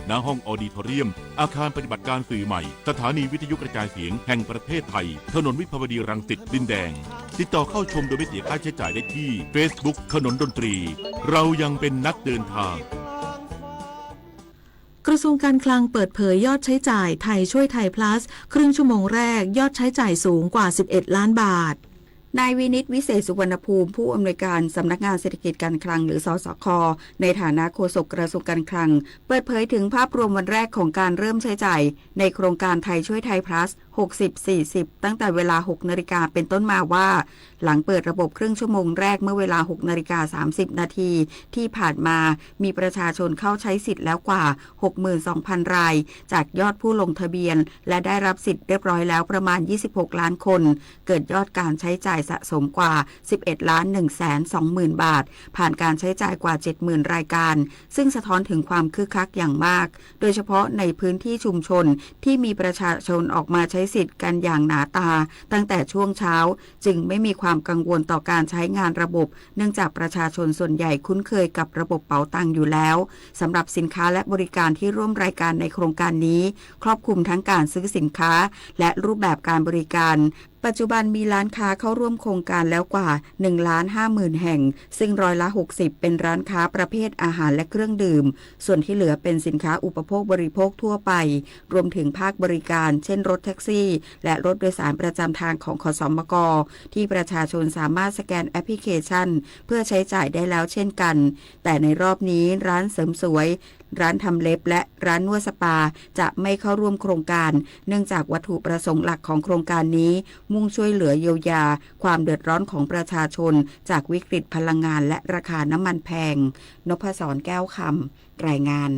ณห้องออดิทอเรียม อาคารปฏิบัติการสื่อใหม่ สถานีวิทยุกระจายเสียงแห่งประเทศไทย ถนนวิภาวดีรังสิต ดินแดง ติดต่อเข้าชมโดยไม่เสียค่าใช้จ่ายได้ที่ Facebook ถนนดนตรี เรายังเป็นนักเดินทาง กระทรวงการคลังเปิดเผยยอดใช้จ่ายไทยช่วยไทย Plus ครึ่งชั่วโมงแรก ยอดใช้จ่ายสูงกว่า สิบเอ็ดล้านบาท นายวินิต วิเศษสุวรรณภูมิ ผู้อำนวยการสำนักงานเศรษฐกิจการคลัง หรือ สสค ในฐานะโฆษกกระทรวงการคลัง เปิดเผยถึงภาพรวมวันแรกของการเริ่มใช้จ่ายในโครงการไทยช่วยไทย Plus หกสิบ สี่สิบ ตั้งแต่เวลา หกนาฬิกาเป็นต้นมาว่า หลังเปิดระบบครึ่งชั่วโมงแรกเมื่อเวลา หกนาฬิกา สามสิบนาทีที่ผ่านมา มีประชาชนเข้าใช้สิทธิ์แล้วกว่า หกหมื่นสองพันราย จากยอดผู้ลงทะเบียน และได้รับสิทธิ์เรียบร้อยแล้วประมาณ ยี่สิบหกล้านคน เกิดยอดการใช้จ่ายสะสมกว่า สิบเอ็ดล้านหนึ่งแสนสองหมื่นบาท ผ่านการใช้จ่ายกว่า เจ็ดหมื่นรายการ ซึ่งสะท้อนถึงความคึกคักอย่างมาก โดยเฉพาะในพื้นที่ชุมชนที่มีประชาชนออกมาใช้สิทธิ์กันอย่างหนาตาตั้งแต่ช่วงเช้า จึงไม่มีความกังวลต่อการใช้งานระบบ เนื่องจากประชาชนส่วนใหญ่คุ้นเคยกับระบบเป๋าตังอยู่แล้ว สำหรับสินค้าและบริการที่ร่วมรายการในโครงการนี้ ครอบคลุมทั้งการซื้อสินค้า และรูปแบบการบริการ ปัจจุบันมีร้านค้าเข้าร่วมโครงการแล้วกว่า หนึ่งล้านห้าหมื่นแห่ง ซึ่งร้อยละ หกสิบ เป็นร้านค้าประเภทอาหารและเครื่องดื่ม ส่วนที่เหลือเป็นสินค้าอุปโภคบริโภคทั่วไป รวมถึงภาคบริการ เช่นรถแท็กซี่ และรถโดยสารประจำทางของ ขสมก ที่ประชาชนสามารถสแกนแอปพลิเคชัน เพื่อใช้จ่ายได้แล้วเช่นกัน แต่ในรอบนี้ร้านเสริมสวย ร้านทำเล็บและร้านนวดสปา จะไม่เข้าร่วมโครงการ เนื่องจากวัตถุประสงค์หลักของโครงการนี้ มุ่งช่วยเหลือเยียวยาความเดือดร้อนของประชาชน จากวิกฤตพลังงานและราคาน้ำมันแพง นพศร แก้วคำ รายงาน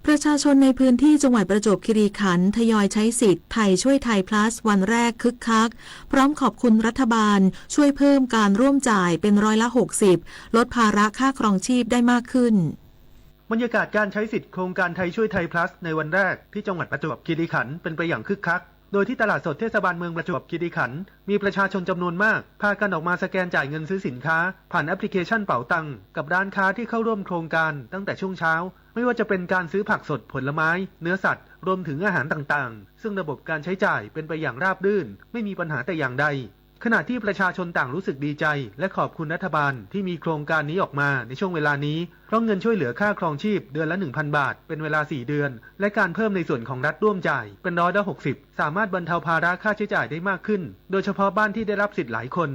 ประชาชนในพื้นที่จังหวัดประจวบคีรีขันธ์ทยอยใช้สิทธิ์ไทยช่วยไทย Plus วันแรกคึกคัก พร้อมขอบคุณรัฐบาลช่วยเพิ่มการร่วมจ่ายเป็นร้อยละ หกสิบ ลดภาระค่าครองชีพได้มากขึ้น บรรยากาศการใช้สิทธิ์โครงการไทยช่วยไทย Plus ในวันแรกที่จังหวัดประจวบคีรีขันธ์เป็นไปอย่างคึกคัก โดยที่ตลาดสดเทศบาลเมืองประจวบคีรีขันธ์ มีประชาชนจำนวนมาก พากันออกมาสแกนจ่ายเงินซื้อสินค้า ผ่านแอปพลิเคชันเป๋าตัง กับร้านค้าที่เข้าร่วมโครงการตั้งแต่ช่วงเช้า ไม่ว่าจะเป็นการซื้อผักสด ผลไม้ เนื้อสัตว์ รวมถึงอาหารต่างๆ ซึ่งระบบการใช้จ่ายเป็นไปอย่างราบรื่น ไม่มีปัญหาแต่อย่างใด ขณะที่ประชาชนต่างรู้สึกดีใจ และขอบคุณรัฐบาลที่มีโครงการนี้ออกมาในช่วงเวลานี้ เพราะเงินช่วยเหลือค่าครองชีพเดือนละ หนึ่งพันบาท เป็นเวลา สี่เดือน และการเพิ่มในส่วนของรัฐร่วมจ่ายเป็นร้อยละ หกสิบ สามารถบรรเทาภาระค่าใช้จ่ายได้มากขึ้น โดยเฉพาะบ้านที่ได้รับสิทธิ์หลายคน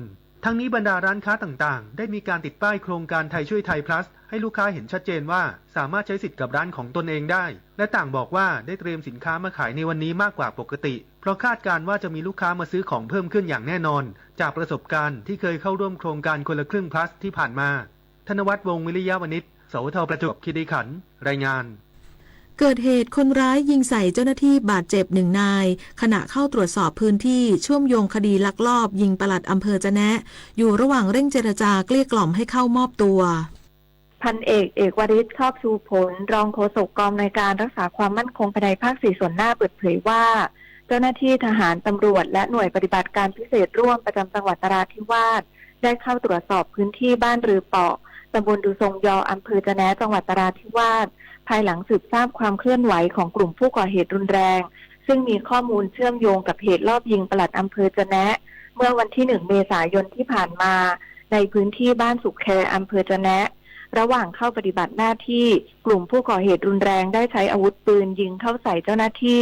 ทั้งนี้บรรดาร้านค้าต่างๆ ได้มีการติดป้ายโครงการไทยช่วยไทย Plus ให้ลูกค้าเห็นชัดเจนว่าสามารถใช้สิทธิ์กับร้านของตนเองได้ และต่างบอกว่าได้เตรียมสินค้ามาขายในวันนี้มากกว่าปกติ เพราะคาดการณ์ว่าจะมีลูกค้ามาซื้อของเพิ่มขึ้นอย่างแน่นอน จากประสบการณ์ที่เคยเข้าร่วมโครงการคนละครึ่ง Plus ที่ผ่านมา ธนวัฒน์ วงศ์วิริยะวณิช สวท ประจวบคีรีขันธ์ รายงาน เกิดเหตุคนร้ายยิงใส่เจ้าหน้าที่บาดเจ็บหนึ่งนาย ขณะเข้าตรวจสอบพื้นที่เชื่อมโยงคดีลักลอบยิงปลัดอำเภอจะแนะ อยู่ระหว่างเร่งเจรจาเกลี้ยกล่อมให้เข้ามอบตัว พันเอก เอกวริศ ชอบชูผล รองโฆษกกองอำนวยการรักษาความมั่นคงภายในภาค สี่ ส่วนหน้าเปิดเผยว่า เจ้าหน้าที่ทหาร ตำรวจ และหน่วยปฏิบัติการพิเศษร่วมประจำจังหวัดนราธิวาส ได้เข้าตรวจสอบพื้นที่บ้านรือเปาะ ตำบลดูซงยอ อำเภอจะแนะ จังหวัดนราธิวาส ภายหลังสืบทราบความเคลื่อนไหวของกลุ่มผู้ก่อเหตุรุนแรง ซึ่งมีข้อมูลเชื่อมโยงกับเหตุลอบยิงปลัดอำเภอจะแนะ เมื่อวันที่ หนึ่ง เมษายนที่ผ่านมา ในพื้นที่บ้านสุขแค อำเภอจะแนะ ระหว่างเข้าปฏิบัติหน้าที่ กลุ่มผู้ก่อเหตุรุนแรงได้ใช้อาวุธปืนยิงเข้าใส่เจ้าหน้าที่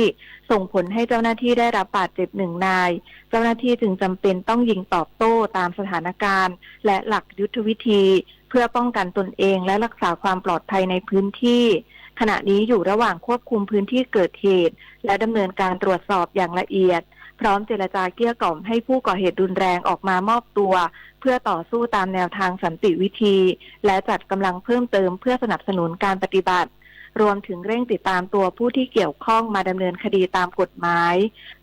ส่งผลให้เจ้าหน้าที่ได้รับบาดเจ็บหนึ่งนาย เจ้าหน้าที่จึงจำเป็นต้องยิงตอบโต้ตามสถานการณ์ และหลักยุทธวิธี เพื่อป้องกันตนเองและรักษาความปลอดภัยในพื้นที่ ขณะนี้อยู่ระหว่างควบคุมพื้นที่เกิดเหตุ และดำเนินการตรวจสอบอย่างละเอียด พร้อมเจรจาเกลี้ยกล่อมให้ผู้ก่อเหตุรุนแรงออกมามอบตัว เพื่อต่อสู้ตามแนวทางสันติวิธี และจัดกำลังเพิ่มเติมเพื่อสนับสนุนการปฏิบัติ รวมถึงเร่งติดตามตัวผู้ที่เกี่ยวข้องมาดำเนินคดีตามกฎหมาย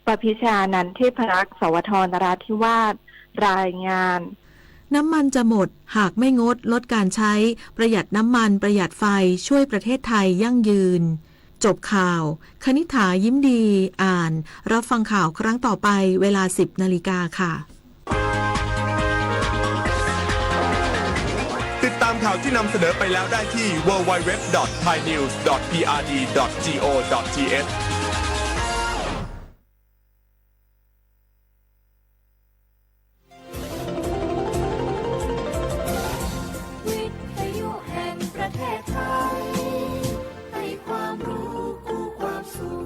ประพิชานันท์ เทพรักษ์ สวท นราธิวาส รายงาน น้ำมันจะหมด หากไม่งด ลดการใช้ ประหยัดน้ำมัน ประหยัดไฟ ช่วยประเทศไทยยั่งยืน จบข่าว คณิษฐา ยิ้มดี อ่าน รับฟังข่าวครั้งต่อไป เวลา สิบนาฬิกาค่ะ ติดตาม ข่าวที่นำเสนอไปแล้วได้ที่ ดับเบิลยู ดับเบิลยู ดับเบิลยู ดอท ไทยนิวส์ ดอท พีอาร์ดี ดอท จี โอ ดอท ที เอช วิทยุแห่งประเทศไทย ให้ความรู้คู่ความสุข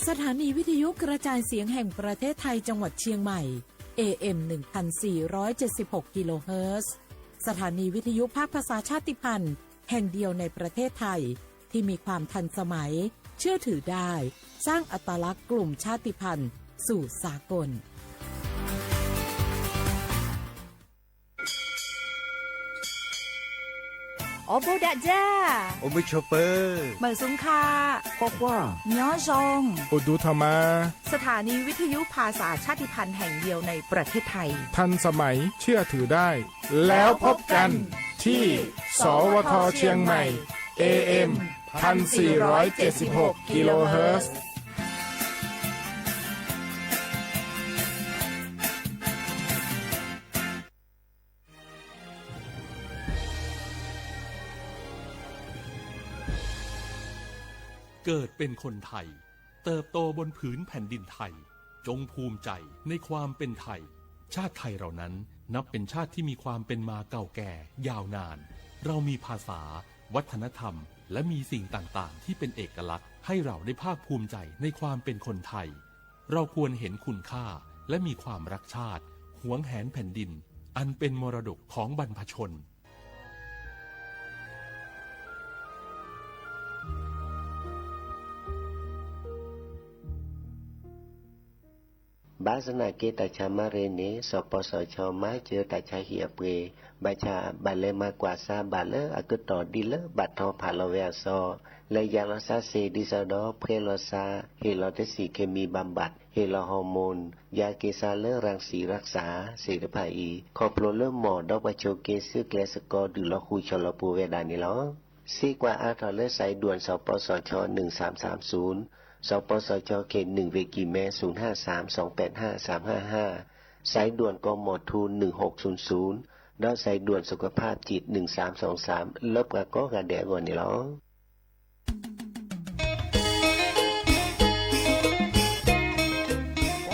สถานีวิทยุกระจายเสียงแห่งประเทศไทยจังหวัดเชียงใหม่ เอ เอ็ม หนึ่งพันสี่ร้อยเจ็ดสิบหก กิโลเฮิรตซ์ สถานีวิทยุภาคภาษาชาติพันธุ์แห่งเดียวในประเทศไทย ที่มีความทันสมัย เชื่อถือได้ สร้างอัตลักษณ์กลุ่มชาติพันธุ์สู่สากล အိၣ်ဘူးဒးကၠၢ်, အိၣ်မုာ်ဆိးပၢၤ, မုာ်ဆူၣ်ခါ, ကွၢ်ကွၢ်, ညီယီၢ်, အိၣ်ဒူထီၣ်မး, สถานีวิทยุภาษาชาติพันธุ์แห่งเดียวในประเทศไทย ทันสมัย เชื่อถือได้ แล้วพบกันที่ สวท เชียงใหม่ เอ เอ็ม พันสี่ร้อยเจ็ดสิบหก กิโลเฮิรตซ์ เกิดเป็นคนไทย เติบโตบนผืนแผ่นดินไทย จงภูมิใจในความเป็นไทย ชาติไทยเรานั้นนับเป็นชาติที่มีความเป็นมาเก่าแก่ยาวนาน เรามีภาษา วัฒนธรรม และมีสิ่งต่างๆ ที่เป็นเอกลักษณ์ ให้เราได้ภาคภูมิใจในความเป็นคนไทย เราควรเห็นคุณค่า และมีความรักชาติ หวงแหนแผ่นดิน อันเป็นมรดกของบรรพชน ဘၣ်ဆၣ်သနာ်က့ တၢ်ဆါမၤရ့န့ၣ် စီၤပီစီၤဆၠီမၤစၢၤတၢ်ဆါဟံၣ်အပှ့ၤ, ဘၣ်ဆၣ်ဘၣ်လဲၤမၤကွၢ်စါဘၣ်လၢအကတီၢ်ဒ်လၢဘၣ်ထီၣ်ဖးလီၤဝဲအစီ, လဲၤယၤလီၤစါစ့ၢ်ဒ်သိးဒီး ဖှဲလီၤစါ, ဟ့ၣ်လီၤတဆံးခ့မံဘၣ်ဘၣ်, ဟ့ၣ်လီၤဟီၣ်မူၣ်, ယၤက့ၤစါလၢရၣ်စံရၣ်စၢ်သ့ၣ်တဖၣ်အံၤ ခီဖျိလၢမ်ဒီးပှၤဆိးက့ဆူကျဲစကီဒုးလီၤဃုာ်ဆီလီၤပူၤဝဲဒၣ်န့ၣ်လီၤ. စ့ကွၢ်အါထီၣ်လၢ สายด่วน စီၤပီစီၤဆၠီ หนึ่งสามสามศูนย์, စီၤပီစီၤဆၠီ เขตหนึ่ง เวกิแม ศูนย์ห้าสามสองแปดห้าสามห้าห้า, สายด่วน กมท หนึ่งหกศูนย์ศูนย์ ဒီး สายด่วนสุขภาพจิต หนึ่งสามสองสาม လၢပှၤကိးဂၤဒဲးအဂီၢ်န့ၣ်လီၤ.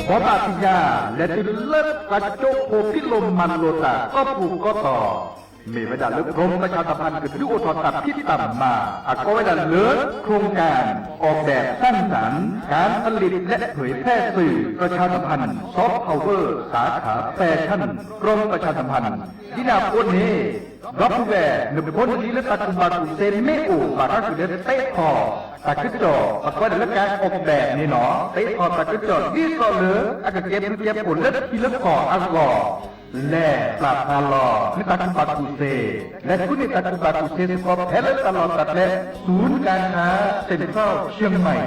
ဘီဘၣ်သ့ၣ်ညါ လဲၤတုၤလၢပှၤကၠိဖိဖံးလိာ်မၤလိာ်တၢ်ကီၢ်ပူၤကီၢ်သိး, မ့ၢ်ဝဲဒၣ်လၢ กรมประชาสัมพันธ์ ကဒုးအိၣ်ထီၣ်တၢ်ဖံးတၢ်မၤ အကိးဝဲဒၣ်လၢ โครงการออกแบบสร้างสรรค์ การผลิตและเผยแพร่สื่อประชาสัมพันธ์ ซอฟต์พาวเวอร์ สาขาแฟชั่น กรมประชาสัมพันธ์ ဒ်န့ၣ်အဃိန့ၣ် ဒီပုၢ်ဝဲၢ် နဖိနလံၤလၢတၢ်ကူၣ်ဘၣ်ကူၣ်သ့မ့ၢ်အိၣ် ဘၣ်တၢ်ကူၣ်လၢသ့ထီၣ် တၢ်ကစီၣ် အကိးဝဲဒၣ်လၢ การออกแบบ န့ၣ်လီၤ. သ့ထီၣ်တၢ်ကစီၣ် ဒ်သိးလၢအကကဲဘျုးကဲဖှိၣ်လၢထံလၢကီၢ်အဂီၢ် လဲၤပျၢ်ဖးလီၤ မ့ၢ်တၢ်ကူၣ်ဘၣ်ကူၣ်သ့, လဲၤဃုန့ၢ်တၢ်ကူၣ်ဘၣ်ကူၣ်သ့စ့ၢ်ကီး ဖဲလၢတၢ်လီၢ်တၢ်ကျဲ ศูนย์การค้าเซ็นทรัลเชียงใหม่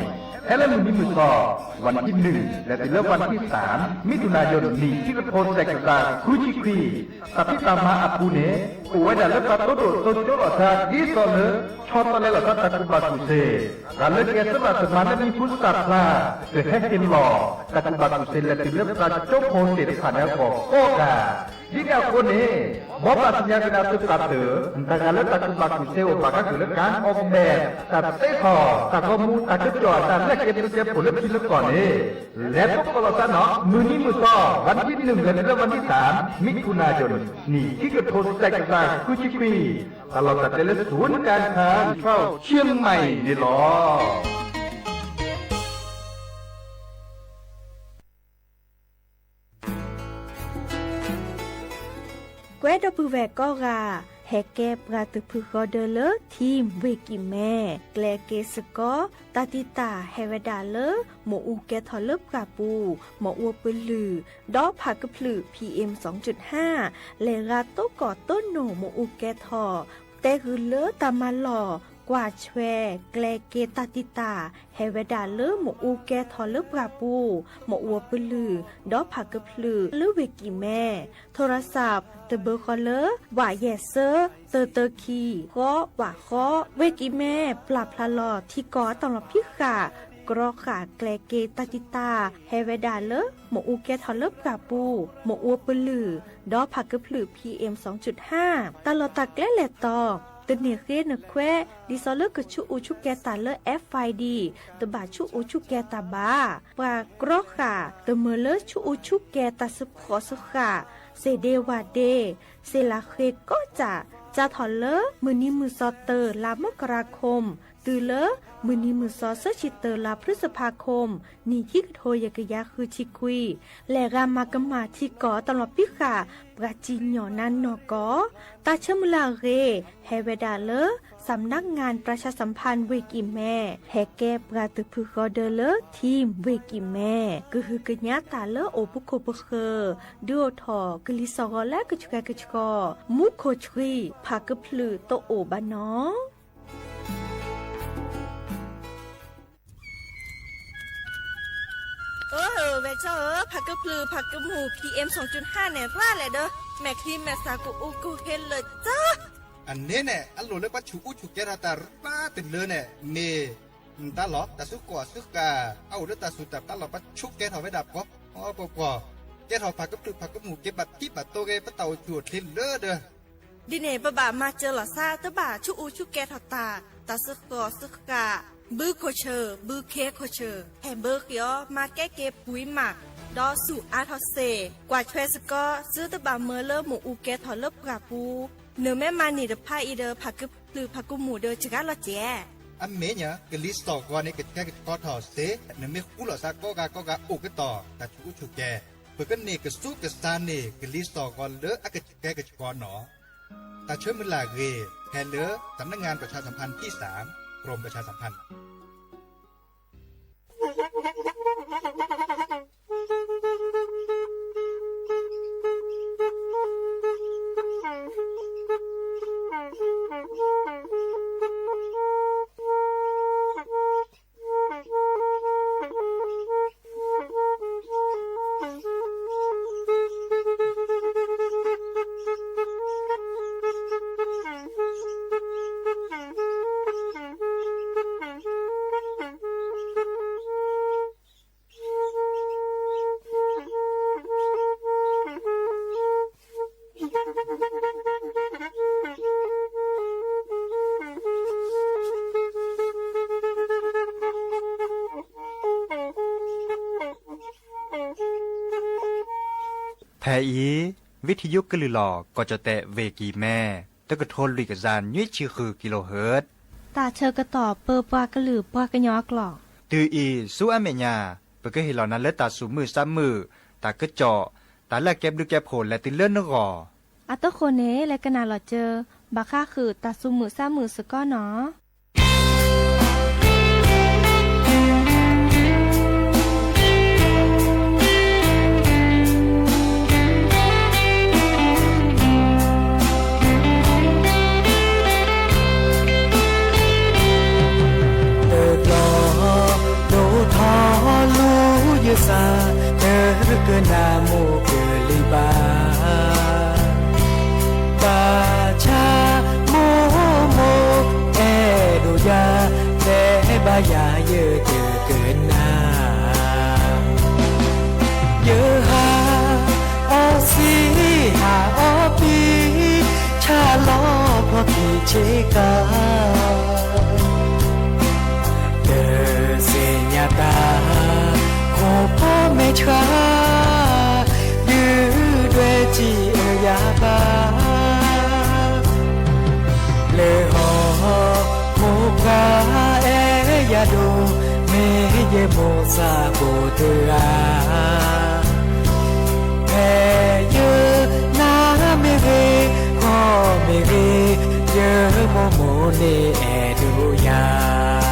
ဖဲလၢမုၢ်နံၤမုၢ်သီ วันที่หนึ่ง လဲၤတုၤလၢ วันที่สาม มิถุนายน နံၣ်ခံကထိ တကယၤဃုဆံခွံ တၢ်ဖံးတၢ်မၤအပူၤန့ၣ် အိၣ်ဝဲဒၣ်လၢတၢ်တိၢ်ဒိၣ်စိကၠိလိာ်သး ဒ်သိးလၢ ဆီတလဲလိာ်သးတၢ်ကူၣ်ဘၣ်ကူၣ်သ့, တၢ်လၢကဲသရၣ်သမါလၢမံၤဟူသၣ်ဖျါ ကဟဲဟ့ၣ်လီၤ တၢ်ကူၣ်ဘၣ်ကူၣ်သ့လဲၤတုၤလၢပှၤကၠိဖိသ့ၣ်တဖၣ်န့ၣ်အဂီၢ်ကိးဂၤ ဒ်န့ၣ်အဃိန့ၣ် ဘီဘၣ်သ့ၣ်ညါက့ၤနၤသုသးတၢၢ် တဂၤလၢတၢ်ကူၣ်ဘၣ်ကူၣ်သ့အိၣ်ဘၣ်ကါက့ၤလၢ การออกแบบ တၢ်သ့ထီၣ် တၢ်ဂီၤမူ တၢ်ကစီၣ်အတၢ်လၢကဲဘျုးကဲဖှိၣ်လၢထံလၢကီၢ်န့ၣ် လဲၤသကိးလိာ်သးနီၤ မုၢ်နံၤမုၢ်သီ วันที่หนึ่ง လဲၤတုၤလၢ วันที่สาม มิถุนายน နံၣ်ခံကထိ တကယၤဃုဆံခွံ တၢ်လီၢ်တၢ်ကျဲလၢ ศูนย์การค้าเซ็นทรัลเชียงใหม่ န့ၣ်လီၤ. ကွဲဒီပုၢ်ဝဲၢ်ကိးဂၤ ဟဲကဲပှၤသုးဖုဃီဒၢလၢ ထံၣ်ဝ့ၢ်ကံၢ်မဲ ကျဲက့ၤစ့ၢ်ကီး တၢ်တံာ်တာ်ဟဲဝဲဒၣ်လၢ မ့ၣ်အူကဲထီၣ်လၢပှၢ်ပူၤ မ့ၣ်အူပလုၢ် ဒီးဖးကဖျုး PM စူၣ်ဟၣ် လဲၤရၤတိၢ်ကီၢ်တိၢ်နိၣ်မ့ၣ်အူကဲထီၣ် တဲဂုာ်လၢတၢ်မၤလီၢ် ကွၢ်ဆွဲ ကျဲက့ၤတၢ်တံာ်တာ် ဟဲဝဲဒၣ်လၢမ့ၣ်အူကဲထီၣ်လၢပှၢ်ပူၤ မ့ၣ်အူပလုၢ် ဒီးဖးကဖျုးလၢဝ့ၢ်ကံၢ်မဲ ထိရစး တဘၢဃီလၢ ဝးယဲၢ်ဆၢ တၢတၢခံ ဃီ ဝးဃီ ဝ့ၢ်ကံၢ်မဲ ပျၢ်ဖျါလီၤထံကီၢ်အတၢ်လီၢ်ဖံးဃာ် ကြီဃာ်ကျဲၤက့ၤတၢ်တံာ်တာ် ဟဲဝဲဒၣ်လၢ မ့ၣ်အူကဲထီၣ်လၢပှၢ်ပူၤ, မ့ၣ်အူပလုၢ်, ဒီးဖးကဖျုး PM စူၣ်တၢ, တၢ်လီၢ်တၢ်ကျဲလဲၤတီၤ, တန့ၢ်ဃ့နခွဲး, ဒ်သိးလၢကဆူးအူဆူးကဲၤတၢ်လၢ FID တဘၣ်ဆူးအူဆူးကဲၤတၢ်ဘၣ်. ပှၤကြီဃာ် တမုာ်လၢဆူးအူဆူးကဲၤတၢ်စၢဃီၣ်စၢဃာ်, စ့ၣ်ဒ့ဝၣ်ဒ့, စ့ၣ်လးဃ့ကိးကၠၣ်, စးထီၣ်လၢမုၢ်နံၤမုၢ်သီတၢ လါမကရၤခိၣ် တုၤလၢ မုၢ်နံၤမုၢ်သီဆၢဆံတၢ လါဖျုစဖးခိၣ် နံၣ်ခံကထိယဲၢ်ကယၤဃုဆံခွံ, လဲၤဂၤမၤကမၣ်ထံကီၢ်တၢ်လီၢ်ပံဃာ် ပှၤစံၣ်ညီၣ်နါနီၢ်ကီၢ်, တၢ်ဆၢမုၢ်လၢ်အဂ့ၤ ဟဲဝဲဒၣ်လၢ สำนักงานประชาสัมพันธ์ เวกิแม ဟဲကဲပှၤသုးဖုဃီဒၢလၢ ทีม เวกิแม ကဟုကညးတၢ်လၢအိၣ်ပခိၣ်ပဃၢၤ ဒုးအိၣ်ထီၣ်ကလံၤစိးဂီၤလၢကဆှဲကဆှီ, မူခိၣ်ဆှံ ဖးကဖျုးတအိၣ်ဘၣ်နီၣ်. အၢ ဝဲၢ်ကၠီဧၢ, ဖးကဖျုးဖးကမူၣ် PM စူၣ်တၢန့ၣ် ရၣ်လဲၣ်ဒီး မဲာ်ချံမဲာ်သၣ်ကအိၣ်ကဟ့လၢာ်ကၠီ. အန့ၣ်န့ၣ် အလိၣ်လၢပှၤဆူးအူဆူးကဲထီၣ်တၢ်ရၣ်တလၢန့ၣ် မ့ၢ် တၢ်လီၢ်တၢ်စၢဃီၣ်စၢဃာ် အအိၣ်လၢတၢ်စူၢ်တၢ်ပျၢ်လီၤ ပှၤဆူးကဲထီၣ်ဝဲဒၣ်ပှီၤပှီၤပှီၤ, ကဲထီၣ်ဖးကဖျုးဖးကမူၣ် က့ၤဘၣ်ထံဘၣ်တိၤဂ့ၤ ပတၢ်အိၣ်ဆူၣ်အိၣ်ချ့လၢာ်ဒီး ဒ်န့ၣ် ပဘၣ်မၤစၢၤလီၤသး တဘၣ်ဆူးအူဆူးကဲထီၣ်တၢ်, တၢ်စၢဃီၣ်စၢဃာ်, ဘုခိၣ်ဆၢၣ် ဘုခ့ခိၣ်ဆၢၣ် ဟဲဘၢဃ့အီၤ မၤကဲက့ၤပှံၤမး, ဒီးဆူၣ်အါထီၣ်စ့ၢ်, ကွၢ်ထွဲစ့ၢ်ကီး သုတဘၣ်မၢလၢမ့ၣ်အူကဲထီၣ်လၢပှၢ်ပူၤ, နမ့ၢ်မၤန့ၢ်တဖၣ်အံၤဒီး ဖးကဖျုးဖးကမူၣ်ဒီးစှၤလီၤစဲး. အမ့ၢ်ညါ ကလံၤစိးဂီၤန့ၣ် ကဆှဲကဆှီထီၣ်စ့ၢ်, နမ့ၢ်ဃူလိာ်သးကိးဂၤကိးဂၤအိၣ်ကတီၢ် တၢ်ဆူးအူဆူးကဲ, ပကန့ၢ်ကဆူးကဆါန့ၢ် ကလံၤစိးဂီၤလၢအကဆှဲကဆှီနီၣ်. တၢ်ဆၢမုၢ်လၢ်အဂ့ၤ ဟဲလၢ สำนักงานประชาสัมพันธ์ที่สาม กรมประชาสัมพันธ์ ဖဲအံၤ ဝံထံယိကလုၢ်လီၤ ကီၢ်ကၠီၣ်တဲၣ် ဝ့ၢ်ကံၢ်မဲ တကထိလွံၢ်ကယၤနွံဆံဃုကံလိဟၢၣ်, တၢ်ဆၢကတီၢ်ပၢပှၤကလုာ်ပှၤကညီအကျိာ်, တုၤအံၤဆူအမဲာ်ညါ ပကဟ့ၣ်လီၤနၤလၢတၢ်သူၣ်မုာ်သးမုာ်, တၢ်ကစီၣ်, တၢ်လၢအကဲဘျုးကဲဖှိၣ်လဲၤတုၤလၢနဂီၢ်. အတဃိန့ၣ် လဲၤကနၣ်လီၤစၢၤ ဘၣ်ဃးဃုာ်တၢ်သူၣ်မုာ်သးမုာ်စ့ၢ်ကီးနီၣ်. တဘျီ ဒိၣ်ထီၣ်လူၤယသး တကနၣ်မိၢ်ကလံၤဘၣ်. ဘၣ်ဆၣ်မိၢ်မိၢ်အဲၣ်ဒိးယၤ တဲဘၣ်ယၤယတကနၣ်. ယဟးအီသံးဟးအီပံၤ ဆၣ်လီၤဖျီခံဆ့ကၤ တသ့ၣ်ညါတၢ် ခိၣ်ဖီမဲာ်ဆှး ဒုးဒွဲၣ်စံးအၢယၤဘၣ်. လၢဟီၣ်ခိၣ်ပှၤအဲၣ်ယၤဒိၣ် မ့ၢ်ယမိၢ်သးဘိတဂၤ ဖဲယနၢ်မ့ၢ်ဂ့ၤ ခီၣ်မ့ၢ်ဂ့ၤ ယမိၢ်မိၢ်န့ၣ်အဲၣ်ဒိးယၤ.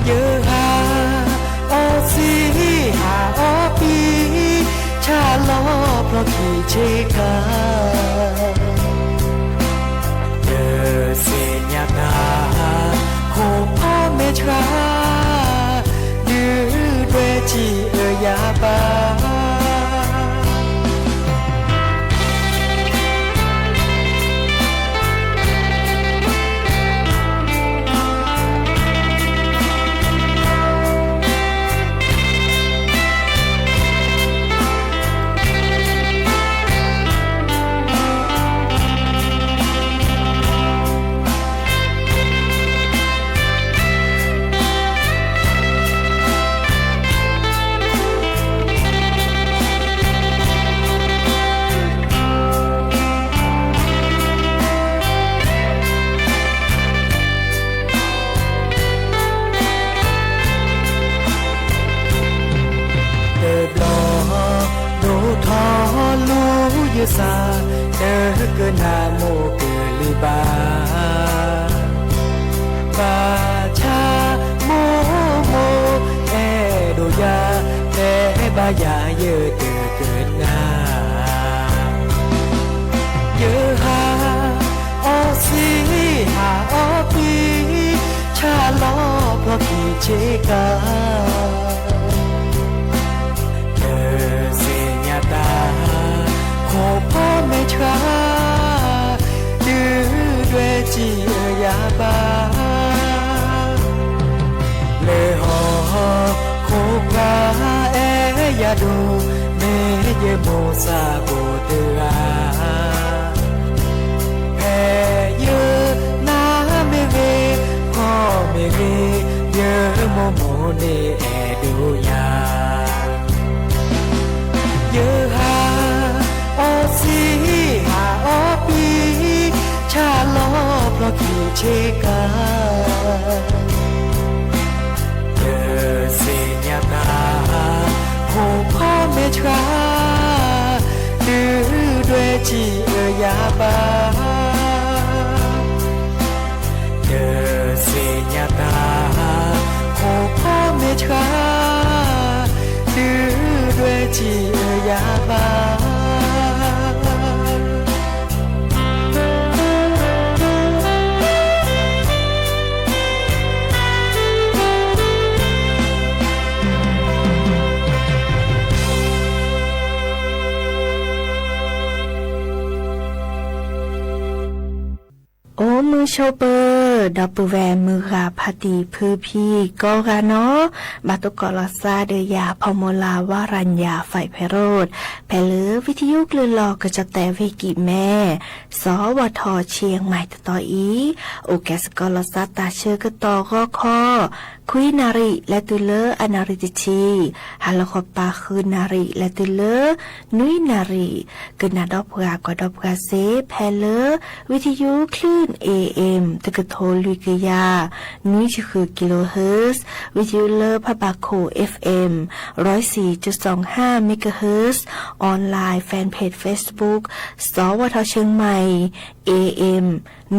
ယဟးအီသံးဟးအီပံၤ ဆၣ်လီၤဖျီခံဆ့ကၤ တသ့ၣ်ညါတၢ် ခိၣ်ဖီမဲာ်ဆှး ဒုးဒွဲၣ်စံးအၢယၤဘၣ်. ကနၣ်မိၢ်ကလုၢ်ဘၣ်, ဘၣ်ဆၣ်မိၢ်မိၢ်အဲၣ်ဒိးယၤ, တဲဘၣ်ယၤယတကနၣ်. ယဟးအီၣ်စ့ဟးအီၣ်ကွံ, ဆၣ်လီၤဖျီခံဆ့ကၤ တသ့ၣ်ညါတၢ်, ခိၣ်ဖီမဲာ်ဆှး, ဒုးဒွဲၣ်စံးအၢယၤဘၣ်. လၢဟီၣ်ခိၣ်ဖျါအဲၣ်ယၤဒိၣ်, မ့ၢ်ယမိၢ်ဆၣ်ဖိတဂၤ ဖဲယနၢ်မ့ၢ်ဂ့ၤ, ဖီမ့ၢ်ဂ့ၤ, ယမိၢ်မိၢ်န့ၣ်အဲၣ်ဒိးယၤ. ယဟးအီၣ်စ့ဟးအီၣ်ကွံ, ဆၣ်လီၤဖျီခံဆ့ကၤ တသ့ၣ်ညါတၢ်, ခိၣ်ဖီမဲာ်ဆှး, ဒုးဒွဲၣ်စံးအၢယၤဘၣ်. တသ့ၣ်ညါတၢ်, ခိၣ်ဖီမဲာ်ဆှး, ဒုးဒွဲၣ်စံးအၢယၤဘၣ်. အိၣ်မုာ်ဆိးပၢၤ, ဒီပုၢ်ဝဲၢ်မုၢ်ဂၤဖါတံၢ်ဖုဖံကိးဂၤနီၣ်, ဘၣ်သကိးလီၤသးဒီးယၤ ဖီမိၢ်လၤ ဝၤရၤညါ ဖဲးဖဲးရိး, ဖဲလၢ ဝံထယုကလုၢ်လီၢ်ကစီၣ်တဲာ် ဝ့ၢ်ကံးမဲ, စီၤဝီၤထီၣ်ဆံမံၤတတီၤအံၤ, အိၣ်ကဲသကိးလီၤသးတၢ်ဆၢကတီၢ်ဂီၤခီ ခွံနၣ်ရံၣ် လဲၤတုၤလၢအနၣ်ရံၣ်တဆံ, ဟါလီၤခီပၤဃုနၣ်ရံၣ် လဲၤတုၤလၢ နွံနၣ်ရံၣ်, ကနၣ်ဒီးပှၤကွၢ်ဒီးပှၤစ့ ဖဲလၢ ဝံထယုကလုၢ် A M တကထိလွံၢ်ကယၤ နွံဆံဃု kilohertz, ဝံထယုလၢဖးဘၣ်ခိၣ် F M ร้อยสี่จุดสองห้า megahertz, online fan page Facebook စီၤဝီၤထီၣ်ဆံမံၤ A M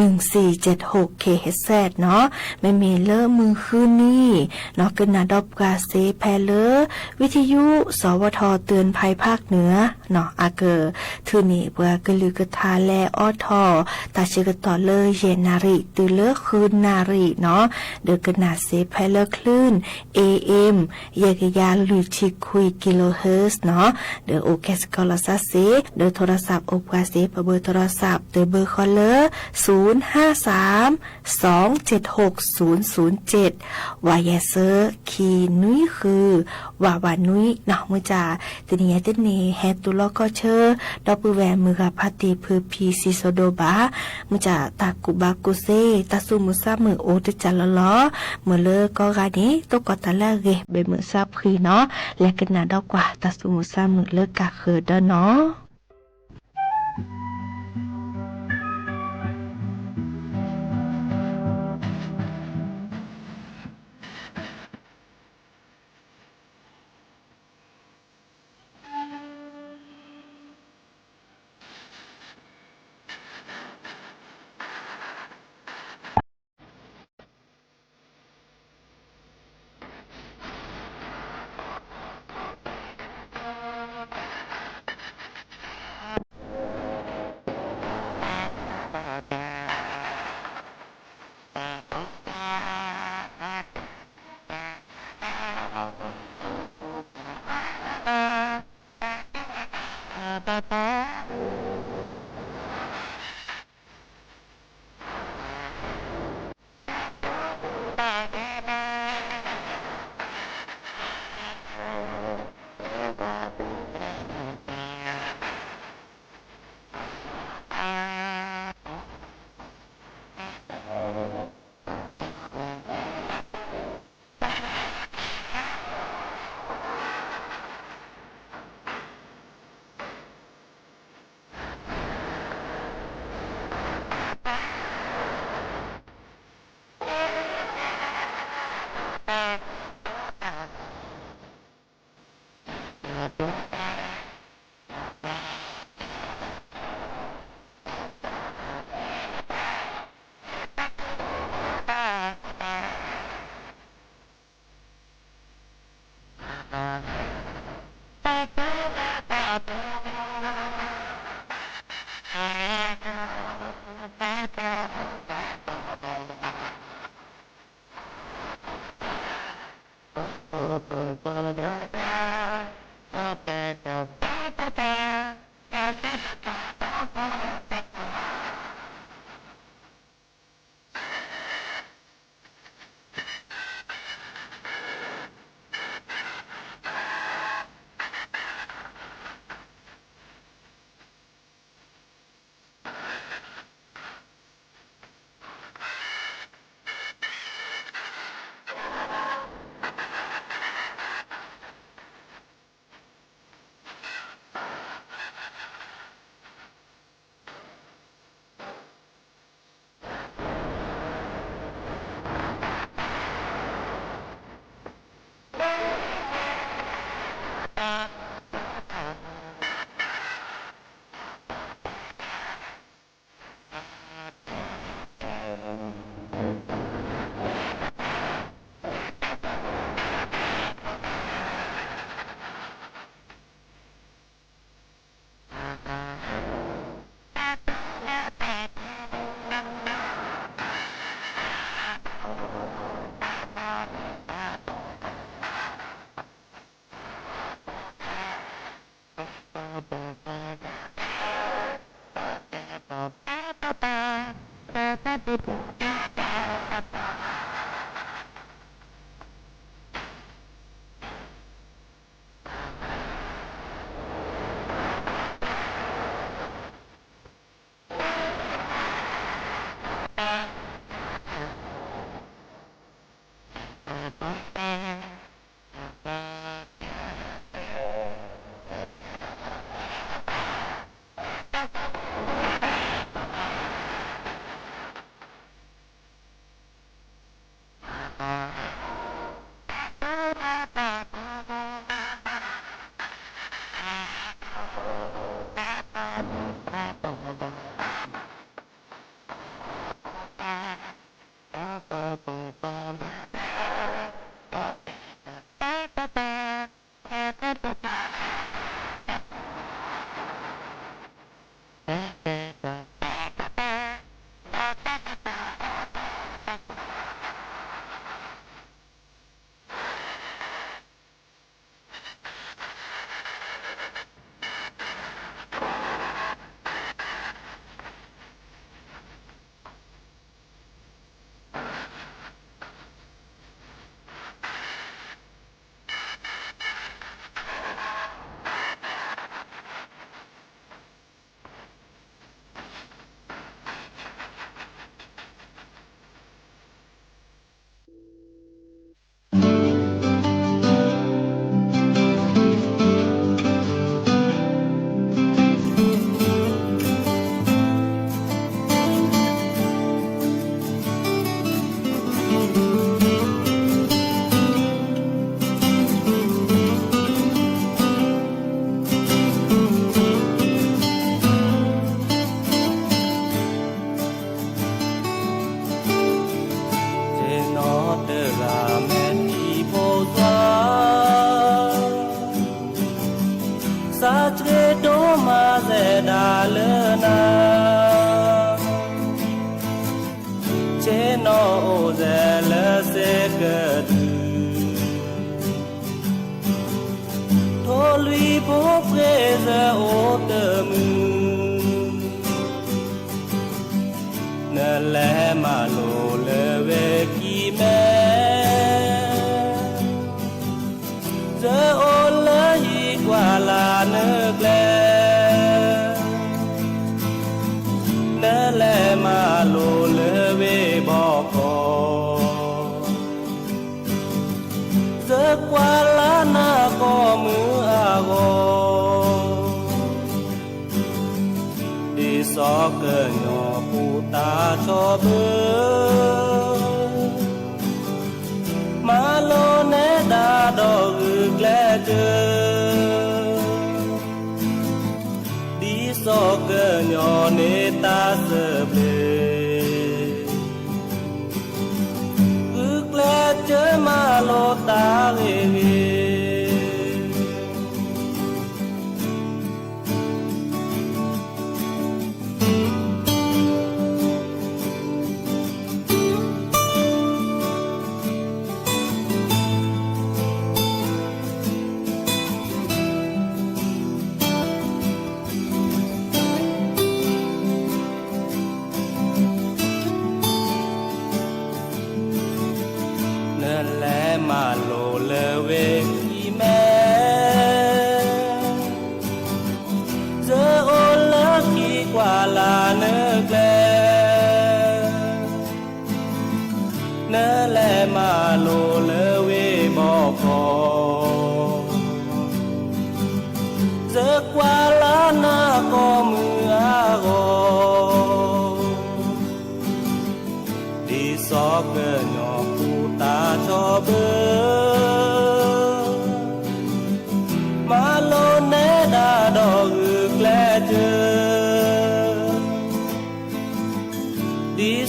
นึ่งสี่เจ็ดหก K H Z နီၣ်, မ့မ့ၢ်လၢမုၢ်ဃုနံၤ နီၣ် ကနၣ်ဒီးပှၤစ့ဖဲလၢ ဝံထယု စီၤဝီၤထီၣ် เตือนภัยภาคเหนือ နီၣ် အကထုးန့ၢ်ပှၤကလုၢ်ကထါလဲၤအိးထီၣ် တၢ်ဆၢကတီၢ်လၢယဲၢ်နၣ်ရံၣ် တုၤလၢဃုနၣ်ရံၣ်နီၣ်, ဒီးကနၣ်စ့ဖဲလၢကလုၢ် A M ယဲၢ်ကယၤလွံၢ်ဆံခွံ kilohertz နီၣ်, ဒီးအိၣ်ကဲသကိးလီၤသးစ့, ဒီးထိရသးအိၣ်ပှၤစ့ ပဘၢထိရသးတဘၢဃီလၢ ศูนย์ห้าสาม สองเจ็ดหก ศูนย์ศูนย์เจ็ด ဝးယဲၢ်သၢ ခံနွံဃု ဝးဝးနွံနီၣ်, မုၢ်ကၢ် တနံၤညါတနံၤ ဟဲတူၢ်လိာ်ကီၢ်ဆၢ ဒီပုၢ်ဝဲၢ်မုၢ်ဂၤဖါတံၢ်ဖုဖံစံးစိၤဒိၣ်ဘၣ်, မုၢ်ကၢ် တၢ်ကူၣ်ဘၣ်ကူၣ်သ့ တၢ်သူၣ်မုာ်သးမုာ်အိၣ်တကၢ်လီၤလီၤ, မုၢ်လၢကီၢ်ဂၤန့ၣ် သကိးတၢ်လၢအဂ့ၤ ဘဲမုာ်သးဖှံနီၣ်, လဲၤကနၣ်ဒီးကွၢ် တၢ်သူၣ်မုာ်သးမုာ်လၢကၢ်ဃၢၤဒီးနီၣ်. သ့ၣ်နီၣ်တဂၤမဲာ်ထံဖိသွါ, စးဆှ့ဒိၣ်မးစဲဒၣ်လၢနၤ, ဆ့ၣ်နီၤအိၣ်စဲလၢစ့ကတုၤ ထိၣ်လွံၢ်ဖိပှ့ၤစၢၤအိၣ်တမုာ်, နလဲၤမၤလိလၢဝ့ၢ်ခံမဲ, စၢအိၣ်လၢဟံၣ်ကွၢ်လၢနကျဲ, နလဲၤမၤလိလၢဝ့ၢ်ဘီကီၢ် စၢကွၢ်လၢနၤကိးမုၢ်အဂီၢ်, ဒ်စီၤကညီၤဖိသၣ်ဆီၣ်ဘၢ, မၤလိနဲဒၣ်ဒီးဂုာ်ကျဲးစၢး, ဒ်စီၤကညီၤန့ၢ်တၢ်စၢဘျ့ ဂုာ်ကျဲးစၢးမၤလိတၢ်ဂ့ၤဂ့ၤ,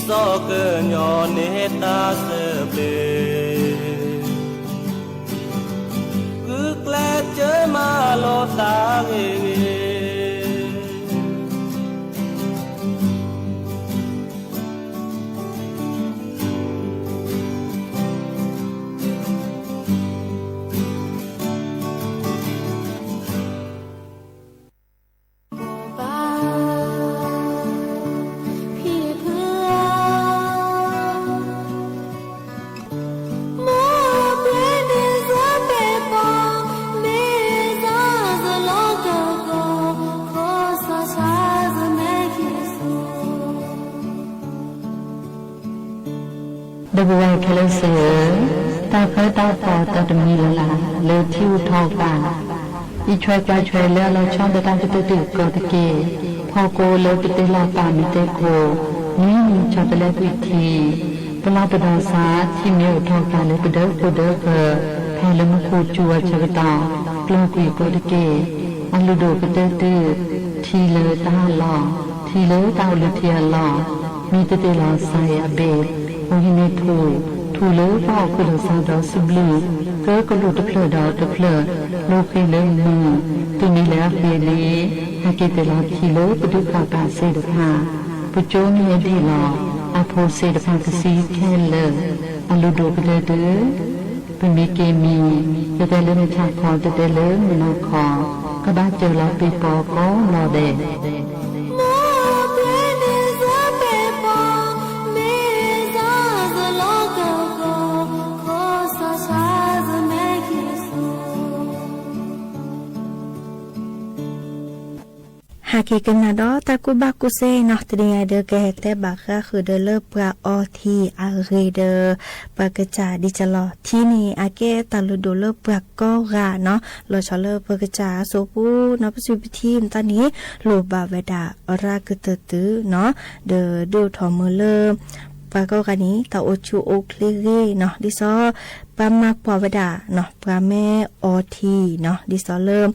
စီၤကညီန့ၣ်တၢ်စၢၤဘျုး, ဂုာ်ကျဲးစၢးမၤလိတၢ်ဂ့ၤဂ့ၤ. ဒီပုၢ်ဝဲၢ်ခဲလၢာ်စ့ၢ်ဧၢ, တၢ်ဃၢတၢ်ဃီၤတၢ်တမံၤလၢ်လၢ် လၢထံဂုၤထီၣ်ကပၤ, အံးထွဲကွၢ်ထွဲလၢအလီၤဆီဒီးတၢ်ကတၢၢ်တံၢ်ကီတက့ၢ်, ဖီကိလၢပတဲလီၤပာ်မ့ၢ်တဲခိၣ်, နွံနံၤဆီတလဲကွံာ်ထံ, ပလီၢ်ပဒီးစါ ထံမ့ၢ်အိၣ်ထီၣ်ကပၤလၢပဒၢခိၣ်ဒၢဃၢၤ, ဖဲလၢမူခိၣ်စူၤအဆၢကတီၢ်, ကျီကွံာ်ကိးတက့ၢ်, အလုၢ်ဒိၣ်ကတၢၢ်တုၤ, ထံလၢတၢ်ဟးလီၢ်, ထံလၢတၢ်အိၣ်လၢထံအလီၢ်, မ့ၢ်တတဲလီၤစါအံၤအဘ့ၣ်, အိၣ်ဟံးန့ၢ်ထူၣ်, ထူၣ်လၢပှၤအိၣ်ဃုာ်ဒီးစါဒီးစံးဘျုး, ကၢကလိာ်တဖျၢၣ်ဒီးတဖျၢၣ်, လိဃ့လၢမုာ်, တုၤမ့ၢ်လၢအဃ့လံ, ဟဲက့ၤတဲလီၤထံလၢပဒုးဃာ်ပာ်စ့ၢ်တဖၣ်, ပကၠိမ့ၢ်အဒံၣ်လီၤ, အဖိစ့ၢ်တဖၣ်ကသံခဲလၢာ်, အလုၢ်ဒိၣ်ကတၢၢ်တုၤ ပမ့ၢ်က့ၤမံၤ, တတဲလၢမုၢ်ဆါခီ တတဲလၢမုၢ်နၤခီ, ကဘၣ်စၢၤလီၤပ့ၤပီကိးလီၤဒဲး. ဟဲက့ၤကနၣ်ဒီးတၢ်ကူၣ်ဘၣ်ကူၣ်သ့နီၤ, တနံၤအံၤဒီးကဟဲတဲဘၣ်ဃးဃုာ်ဒီးလၢပှၤအီထံအဂ့ၢ်ဒီး ပှၤကစၢ်ဒ်ကလီၤထံန့ၣ် အကဲတၢ်လုၢ်ဒိၣ်လၢပှၤကိးဂၤနီၤ, လီၤဆီလၢပှၤကစၢ်အစိပူၤနီၤ, ပစုပထံမတၤန့ၣ် လိၣ်ဘၣ်ဝဲဒၣ်ရၣ်ကတၢၢ်တုၤနီၤ, ဒီးဒုးအိၣ်ထီၣ်မုာ်လၢ ပှၤကိးဂၤန့ၣ် တၢ်အိၣ်ဆူၣ်အိၣ်ချ့ဂ့ၤနီၤ, ဒ်သိး ပှၤမၤကွၢ်ဝဲဒၣ်နီၤ, ပှၤမ့ၢ်အီထံနီၤ, ဒ်သိးလၢ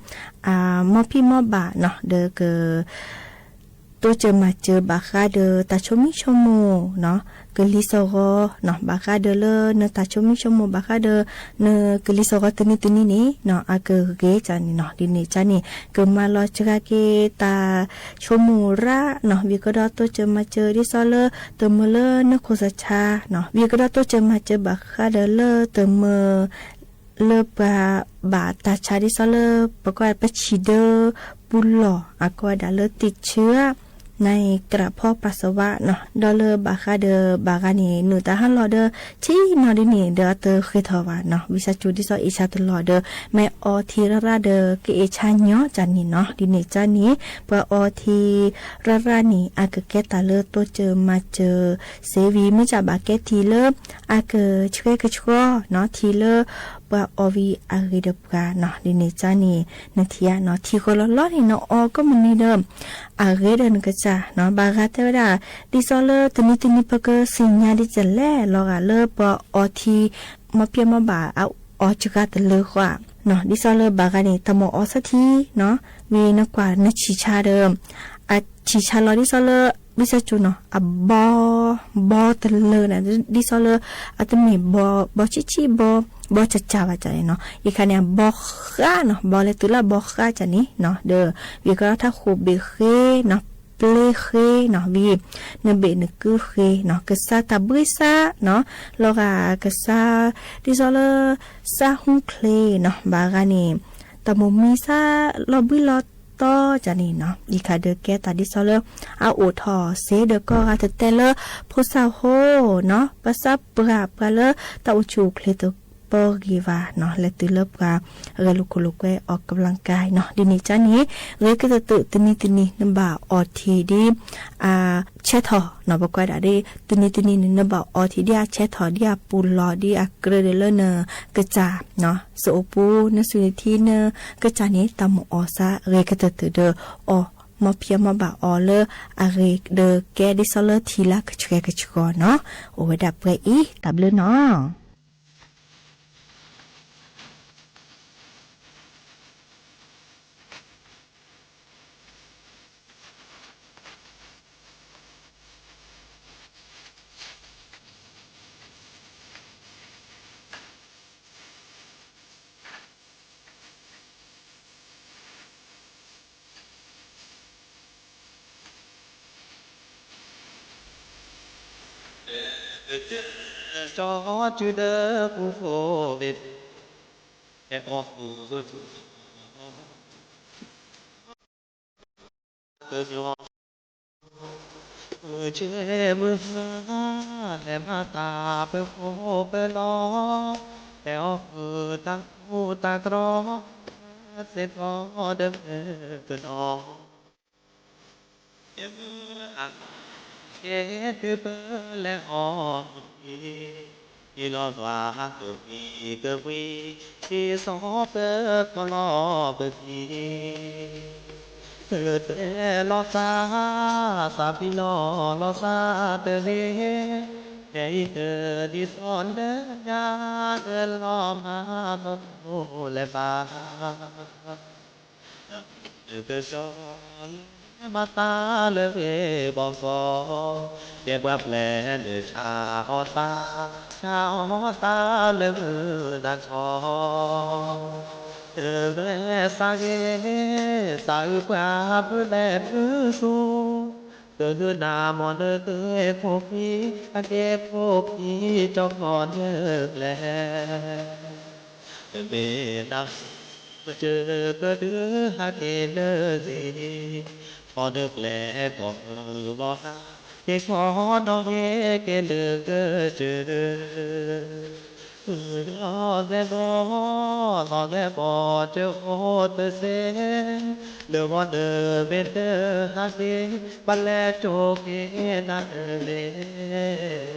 အမီၢ်ဖံးမီၢ်ဘၣ်နီၤ, ဒီးက တိစၢၤမၤစၢၤဘၣ်ဃးဒီးတၢ်ဆိမိၣ်ဆိကမိၣ်နီၤ, ကလံၤသီၣ်ဂီၤနီၤ, ဘၣ်ဃးဒီးလၢနတၢ်ဆိမိၣ်ဆိကမိၣ် ဘၣ်ဃးဒီး နကလံၤသီၣ်ဂီၤတနံၤတနံၤန့ၣ်နီၤ, အကဂ့ၤကန့ၣ်နီၤ, ဒ်န့ၣ်ကန့ၣ် ကမၤလီၤစှၤက့ၤတၢ်ဆိကမိၣ်ရၣ်နီၤ, ဝံၤကဒီးတိစၢၤမၤစၢၤ ဒ်သိးလၢတမုာ်လၢနခိၣ်သးဆါနီၤ, ဝံၤကဒီးတိစၢၤမၤစၢၤဘၣ်ဃးဒီးလၢတမုာ် လၢပှၤဘၣ်တၢ်ဆါ ဒ်သိးလၢ ပကီးပဆံၣ်ဒၢပူၤလီၢ် အကိးဝဲဒၣ်လၢသ့ၣ်ဆၢ နအံၤကြၢးဖီပာ်စဝါနီၤ, ဒီးလၢဘၣ်ဃးဒီးဘၣ်ဂၤန့ၣ် နုာ်တၢ်ဟးလီၤဒီး ထံနီၤဒ်န့ၣ်ဒီးအတဃ့ထီၣ်ဘၣ်နီၤ, ဝံသးစူၤဒ်သိးအ့ၣ်ဆါတလီၤဒီး မ့ၢ်အီထံရၣ်ရၣ်ဒီး ကအ့ၣ်ဆါညီကန့ၣ်နီၤ, ဒ်န့ၣ်ကန့ၣ် ပှၤအီထံရၣ်ရၣ်န့ၣ် အကကဲတၢ်လၢတိစၢၤမၤစၢၤ စ့ဝံၤ မ့ၢ်စၢ်ဘၣ်ကဲထံလၢ အကဆှဲကဆှီနီၤ, ထံလၢပှၤအီဝံၤအဂ့ၤဒီးပှၤနီၤ, ဒ်န့ၣ်ကန့ၣ် နထံၣ်ဧါနီၤ, ထံဃီလီၤလီၤန့ၣ် နအီကီၢ်မနုၤဒီး အဂ့ၤဒီးနကစၢ်နီၤ, ဘၣ်ဃးတဲဝဲဒၣ် ဒ်သိးလၢတနံၤတနံၤပကသ့ၣ်ညါဒ်လဲၣ် လီၤဂာ်လၢပှၤအီထံ မီၢ်ဖံးမီၢ်ဘၣ်အအီစှၤတလၢဃီနီၤ, ဒ်သိးလၢဘၣ်ဂၤန့ၣ် တၢ်မၤအီဆၢထံနီၤ, ဝံၤနကွၢ်နဆံၣ်ဆါဒီး အဆံၣ်ဆါလီၤဒ်သိးလၢ ဝံသးစူၤနီၤ အဘီ ဘီတလၢန့ၣ် ဒ်သိးလၢ အတမ့ၢ်ဘီ ဘီဆံးဆံး ဘီ ဘီစၢ်စၢ်ဘၣ်ကန့ၣ်နီၤ, အံၤခါန့ၣ် အဘီဃးနီၤ ဘီလဲၤတုၤလၢအဘီဃးကန့ၣ်နီၤ, ဒီး ဝံၤကဒီးထါဃိၣ်ဘ့ၣ်ဃ့နီၤ ပျ့ဃ့နီၤ ဝံၤ နဘ့ၣ်နကုဃ့နီၤ ကစၢ်တၢ်ဘှံးစၢ်နီၤ လီၤဂာ်ကစၢ် ဒ်သိးလၢ စၢ်ဟူချ့နီၤ ဘၣ်ဂၤန့ၣ် တၢ်မိၢ်မံစၢ်လီၤဘှံးလီၤတီကန့ၣ်နီၤ, အံၤခါဒီးကဲတၢ်ဒ်သိးလၢ အအိၣ်ထီၣ်စ့ဒီးကိးဂၤတတဲလၢ ဖိသၣ်ဟိနီၤ ပစၢ်ပှၢ်ပှၤလၢတၢ်အိၣ်ဆူၣ်အိၣ်ချ့တပီဂ့ၤဘၣ်နီၤ လဲၤတုၤလၢပှၤဂဲၤလိာ်ခိၣ်လိာ်ကွဲ အီၣ်ကဘျံးကါနီၤ ဒ်န့ၣ်ကန့ၣ် ဂ့ၤကတၢၢ်တၢၢ် တနံၤတနံၤ နဘၣ်အီထံဒ် အဆဲးထီၣ်နီၤ ပကွၢ်ဒၣ်ဒ် တနံၤတနံၤန့ၣ် နဘၣ်အီထံဒ်အဆဲးထီၣ် ဒ်အပူၤလီၢ် ဒ်အကြၢးဒီးလၢနကစၢ် စအိၣ်ပူၤ နစုနထံ နကစၢ်န့ၣ် တၢ်မၤအီစးဂ့ၤကတၢၢ်တၢၢ်ဒီး အီၣ်မီၢ်ဖံးမီၢ်ဘၣ်အီၤလၢအဂ့ၤဒီးကဲဒ်သိးလၢထံလၢကဆှဲကဆှီနီၤ အိၣ်ဝဲဒၣ်ပှဲၤအံၤ တၢ်ဘျုးနီၤ. ကၠီတုၤလၢပူၤဃိဘ့ၣ် အီၣ်ဃုာ် ကညီ မုၢ်ဆ့ၣ်မုၢ်ဟါ လဲၤမၤတၢ်ပဃိပလီၢ်, လဲၤအီၣ်ဃုာ်တၢ်ကူတၢ်ကရီ စ့ၢ်ကီးဒီးမုၢ်ကနီၤ ကဲတုၤပလဲၤအီၣ်မ့ၤ လီၤသွါကဝံၤကဝံၤ ဒ်သိးပကလီၤပသံ, တဲလီၤသး သးဖံးလီၤလီၤသးတဂ့ၤ, တဲအံၤတဒ်သိးလၢညါလၢလီၤမၤသီလဲၤဘၣ် ကစီၤလၢမၤသးလၢဂ့ၢ်ဘီကီ, ယဲၢ်ပှၤပျဲၢ်လၢဆါအီၣ်သး, ဆါအီၣ်သးလၢမုၢ်နၤခီ, တဂဲၤသးဂ့ၤ သးအုးပှၤဖုလဲၤဖုသူ, တဂုာ်နၤမီၢ်နဂ့ၤခိၣ်ခံ, ဟဲက့ၤခိၣ်ခံ ကၠီခီၣ်နၢကျဲ မ့ၢ်နၤ မုၢ်စၢၤကဒုဟဲက့ၤလၢဂ့ၤ, ခီၣ်နၢကျဲကီၢ်မုၢ်ဘီဟါ, က့ၤခီၣ်နီၣ်ဂ့ၤက့ၤလၢကစၢၢ်, လီၤဂဲၤဘီ, လီၤဂဲၤဘီကအိၣ်တသ့, လၢဂီၤနၢၤမ့ၢ်တဟဲက့ၤ, ဘၣ်လဲၤကၠိက့ၤနၤလၢ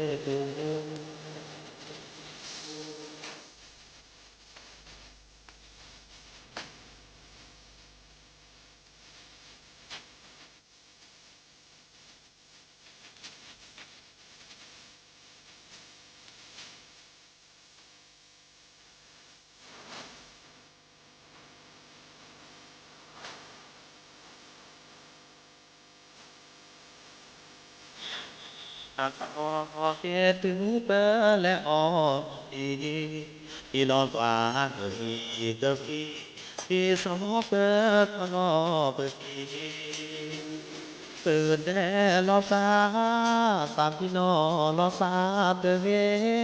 ဂ့ၤ အကီကဲတုၤပလဲၤအီၣ်အံၤ, အံၤလီၤသွါကဝံၤကဝံၤ, ဒ်သိးပကလီၤပသံ, ပတဲလီၤသး, သးဖံးလီၤလီၤသးတဂ့ၤ, တဲ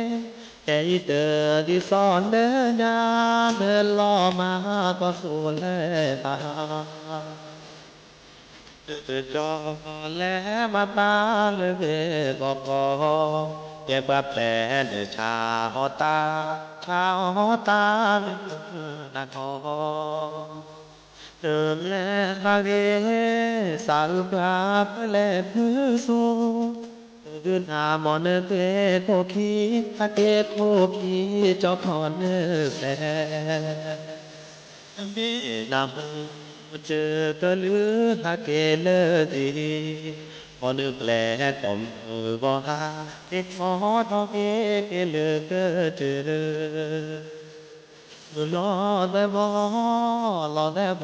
အံၤတဒ်သိးလၢညါလၢလီၤမၤသီလဲၤဘၣ် ကစီၤလၢမၤသးလၢဂ့ၢ်ဘီကီ, ယဲၢ်ပှၤပျဲၢ်လၢဆါအီၣ်သး, ဆါအီၣ်သးလၢမုၢ်နၤခီ, တဂဲၤသးဂ့ၤ သးအုးပှၤဖုလဲၤဖုသူ, တဂုာ်နၤမီၢ်နဂ့ၤခိၣ်ခံ, ဟဲက့ၤခိၣ်ခံ ကၠီခီၣ်နၢကျဲ မ့ၢ်နၤ မုၢ်စၢၤကလုၢ်ဟဲက့ၤလၢဂ့ၤ, ခီၣ်နၢကျဲကီၢ်မုၢ်ဘီဟါ, က့ၤခီၣ်နီၣ်ဂ့ၤက့ၤလၢကစၢၢ်, လီၤဂဲၤဘီ, လီၤဂဲၤဘီက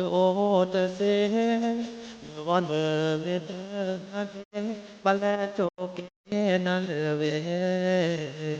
အိၣ်တသ့, လၢဂီၤနၢၤမ့ၢ်တဟဲက့ၤ, ဘၣ်လဲၤကၠိက့ၤနၤလၢဂ့ၤ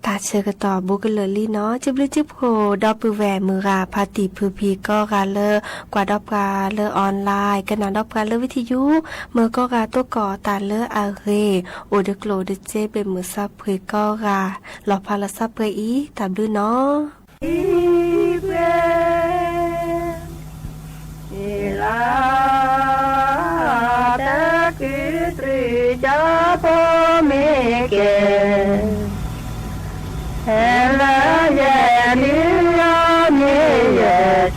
တၢ်ဆၢကတီၢ်ဘူးကလၢာ်လံနီၤ, စံးဘျုးစံးဖှိၣ်ဒီပုၢ်ဝဲၢ်မုၢ်ဂၤ ဖါတံၢ်ဖုဖံကိးဂၤလၢ ကွၢ်ဒီးပှၤလၢ online, ကနၣ်ဒီးပှၤလၢ ဝံထံယူ, မ့ၢ်ကိးဂၤတိကီၢ်တၢ်လၢအဂ့ၤ, အိၣ်တကျိၣ်တစ့ ဘၣ်မုာ်စၢ်ဖှံကိးဂၤ, လီၤဖးလီၤစၢ်ပှဲၤအံၤ တၢ်ဘျုးနီၤ. လၢတၢ်ကူၣ်တရံးကၠီဖိမ့ၢ်ကဲ, ဟဲလၢယဲ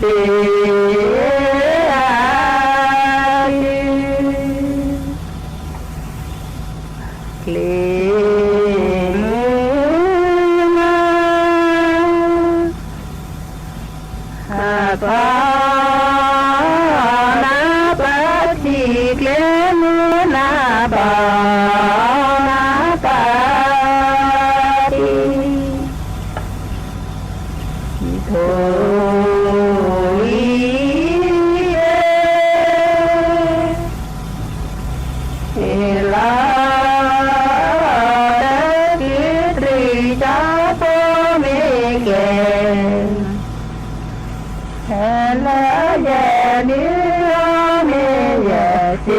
ဒုးအီၤမ့ၢ်ယဲစ့အါ, ကျ့မုၢ်နၤ ဟးပှၤနၢ်ပၢၢ်ထံ ကျ့မုၢ်နၢ်ပၢၢ်နၢ်ပၢၢ်ထံ ထိၣ်လံၤ လၢတၢ်ကူၣ်တရံးကၠီဖိမ့ၢ်ကဲ, ဟဲလၢယဲဒုးအီၤမ့ၢ်ယဲစ့အါ, ကျ့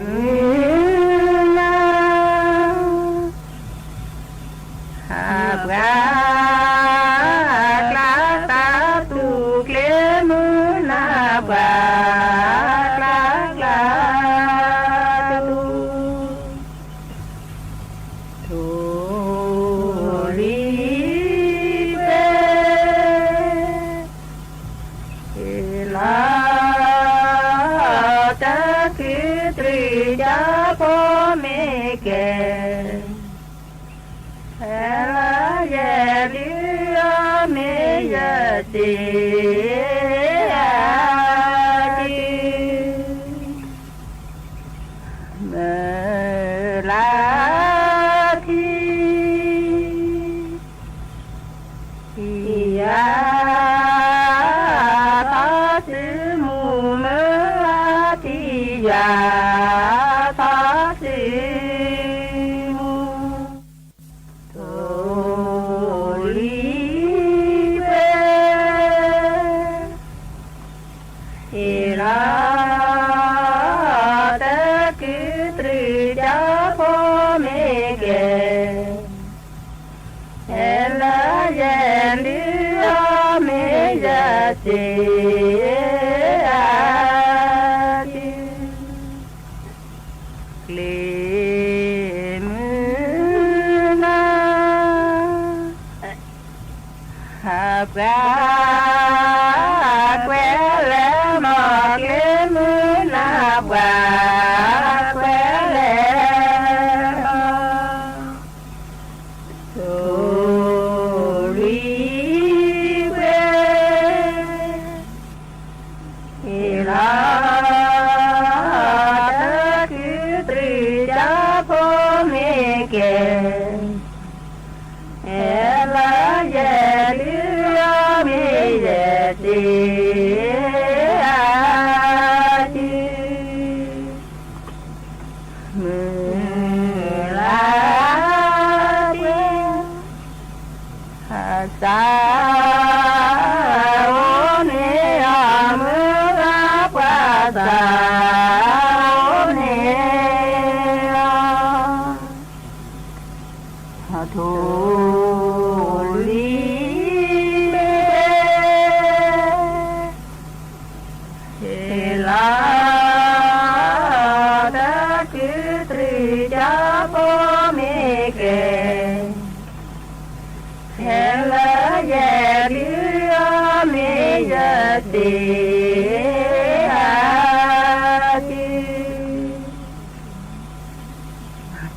မုၢ်နၤ ဟးပှၤကျါကျါတူၢ် ကျ့မုၢ်နၤ ပှၤကျါကျါတူၢ်, ထိၣ်လံၤ လၢ တၢ်ကူၣ်တရံးကၠီဖိမ့ၢ်ကဲ, ဟဲလၢယဲဒုးအီၤမ့ၢ်ယဲစ့အါ, မုၢ်လၢ်ထံ ထံယၤသီစုမူ မုၢ်လၢ်ထံယၤသီစုမူ, ထိၣ်လံၤပှဲၤ လၢ တၢ်ကူၣ်တရံးကၠီဖိမ့ၢ်ကဲ, ဟဲလၢယဲဒုးအီၤမ့ၢ်ယဲစ့အါ, ကျ့မုၢ်နၤ ဟးပှၤကွဲးလဲၤမီၢ်, ကျ့မုၢ်နၤ ပှၤကွဲးလဲၤမီၢ်, ထိၣ်လံၤပှဲၤ လၢ တၢ်ကူၣ်တရံးကၠီဖိမ့ၢ်ကဲ, ဟဲလၢယဲဒုးအီၤမ့ၢ်ယဲစ့အါ, မုၢ်လၢ်ပှဲၤ အစၢ်အိၣ်န့ၢ်အီၤ, မုၢ်လၢ်ပှဲၤအစၢ်အိၣ်န့ၢ်အီၤ, ထိၣ်လံၤပှဲၤ လၢ တၢ်ကူၣ်တရံးကၠီဖိမ့ၢ်ကဲ, ဟဲလၢယဲဒုးအီၤမ့ၢ်ယဲစ့အါ,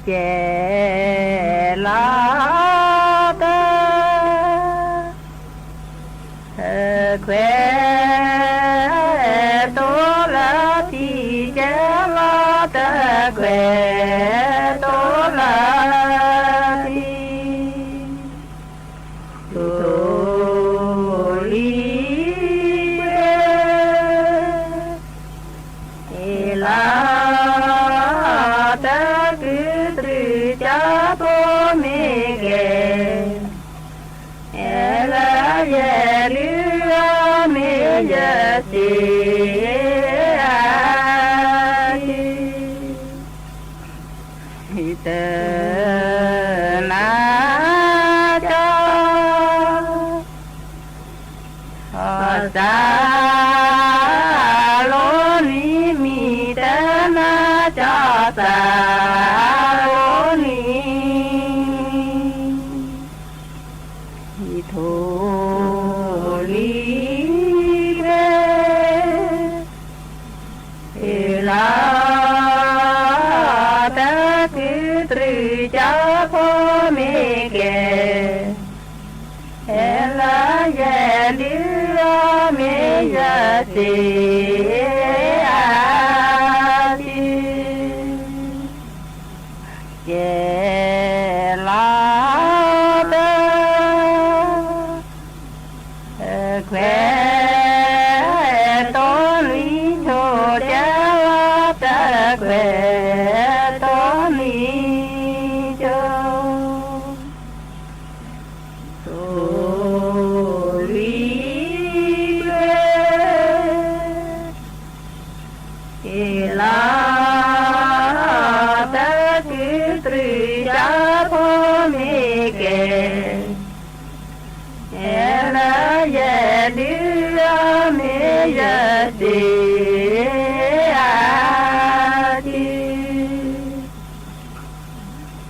ကဲလီၤတၢ် ခွဲးတိလၢထံ, ကဲလီၤတၢ်ခွဲးတိလၢ ထိၣ်လံၤပှဲၤ စ့အါစု ကဲလီၤတၢ် ခွဲးတီနွံကၠိ ကဲလီၤတၢ် ခွဲးတီနွံကၠိ တိၢ်လွံၢ်ခွဲး ဟ့ၣ်လီၤတၢ် ကုတြူၢ် ကၠီဖိမ့ၢ်ကဲ ဟဲလၢယဒုး အီၤမ့ၢ်ယစ့အါစု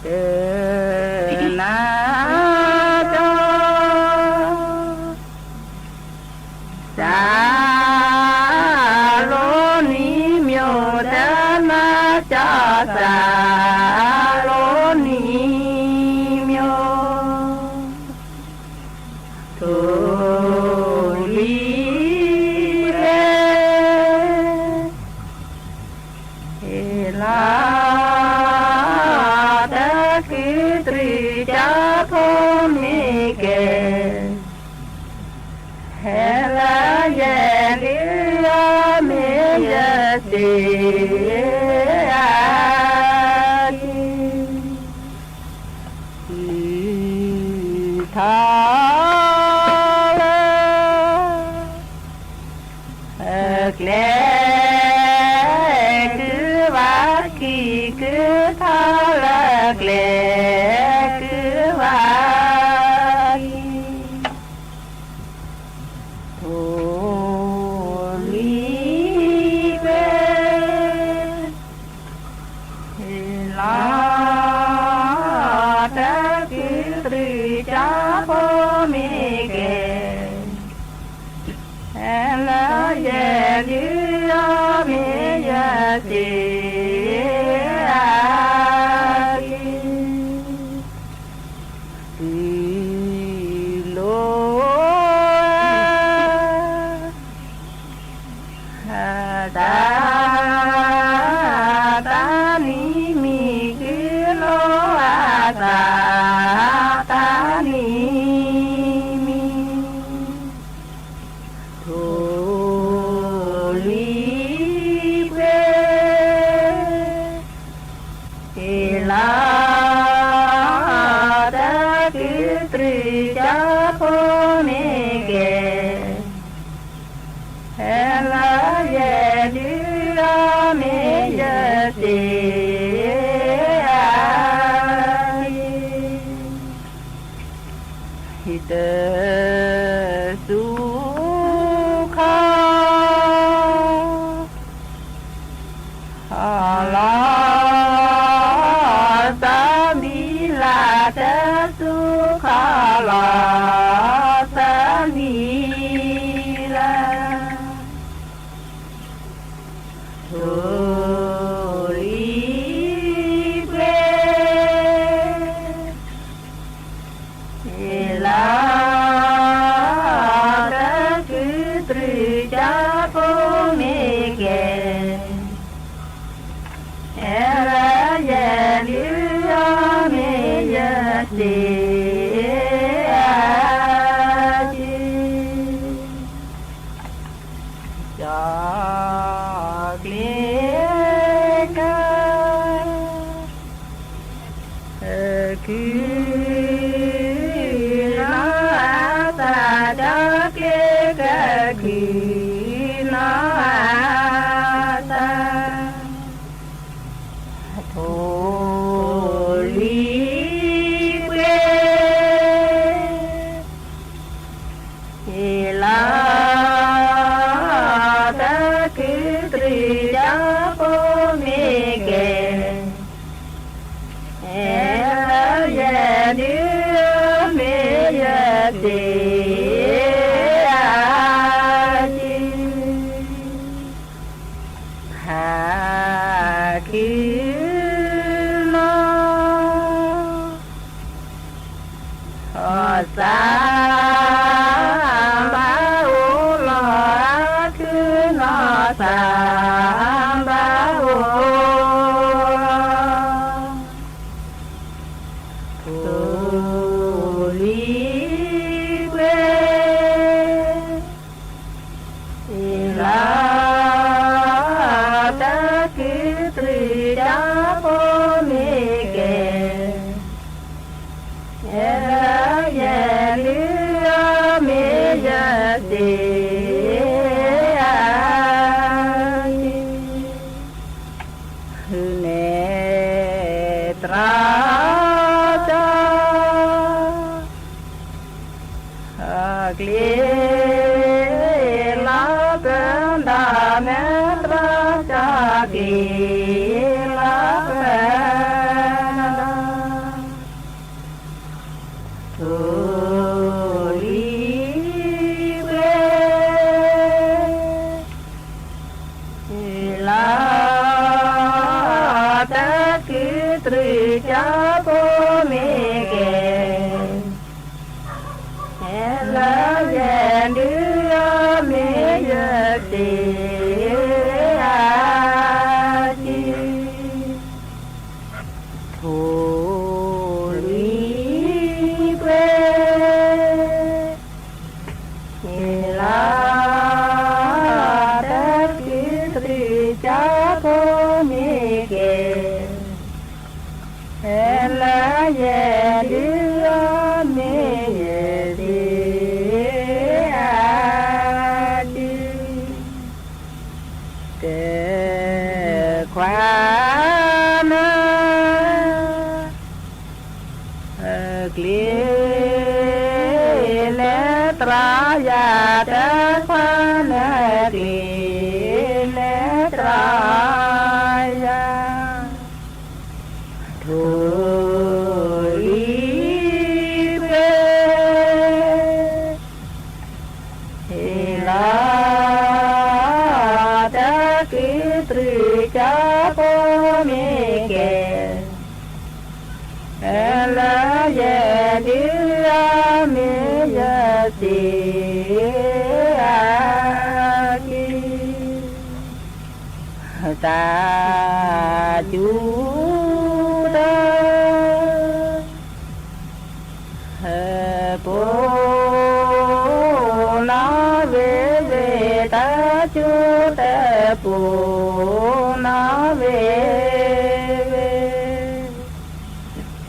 တနၤကၠီ စးလိနံၤမိၢ် တနၤကၠီ စးလိနံၤမိၢ် ထိၣ်လွံၢ်ခွဲး ဟ့ၣ်လီၤတၢ် ကုတြူၢ် ကၠီဖိမ့ၢ်ကဲ ဟဲလၢယဒုး အီၤမ့ၢ်ယစ့အါစု ကုထီၣ်လၢ ကျဲကုဘၣ် ခံကုထီၣ်လၢ ကျဲကုဘၣ် ခံ ထိၣ်လွံၢ်ခွဲး ဟ့ၣ်လီၤတၢ် ကုတြူၢ် ကၠီဖိမ့ၢ်ကဲ ဟဲလၢယဒုး အီၤမ့ၢ်ယစ့အါစု တုၤလီၤ သးတၢ်နံၤမံၤ တုၤလီၤအသး တၢ်နံၤမံၤ ထိၣ်လွံၢ်ခွဲး ဟ့ၣ်လီၤတၢ် ကုတြူၢ် ကၠီဖိမ့ၢ်ကဲ ဟဲလၢယဒုး အီၤမ့ၢ်ယစ့အါစု ဟံၣ်တစူၤခီ ခီလီၤသးဘံလၤ တစူၤခီလီၤသးဘံလၤ ထိၣ်လွံၢ်ခွဲး ဟ့ၣ်လီၤတၢ် ကုတြူၢ် ကၠီဖိမ့ၢ်ကဲ ဟဲလၢယဒုး အီၤမ့ၢ်ယစ့အါစု ကၠီကျ့က ကုနီၢ်အသး ကၠီကျ့က ကုနီၢ်အသး ထိၣ်လွံၢ်ခွဲး ဟ့ၣ်လီၤ တၢ်ကုတြူၢ် ကၠီဖိမ့ၢ်ကဲ ဟဲလၢယဒုး မ့ၢ်ယစ့အါစု ဟးကုနီၢ် အီၣ်သးဘၣ် အိၣ်လီၤအါခု လၢတၢ်ကူးတရံး တၢ်ဖိမ့ၢ်ကဲ, လၢယဒုးအီၤမ့ၢ်ယသ့ အက့ၤ ဃုန့ၢ်သရၣ် က့ၤလၢပဒၢ မ့ၢ်သရၣ် က့ၤလၢပဒၢ ထိၣ်လွံၢ်ဘ့ၣ် လၢတၢ်ကူးတရံး တၢ်ဖိမ့ၢ်ကဲ, လၢယဒုးအီၤမ့ၢ်ယသ့ အက့ၤ ထိၣ်လွံၢ်ဘ့ၣ် လၢတၢ်ကူးတရံး တၢ်ဖိမ့ၢ်ကဲ, လၢယဒုးအီၤမ့ၢ်ယသ့ အက့ၤ တခွါနၢ် ကျ့ၤလၢသရၣ်ယၤ, တခွါနၢ် ကျ့ၤလၢသရၣ်ယၤ, ထိၣ်လွံၢ်ဘ့ၣ် လၢတၢ်ကူးတရံး တၢ်ဖိမ့ၢ်ကဲ, လၢယဒုးအီၤမ့ၢ်ယသ့ အက့ၤ တၢ်စူၤတၢ် ပိၢ်နီၣ်ဝ့ၤဝ့ၤ, တၢ်စူၤတၢ်ပိၢ်နီၣ်ဝ့ၤဝ့ၤ,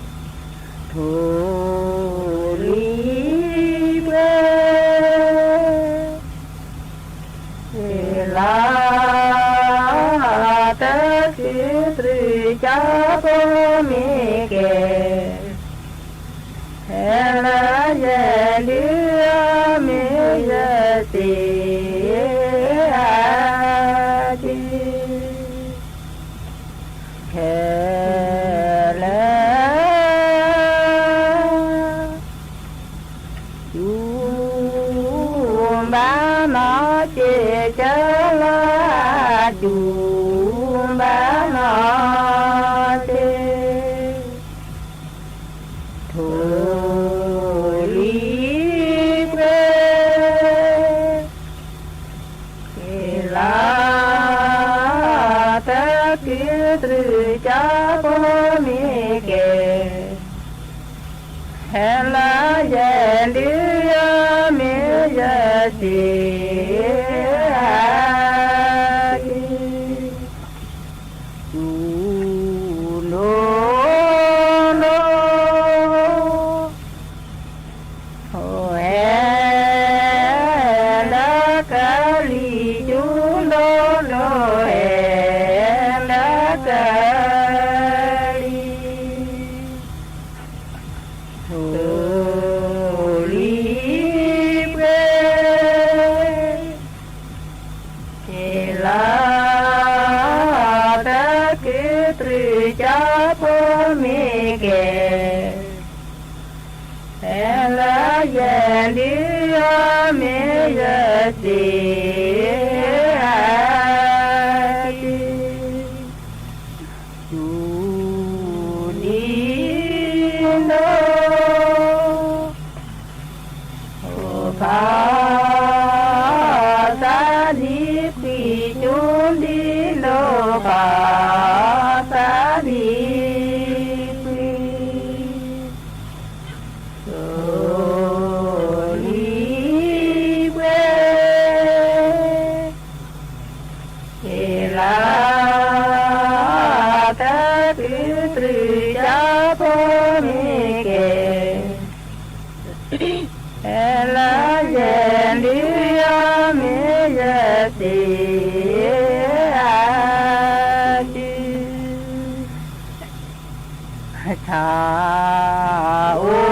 ထိၣ်လွံၢ်ဘ့ၣ် လၢတၢ်ကူးတရံး တၢ်ဖိမ့ၢ်ကဲ, လၢယဒုးအီၤမ့ၢ်ယသ့ အက့ၤ ခဲလၢာ် စူၤဘၣ်နီၢ်က့ၤ, ကၢလၢအစူၤဘၣ်နီၢ်က့ၤ, ထိၣ်လွံၢ်ဘ့ၣ် လၢတၢ်ကူးတရံး တၢ်ဖိမ့ၢ်ကဲ, လၢယဒုးအီၤမ့ၢ်ယသ့ အက့ၤ စူၤဒိၣ်ဒိၣ် ဟဲဒီးကလံၤ, စူၤဒိၣ်ဒိၣ် ဟဲဒီးကလံၤ, ထိၣ်လွံၢ်ဘ့ၣ် လၢတၢ်ကူးတရံး တၢ်ဖိမ့ၢ်ကဲ, လၢယဒုးအီၤမ့ၢ်ယသ့ အက့ၤ စူၤဒံဒိၣ် ဖးသးဒံကွံာ်, စူၤဒံဒိၣ် ဖးသးဒံကွံာ်, ထိၣ် ဟဲလၢယဒုးယီမ့ၢ်ယသ့ၣ်အါစု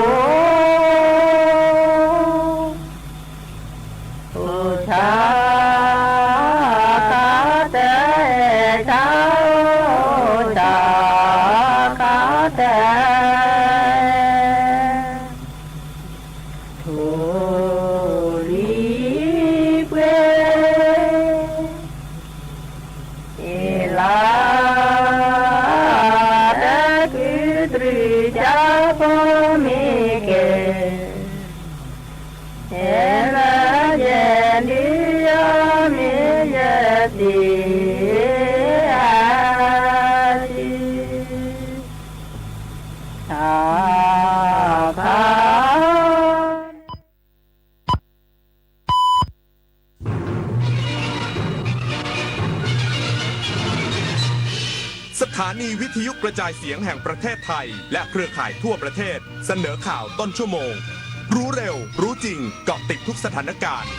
ဆၣ်အိၣ် အိၣ်ဆၣ်ခါတၢ်အဲၣ်ဆၣ်အိၣ်ဆၣ်ခါတၢ် ထိၣ်လွံၢ်ပှ့ၤ အ့ၣ်လါ တၢ်ကုတြူၢ်ကၠၢ်ဖိမ့ၢ်ကဲ ဟဲလၢယဒုးယီ မ့ၢ်ယသ့ၣ်အါစု ဆၣ်ဖး สถานีวิทยุกระจายเสียงแห่งประเทศไทยและเครือข่ายทั่วประเทศ เสนอข่าวต้นชั่วโมง รู้เร็ว รู้จริง เกาะติดทุกสถานการณ์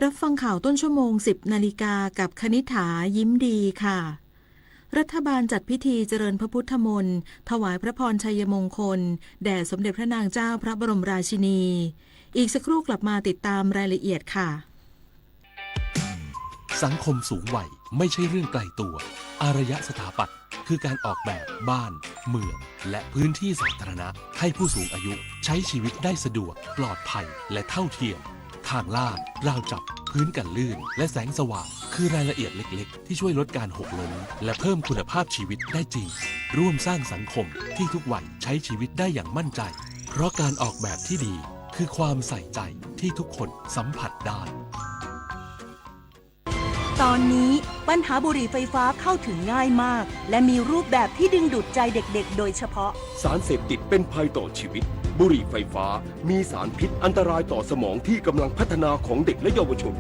รับฟังข่าวต้นชั่วโมง สิบนาฬิกา กับคณิษฐา ยิ้มดีค่ะ รัฐบาลจัดพิธีเจริญพระพุทธมนต์ ถวายพระพรชัยมงคล แด่สมเด็จพระนางเจ้าพระบรมราชินี อีกสักครู่กลับมาติดตามรายละเอียดค่ะ สังคมสูงวัยไม่ใช่เรื่องไกลตัว อารยะสถาปัตย์คือการออกแบบบ้าน เมือง และพื้นที่สาธารณะ ให้ผู้สูงอายุใช้ชีวิตได้สะดวก ปลอดภัย และเท่าเทียม ทางลาด ราวจับ พื้นกันลื่น และแสงสว่าง คือรายละเอียดเล็กๆ ที่ช่วยลดการหกล้ม และเพิ่มคุณภาพชีวิตได้จริง ร่วมสร้างสังคมที่ทุกวัยใช้ชีวิตได้อย่างมั่นใจ เพราะการออกแบบที่ดี คือความใส่ใจที่ทุกคนสัมผัสได้ ตอนนี้ปัญหาบุหรี่ไฟฟ้าเข้าถึงง่ายมาก และมีรูปแบบที่ดึงดูดใจเด็กๆ โดยเฉพาะ สารเสพติดเป็นภัยต่อชีวิต บุหรี่ไฟฟ้ามีสารพิษอันตรายต่อสมองที่กำลังพัฒนาของเด็กและเยาวชน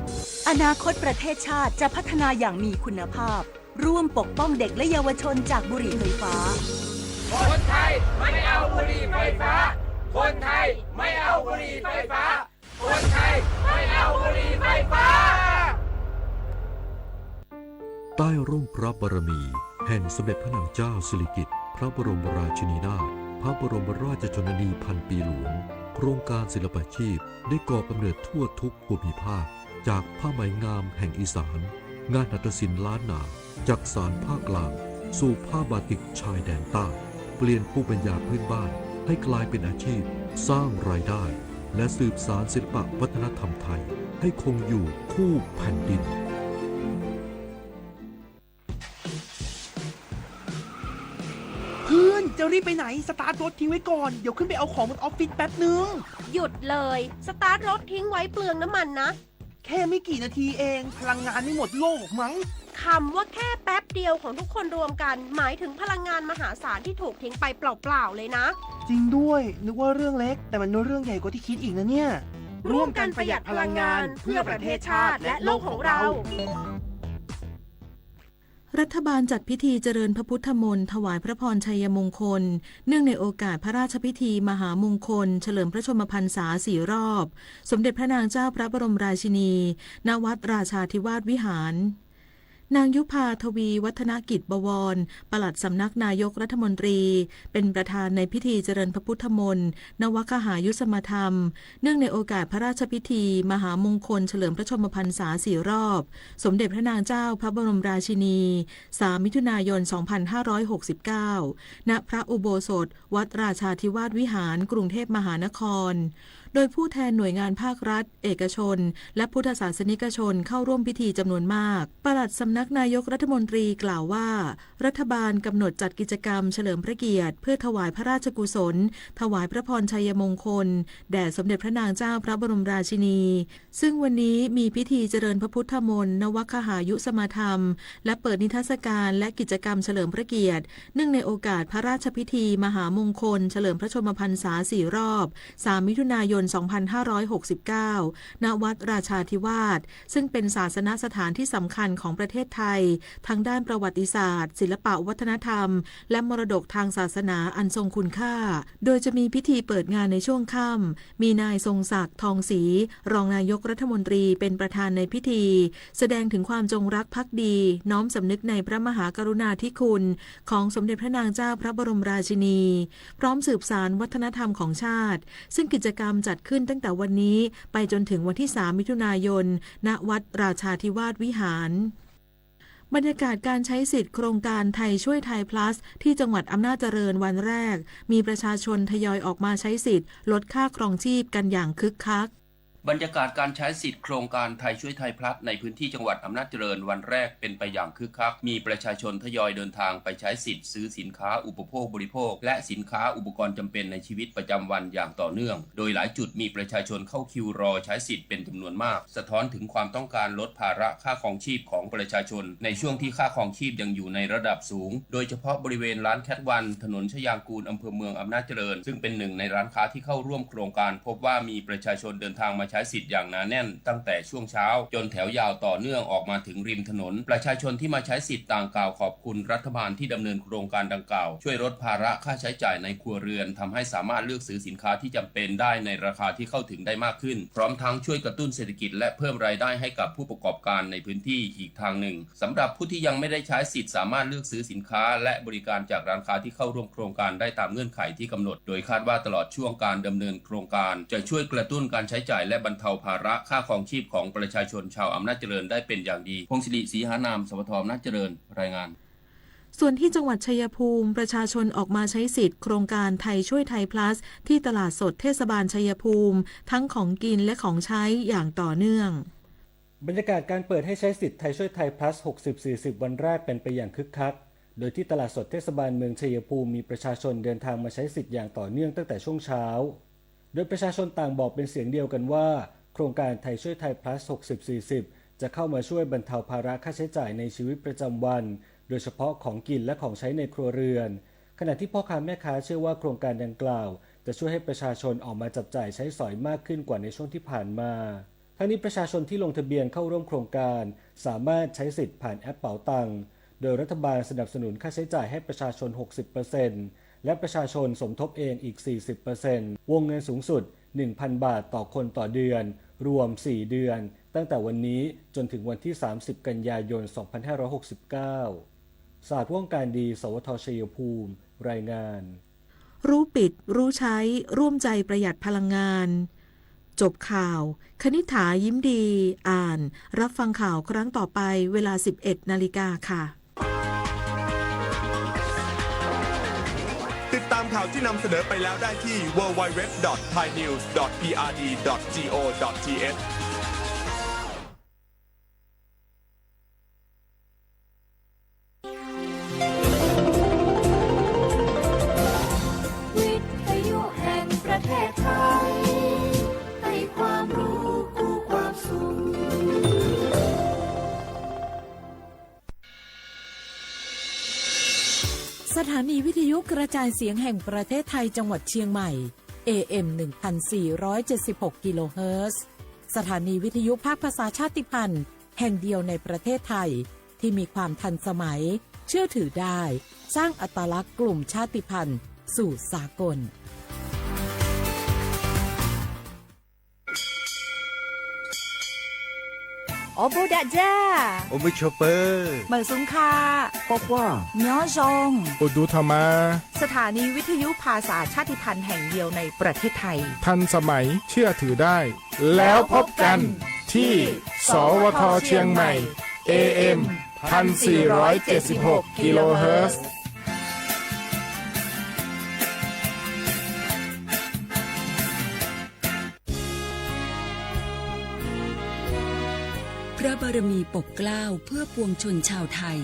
อนาคตประเทศชาติจะพัฒนาอย่างมีคุณภาพ ร่วมปกป้องเด็กและเยาวชนจากบุหรี่ไฟฟ้า คนไทยไม่เอาบุหรี่ไฟฟ้า คนไทยไม่เอาบุหรี่ไฟฟ้า คนไทยไม่เอาบุหรี่ไฟฟ้า ใต้ร่มพระบารมีแห่งสมเด็จพระนางเจ้าสิริกิติ์ พระบรมราชินีนาถ พระบรมราชชนนีพันปีหลวง โครงการศิลปาชีพได้ก่อกำเนิดทั่วทุกภูมิภาค จากผ้าไหมงามแห่งอีสาน งานหัตถศิลป์ล้านนา จากสานภาคกลาง สู่ผ้าบาติกชายแดนใต้ เปลี่ยนภูมิปัญญาพื้นบ้านให้กลายเป็นอาชีพ สร้างรายได้ และสืบสานศิลปะวัฒนธรรมไทยให้คงอยู่คู่แผ่นดิน เพื่อน จะรีบไปไหน สตาร์ทรถทิ้งไว้ก่อน เดี๋ยวขึ้นไปเอาของบนออฟฟิศแป๊บนึง หยุดเลย สตาร์ทรถทิ้งไว้เปลืองน้ำมันนะ แค่ไม่กี่นาทีเอง พลังงานไม่หมดโลกหรอกมั้ง คำว่าแค่แป๊บเดียวของทุกคนรวมกัน หมายถึงพลังงานมหาศาลที่ถูกทิ้งไปเปล่าๆเลยนะ จริงด้วย นึกว่าเรื่องเล็ก แต่มันเรื่องใหญ่กว่าที่คิดอีกนะเนี่ย ร่วมกันประหยัดพลังงาน เพื่อประเทศชาติ และโลกของเรา รัฐบาลจัดพิธีเจริญพระพุทธมนต์ถวายพระพรชัยมงคล เนื่องในโอกาสพระราชพิธีมหามงคลเฉลิมพระชนมพรรษาสี่รอบ สมเด็จพระนางเจ้าพระบรมราชินี ณ วัดราชาธิวาสวิหาร นางยุภา ทวีวัฒนกิจบวร ปลัดสำนักนายกรัฐมนตรี เป็นประธานในพิธีเจริญพระพุทธมนต์ นวคหายุสมธรรม เนื่องในโอกาสพระราชพิธีมหามงคลเฉลิมพระชนมพรรษาสี่รอบ สมเด็จพระนางเจ้าพระบรมราชินี สามมิถุนายน สองพันห้าร้อยหกสิบเก้า ณ พระอุโบสถ วัดราชาธิวาสวิหาร กรุงเทพมหานคร โดยผู้แทนหน่วยงานภาครัฐ เอกชน และพุทธศาสนิกชนเข้าร่วมพิธีจำนวนมาก ปลัดสำนักนายกรัฐมนตรีกล่าวว่า รัฐบาลกำหนดจัดกิจกรรมเฉลิมพระเกียรติ เพื่อถวายพระราชกุศล ถวายพระพรชัยมงคล แด่สมเด็จพระนางเจ้าพระบรมราชินี ซึ่งวันนี้มีพิธีเจริญพระพุทธมนต์ นวคหายุสมธรรม และเปิดนิทรรศการและกิจกรรมเฉลิมพระเกียรติ เนื่องในโอกาสพระราชพิธีมหามงคลเฉลิมพระชนมพรรษาสี่รอบ สามมิถุนายน สองพันห้าร้อยหกสิบเก้า ณ วัดราชาธิวาส ซึ่งเป็นศาสนสถานที่สำคัญของประเทศไทย ทั้งด้านประวัติศาสตร์ ศิลปะวัฒนธรรม และมรดกทางศาสนาอันทรงคุณค่า โดยจะมีพิธีเปิดงานในช่วงค่ำ มีนายทรงศักดิ์ ทองศรี รองนายกรัฐมนตรีเป็นประธานในพิธี แสดงถึงความจงรักภักดี น้อมสำนึกในพระมหากรุณาธิคุณของสมเด็จพระนางเจ้าพระบรมราชินี พร้อมสืบสานวัฒนธรรมของชาติ ซึ่งกิจกรรมจัดขึ้นตั้งแต่วันนี้ไปจนถึงวันที่ สาม มิถุนายน ณ วัดราชาธิวาสวิหาร บรรยากาศการใช้สิทธิ์โครงการไทยช่วยไทย Plus ที่จังหวัดอำนาจเจริญวันแรก มีประชาชนทยอยออกมาใช้สิทธิ์ลดค่าครองชีพกันอย่างคึกคัก บรรยากาศการใช้สิทธิ์โครงการไทยช่วยไทย Plus ในพื้นที่จังหวัดอำนาจเจริญวันแรกเป็นไปอย่างคึกคัก มีประชาชนทยอยเดินทางไปใช้สิทธิ์ซื้อสินค้าอุปโภคบริโภค และสินค้าอุปกรณ์จำเป็นในชีวิตประจำวันอย่างต่อเนื่อง โดยหลายจุดมีประชาชนเข้าคิวรอใช้สิทธิ์เป็นจำนวนมาก สะท้อนถึงความต้องการลดภาระค่าครองชีพของประชาชน ในช่วงที่ค่าครองชีพยังอยู่ในระดับสูง โดยเฉพาะบริเวณร้านแคทวัน ถนนชยางกูล อำเภอเมืองอำนาจเจริญ ซึ่งเป็นหนึ่งในร้านค้าที่เข้าร่วมโครงการ พบว่ามีประชาชนเดินทางมาใช้สิทธิ์อย่างหนาแน่นตั้งแต่ช่วงเช้า จนแถวยาวต่อเนื่องออกมาถึงริมถนน ประชาชนที่มาใช้สิทธิ์ต่างกล่าวขอบคุณรัฐบาลที่ดำเนินโครงการดังกล่าว ช่วยลดภาระค่าใช้จ่ายในครัวเรือน ทำให้สามารถเลือกซื้อสินค้าที่จำเป็นได้ในราคาที่เข้าถึงได้มากขึ้น พร้อมทั้งช่วยกระตุ้นเศรษฐกิจและเพิ่มรายได้ให้กับผู้ประกอบการในพื้นที่อีกทางหนึ่ง สำหรับผู้ที่ยังไม่ได้ใช้สิทธิ์สามารถเลือกซื้อสินค้าและบริการจากร้านค้าที่เข้าร่วมโครงการได้ตามเงื่อนไขที่กำหนด โดยคาดว่าตลอดช่วงการดำเนินโครงการ จะช่วยกระตุ้นการใช้จ่ายและบรรเทาภาระค่าครองชีพของประชาชนชาวอำนาจเจริญได้เป็นอย่างดี พงศิริ ศรีหานาม สวท อำนาจเจริญ รายงาน ส่วนที่จังหวัดชัยภูมิ ประชาชนออกมาใช้สิทธิ์โครงการไทยช่วยไทย Plus ที่ตลาดสดเทศบาลชัยภูมิ ทั้งของกินและของใช้อย่างต่อเนื่อง บรรยากาศการเปิดให้ใช้สิทธิ์ไทยช่วยไทย Plus หกสิบ สี่สิบ วันแรกเป็นไปอย่างคึกคัก โดยที่ตลาดสดเทศบาลเมืองชัยภูมิมีประชาชนเดินทางมาใช้สิทธิ์อย่างต่อเนื่องตั้งแต่ช่วงเช้า โดยประชาชนต่างบอกเป็นเสียงเดียวกันว่า โครงการไทยช่วยไทย Plus หกสิบ สี่สิบ จะเข้ามาช่วยบรรเทาภาระค่าใช้จ่ายในชีวิตประจำวัน โดยเฉพาะของกินและของใช้ในครัวเรือน ขณะที่พ่อค้าแม่ค้าเชื่อว่าโครงการดังกล่าว จะช่วยให้ประชาชนออกมาจับจ่ายใช้สอยมากขึ้นกว่าในช่วงที่ผ่านมา ทั้งนี้ประชาชนที่ลงทะเบียนเข้าร่วมโครงการ สามารถใช้สิทธิ์ผ่านแอปเป๋าตัง โดยรัฐบาลสนับสนุนค่าใช้จ่ายให้ประชาชน หกสิบเปอร์เซ็นต์ และประชาชนสมทบเองอีก สี่สิบเปอร์เซ็นต์ วงเงินสูงสุด หนึ่งพัน บาทต่อคนต่อเดือน รวม สี่ เดือน ตั้งแต่วันนี้จนถึงวันที่ สามสิบ กันยายน สองพันห้าร้อยหกสิบเก้า สาดว่องการดี สวท ชัยภูมิ รายงาน รู้ปิด รู้ใช้ ร่วมใจประหยัดพลังงาน จบข่าว คณิษฐา ยิ้มดี อ่าน รับฟังข่าวครั้งต่อไป เวลา สิบเอ็ด นาฬิกาค่ะ ติดตามข่าวที่นำเสนอไปแล้วได้ที่ ดับเบิลยู ดับเบิลยู ดับเบิลยู ดอท ไทยนิวส์ ดอท พีอาร์ดี ดอท จี โอ ดอท ที เอช วิทยุแห่งประเทศไทย ให้ความรู้คู่ความสุข สถานีวิทยุกระจายเสียงแห่งประเทศไทยจังหวัดเชียงใหม่ เอ เอ็ม หนึ่งพันสี่ร้อยเจ็ดสิบหก กิโลเฮิรตซ์ สถานีวิทยุภาคภาษาชาติพันธุ์แห่งเดียวในประเทศไทย ที่มีความทันสมัย เชื่อถือได้ สร้างอัตลักษณ์กลุ่มชาติพันธุ์สู่สากล အိၣ်ဘူးဒးကၠၢ် အိၣ်မုာ်ဆိးပၢၤ မုာ်ဆူၣ်ခါ ကွၢ်ကွၢ် ညီယီၣ် အိၣ်ဒူထီၣ်မး สถานีวิทยุภาษาชาติพันธุ์แห่งเดียวในประเทศไทย ทันสมัย เชื่อถือได้ แล้วพบกันที่ สวท เชียงใหม่ เอ เอ็ม พันสี่ร้อยเจ็ดสิบหก กิโลเฮิรตซ์ พระบารมีปกเกล้าเพื่อปวงชนชาวไทย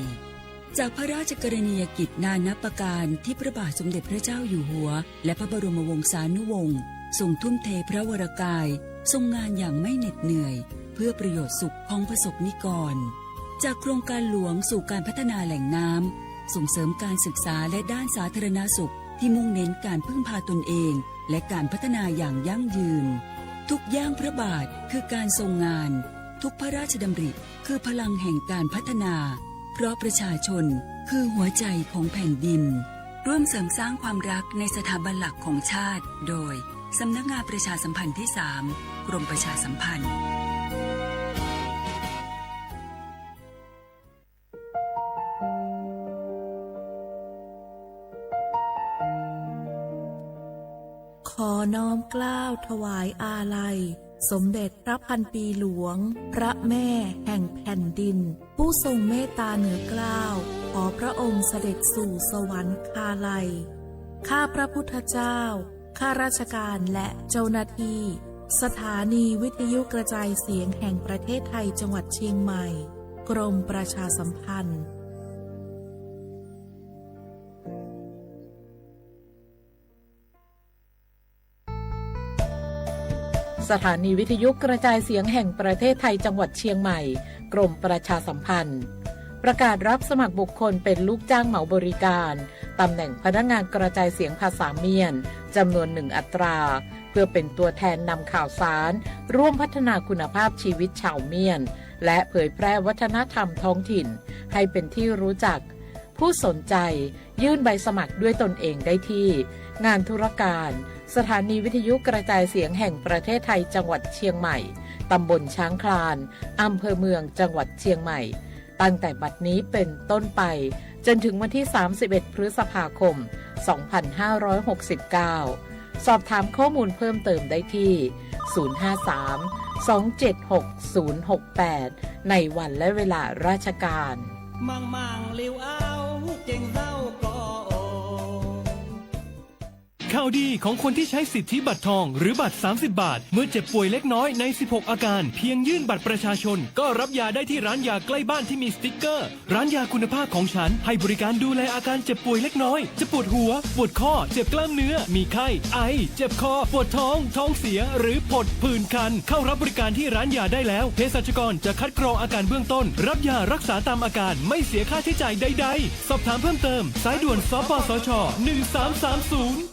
จากพระราชกรณียกิจนานับประการที่พระบาทสมเด็จพระเจ้าอยู่หัว และพระบรมวงศานุวงศ์ทรงทุ่มเทพระวรกาย ทรงงานอย่างไม่เหน็ดเหนื่อย เพื่อประโยชน์สุขของประสบนิกร จากโครงการหลวงสู่การพัฒนาแหล่งน้ำ ส่งเสริมการศึกษาและด้านสาธารณสุข ที่มุ่งเน้นการพึ่งพาตนเอง และการพัฒนาอย่างยั่งยืน ทุกย่างพระบาทคือการทรงงาน ทุกพระราชดำริคือพลังแห่งการพัฒนา เพราะประชาชนคือหัวใจของแผ่นดิน ร่วมเสริมสร้างความรักในสถาบันหลักของชาติ โดย สำนักงานประชาสัมพันธ์ที่สาม กรมประชาสัมพันธ์ ขอน้อมเกล้าถวายอาลัย สมเด็จพระพันปีหลวง พระแม่แห่งแผ่นดิน ผู้ทรงเมตตาเหนือเกล้า ขอพระองค์เสด็จสู่สวรรคาลัย ข้าพระพุทธเจ้า ข้าราชการและเจ้าหน้าที่ สถานีวิทยุกระจายเสียงแห่งประเทศไทยจังหวัดเชียงใหม่ กรมประชาสัมพันธ์ สถานีวิทยุกระจายเสียงแห่งประเทศไทยจังหวัดเชียงใหม่ กรมประชาสัมพันธ์ ประกาศรับสมัครบุคคลเป็นลูกจ้างเหมาบริการ ตำแหน่งพนักงานกระจายเสียงภาษาเมียน จำนวนหนึ่งอัตรา เพื่อเป็นตัวแทนนำข่าวสาร ร่วมพัฒนาคุณภาพชีวิตชาวเมียน และเผยแพร่วัฒนธรรมท้องถิ่น ให้เป็นที่รู้จัก ผู้สนใจยื่นใบสมัครด้วยตนเองได้ที่ งานธุรการ สถานีวิทยุกระจายเสียงแห่งประเทศไทยจังหวัดเชียงใหม่ ตำบลช้างคลาน อำเภอเมืองจังหวัดเชียงใหม่ ตั้งแต่บัดนี้เป็นต้นไป จนถึงวันที่ สามสิบเอ็ด พฤษภาคม สองพันห้าร้อยหกสิบเก้า สอบถามข้อมูลเพิ่มเติมได้ที่ ศูนย์ห้าสามสองเจ็ดหกศูนย์หกแปด ในวันและเวลาราชการ ข่าวดีของคนที่ใช้สิทธิบัตรทองหรือบัตร สามสิบ บาท เมื่อเจ็บป่วยเล็กน้อยใน สิบหก อาการ เพียงยื่นบัตรประชาชน ก็รับยาได้ที่ร้านยาใกล้บ้านที่มีสติ๊กเกอร์ ร้านยาคุณภาพของฉัน ให้บริการดูแลอาการเจ็บป่วยเล็กน้อย จะปวดหัว ปวดข้อ เจ็บกล้ามเนื้อ มีไข้ ไอ เจ็บคอ ปวดท้อง ท้องเสีย หรือผดผื่นคัน เข้ารับบริการที่ร้านยาได้แล้ว เภสัชกรจะคัดกรองอาการเบื้องต้น รับยารักษาตามอาการ ไม่เสียค่าใช้จ่ายใดๆ สอบถามเพิ่มเติม สายด่วน สปสช. หนึ่งสามสามศูนย์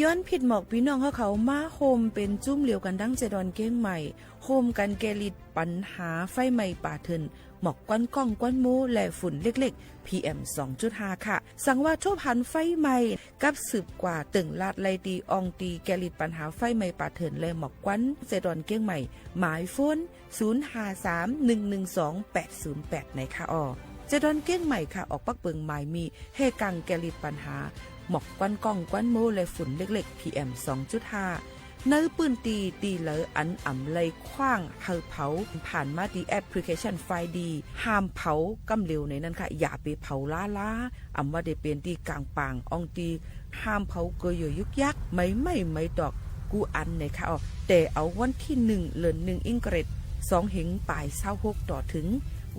ယွၼ်းဖိတ်ႉမွၵ်ႇ ပီႈၼွင်ႉၶဝ် မႃးႁူမ်ႈပဵၼ်ၸုမ်းလဵဝ်ၵၼ်တင်း ကႄႈတွၼ်ႈၵဵင်းမႂ်ႇ ႁူမ်ႈၵၼ်ကၢၼ်ပၢၼ်ႁႃ ไฟไหม้ป่าเถื่อน မွၵ်ႇကွၼ်းกล้อง ကွၼ်းမူဝ်း และฝุ่นเล็กๆ พีเอ็มสองจุดห้า ค่ะ သင်ဝႃႈထူပ်းႁၼ် ไฟไหม้ กับသိုပ်ႇၵႂႃႇတိူင်ႇလၢတ်ႈလႆႈတီႈ อองค์ตีแก้หลีดปัญหาไฟไหม้ป่าเถื่อน และหมอกควัน ကႄႈတွၼ်ႈၵဵင်းမႂ်ႇ หมายโฟน ศูนย์ห้าสาม หนึ่งหนึ่งสอง แปดศูนย์แปด ในค่ะออ ကႄႈတွၼ်ႈၵဵင်းမႂ်ႇค่ะ ออกปักเปิงหมายมี แห่กลางแก้หลีดปัญหา หมอกควันกล้อง ควันหมู่ และฝุ่นเล็กๆ พีเอ็มสองจุดห้า ในพื้นที่ ที่เหลืออันอ่ำไลคว้างเฮาเผา ผ่านมาที่แอปพลิเคชันไฟดี ห้ามเผาก้ำเหลวในนั้นค่ะ อย่าไปเผาล้าๆ อ่ำว่าได้เป็นที่กลางป่าง อองค์ตี ห้ามเผาเกยอยุกยัก ไม้ไหม้ ไม้ตอก กู้อันในค่ะออ แต่เอาวันที่หนึ่ง เดือนหนึ่ง อิงเกรด สองเฮงปายซาวหก ต่อถึง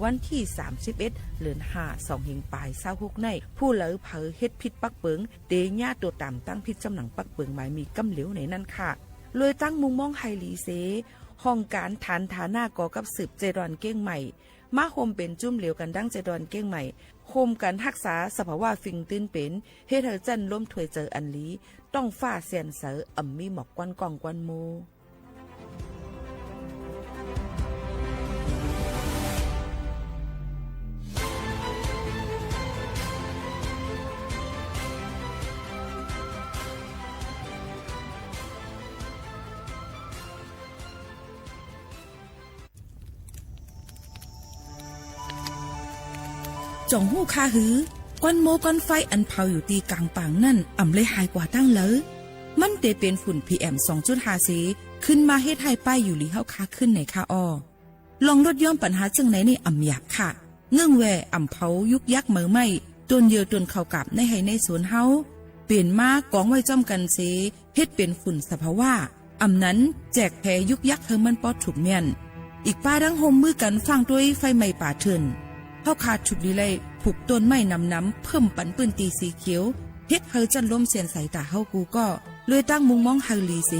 วันที่สามสิบเอ็ด เดือนห้า สองเฮงปายซาวหก ใน ผู้เหลือเผาเฮ็ดผิดปักเปิง เตะหญ้าตัวตามตั้งผิดจำหนังปักเปิงหมายมีก้ำเหลวในนั้นค่ะ เลยตั้งมุงมองไฮลีเซ ห้องการฐานฐานะก่อกับสืบเจดอนเก้งใหม่ มาโฮมเป็นจุ้มเหลวกันดั้งเจดอนเก้งใหม่ โฮมกันฮักษาสภาวะฟิงตื้นเป็น เฮ็ดให้จั้นลมถ้วยเจออันลี ต้องฟ้าแสนใส อ่ำมีหมอกควันกองควันหมู่ จ่องหู้ค่าหือ ควันหมู่ควันไฟอันเผาอยู่ตีกลางป่างนั่น อ่ำเลยหายกว่าตั้งเลย มันเตเป็นฝุ่น พีเอ็มสองจุดห้า เส ขึ้นมาเฮ็ดให้ป้ายอยู่หลีเฮาคาขึ้นไหนค่าออ ลองลดย่อมปัญหาเจิ่งไหนนี่อ่ำหยาบค่ะ เงื่องแวอ่ำเผายุกยักเหมอไหม้ ต้นเยอต้นเขากาบในไฮ่ในสวนเฮา เปลี่ยนมากองไว้จ้อมกันเส เฮ็ดเป็นฝุ่นสภาวะ อ่ำนั้นแจกแผยุกยักเฮอมันปอดถูกเมียน อีกป้าดั้งโฮมมือกันฟังด้วยไฟไหม้ป่าเถื่อน เฮาขาดถูกดีไล ผูกต้นไม้นำนำเพิ่มปันปื้นตีสีเขียว เฮ็ดเฮอจั้นลมเสียนใสตาเฮากูก็ เลยตั้งมุงมองไฮลีเส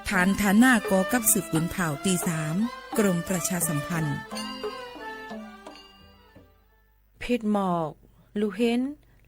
ฐานฐานะก่อกับสืบปืนเผ่าตีสาม กรมประชาสัมพันธ์ ဖိတ်ႉမွၵ်ႇ လူႇႁဵၼ်း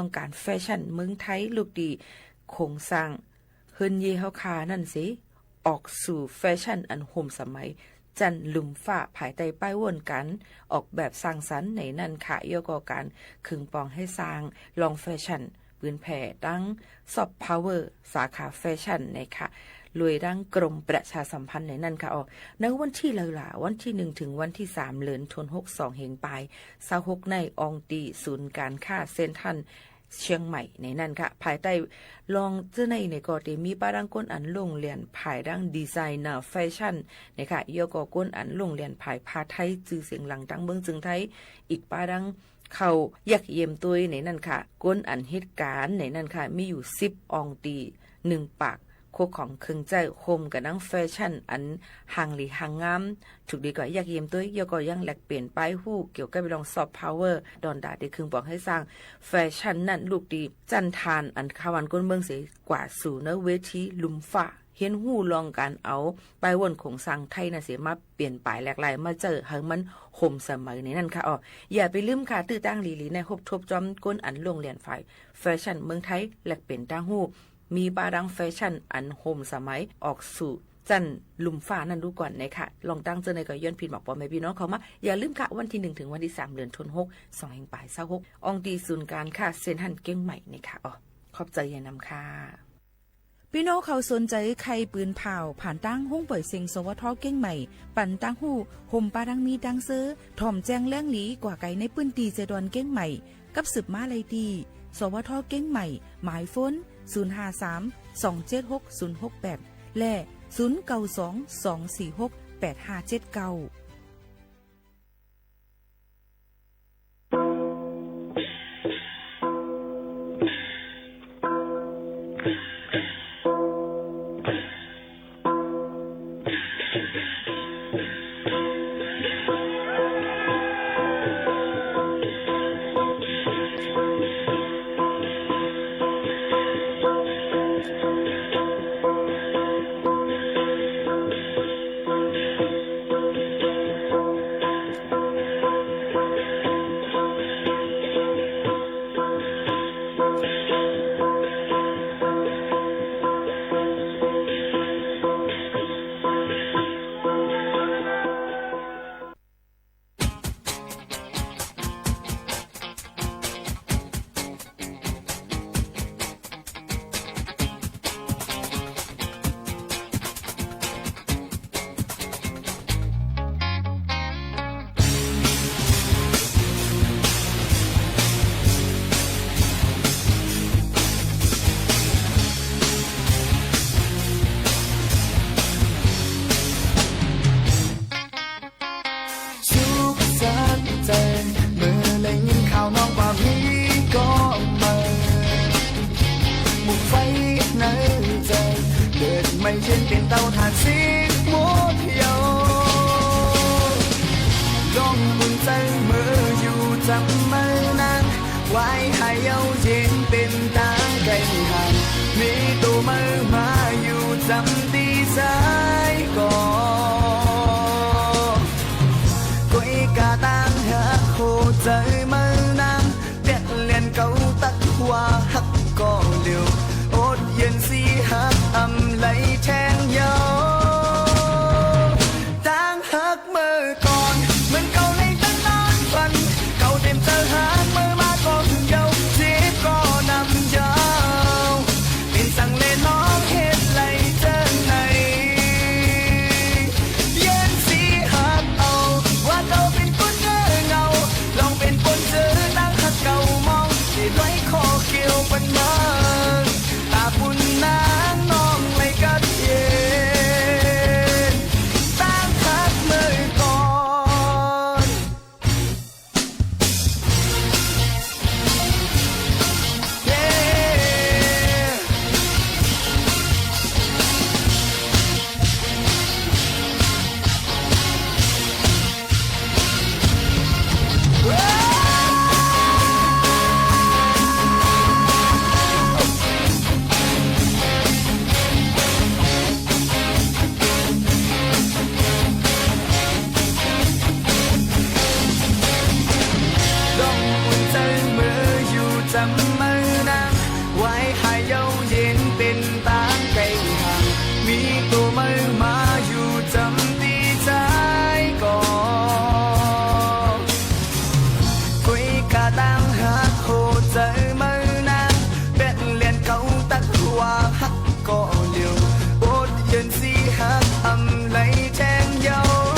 ပှၤလၢအမၤန့ၢ်က့ၤတၢ်သ့ၣ်ညါလၢကဘၣ်မၤန့ၢ်က့ၤတၢ်ဟ့ၣ်ကူၣ်ဟ့ၣ်ဖးလၢကဘၣ်မၤန့ၢ်က့ၤတၢ်လၢ โครงสร้าง ဟိန့ၢ်ယ့ဟီၣ်ခါန့ၣ်စ့ၢ် အီၣ်ဆူၣ် fashion အဟိၣ်စမံၤ จันทร์ลุ่มฟ้า ภายใต้ป้ายวนการออกแบบสร้างสรรค์ န့ၣ်န့ၣ်ခါ ယဲၢ်ကီၢ်ကၢ် ခူၣ်ပီၤဟဲစၢင် လီၢ် fashion ပိုၣ်ဖဲး တၢ် soft power สาขา fashion န့ၣ်ခါ လွဲၢ်တၢ် กรมประชาสัมพันธ์ န့ၣ်န့ၣ်ခါအီၤ ในวันที่လၢ်လၢ် วันที่หนึ่ง ถึงวันที่สาม เดือนธันวาคม สอง เฮงปาย ซาวหก ใน อองตีศูนย์การค้าเซ็นทรัลเชียงใหม่ န့ၣ်န့ၣ်ခါ ภายใต้ လီၢ် เจ้า န့ၣ်န့ၣ်ကီး တ့ၢ်မံဘၣ်တၢ်ကိၣ်အၣ်လိၣ်လၢၢ်ဖးတၢ် designer fashion န့ၣ်ခါ ယဲၢ်ကီၢ်ကိၣ်အၣ်လိၣ်လၢၢ်ဖး ผ้าไทย ชื่อเสียงหลัง တၢ်မိၢ်ကၠိၣ်ไทย အံၤဘၣ်တၢ် เข้าเยี่ยมเยียม တွဲ န့ၣ်န့ၣ်ခါ ကိၣ်အၣ်ဟ့ၣ်ကၣ် န့ၣ်န့ၣ်ခါ မ့ၢ်ယူၤ สิบ อองตี หนึ่ง ปาก โคกของเครื่องใช้ โฮมกับหนัง fashion อันห่างหลีห่างงาม ถูกดีกว่าเยี่ยมเยียม တွဲ ယဲၢ်ကီၢ်ယင်း แลกเปลี่ยน ป้ายหู เกี่ยวกับเรื่อง soft power ဒွၣ်ဒါ တ့ၢ်ခူၣ်ပီၤဟဲစၢင် fashion န့ၣ် လုၢ်ဒံး จันทร์ အၣ်ခါဝၣ်ကိၣ်မိၢ်စ့ၢ် กว่าสู่ ในเวทีลุ่มฟ้า ဟ့ၣ်ဟူလီၤကၣ်အီၤ ป้ายวน โครงสร้าง ไทย န့ၣ်စ့ၢ် မၤပၠ့ၣ်ပာ်လဲၢ်ကလဲၢ် မၤစၢၤဟၢမၼ်းဟိၣ်စမံၤ န့ၣ်န့ၣ်ခါအီၤ ယၤပလံၤမုၢ်ခါ တိုၣ်တၢ်လံၤလံၤန့ၣ် ဟူးထူပ်းကၠိကိၣ်အၣ်လိၣ်လၢၢ်ဖး fashion เมืองไทย แลกเปลี่ยน တၢ်ဟူး မံဘၣ်တၢ် fashion အၣ်ဟိၣ်စမံၤ ออกสู่ จันทร์ลุ่มฟ้า န့ၣ် ดูก่อน န့ၣ်ခါ လီၢ်တၢ် เจ้า န့ၣ်ကီး ယွၤဖံးမၤပိာ်မ့ၢ်ပံနီၤ ခီမး ယၤလံၤမုၢ်ခါ วันที่หนึ่ง ถึงวันที่สาม เดือนธันวาคม สอง เฮงปาย ซาวหก อองตีศูนย์การค้า เซ็นทรัลเชียงใหม่ န့ၣ်ခါအီၤ ขอบใจ ယၤနၢ်ခါ ပံနီၤခီၣ် สนใจ ไขปืนผ่าว ผ่าน တၢ် ห้องปล่อยเสียง สวท เชียงใหม่ ပၼ်တၢ်ဟူး ဟိၣ်ပၢ်တၢ်မံတၢ်စၢၤ ထီၣ်ကၠဲၣ်လၢလံၤ ကွၢ်ကဲၤ ในพื้นที่ เชียงดอน เชียงใหม่ กับสืบมาลัยที่ สวท เชียงใหม่ หมายโฟน ศูนย์ห้าสาม สองเจ็ดหก ศูนย์หกแปด และ ศูนย์เก้าสอง สองสี่หก แปดห้าเจ็ดเก้า ဆူၣ်စၢ်တၢ် မ့ၢ်လဲၤငိၣ်ခီၣ်နီၣ်ပှၤမံကီၢ်မၢ် မူၣ်ဖဲနၤတၢ် ဒိးမ့ၢ်ယ့ၢ်ပ့ၣ်တီၢ်ထၣ်စံမိၣ်ဖျိ ဒီးမုၢ်တၢ်မ့ၢ်ယူၢ်တၢ်မၢ်နၤ ဝဲဟးယဝ်ၣ်ယ့ၢ်ပ့ၣ်တၢ်ကဲဟး မ့ၢ်တိၢ်မၢ်မၤယူၢ်တၢ်ဒ်စဲးကီး ကွဲးကၤတၢ်ဟးခိၣ်တၢ်မၢ်နၤ ပျဲလၢ်ကီၢ်တၢ်ကွၢ်ဟးကီၢ်လၢ အိၣ်ယဲၢ်စံဟးအမ်လံထဲယဝ်ၣ် တၢ်ဟးမၢ်ကီၢ် မ့ၢ်ကီၢ်လၢတၢ်နၢ်ပၢၢ် ကီၢ်တ့ၢ်တၢ်ဟးမၢ်မၤကီၢ်ယဝ်ၣ် စ့ၢ်ကီးနၢ်ယဝ်ၣ် ပ့ၣ်စၣ်လဲၤနီၣ်ဟ့ၣ်လံတၢ် မုၢ်နၤ ဝဲဟးယဝ်ယ့ၣ်ပ့ၣ်တၢ်ကဲဟၢ် မံၤတိၢ်မုၢ်မၤယူၤ ကၠၢမ်တံၢ်စဲကီး ကွံာ်ကတၢ်ဟးဟိၣ်စၢၤမုၢ်နၤ ဘဲးလဲၣ်ကီးတၢ်ကွၢ်ဟး ကီးလၢ အိၣ်ယၢၢ်စံဟးအမ်လံထဲယဝ်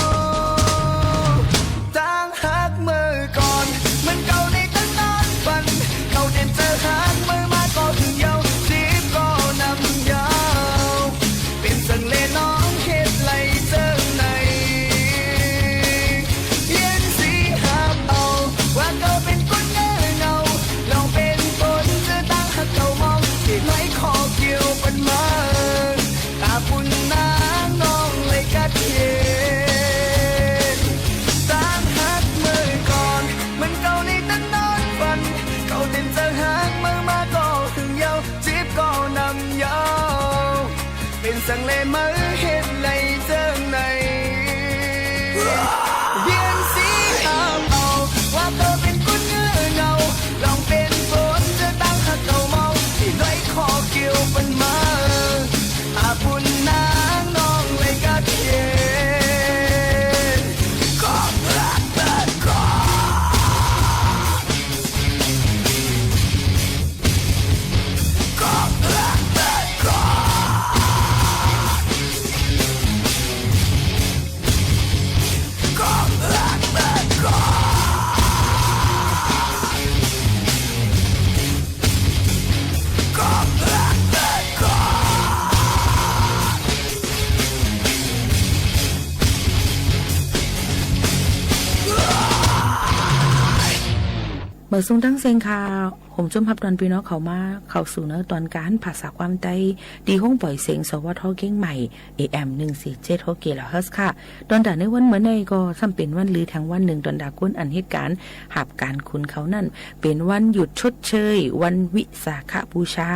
တၢ်ဟးမုၢ်ကီၢ် မ့ၢ်ကီးန့ၣ်တနီၢ်ပၢၢ် ကီးတ့ၢ်စၢဟးမုၢ်မၤကီးဟုၣ်ယဝ် စံးကီးနၤယဝ် ပ့ၣ်စၢၤလဲၣ်နီၢ်ဟ့ၣ်လံစၢၤန့ၣ် ယၢၢ်စံဟးအီၤ ဝဲကီးပ့ၣ်ကိၣ်ညါနဝ် လီၤပ့ၣ်ကိၣ်စၢတၢ်ဟးကီးမီၢ် တ့ၢ်လွဲၢ်ခီၣ်က့ၤအိၣ်ပမၤ အပူၤနၤနီၢ်လဲၤကါတ့ၢ် တၢ်ဟးမုၢ်ကီၢ် မ့ၢ်ကီးန့ၣ်တနီၢ်ပၢၢ် ကီးတ့ၢ်စၢဟးမုၢ်မၤကီးဟုၣ်ယဝ် စံးကီးနၤယဝ် ပ့ၣ်စၢၤလဲၣ်မုၢ်ဟ့ၣ်လံစၢၤန့ၣ် ယၢၢ်စံဟးအီၤ ဝဲကီးပ့ၣ်ကိၣ်ညါနဝ် လီၤပ့ၣ်ကိၣ်စၢတၢ်ဟးကီးမီၢ် တ့ၢ်လွဲၢ်ခီၣ်က့ၤအိၣ်ပမၤ အပူၤနၤနီၢ်လဲၤကါတ့ၢ် ကီး မုၢ်ဆူၣ်တၢ်စ့ၢ်ကီး ဟိုမ်စိမ်ဟပ်တွၢ်ပ့ၤနီၣ်ခိၣ်မး ခီၣ်ဆူၣ်နၢတွၢ်ကၢၣ်ဖးစးကွၢ်တၢ် တံၢ်ဟုၣ်ပှဲၤစ့ၣ် စီၤဝါထီၣ်က့ၢ်မး A M နုၢ်ဆံကၠ့ထိၣ်က့ၣ်လီၤ Hertz ခါ တွၢ်တၢ်န့ၣ်ဝဲမုၢ်နံၤကီး သမ်ၣ်ပၣ်ဝဲလၢထၢၣ်ဝဲနုၢ် တွၢ်တၢ်ကိၣ်အၣ်ဟ့ၣ်ကၣ် ဟပ်ၣ်ကၣ်ခိၣ်ခီၣ်နၢ် ပၣ်ဝဲယူၣ်ဆိတ်ချ့ ဝဲဝံသးခၣ်ပူၤဆါ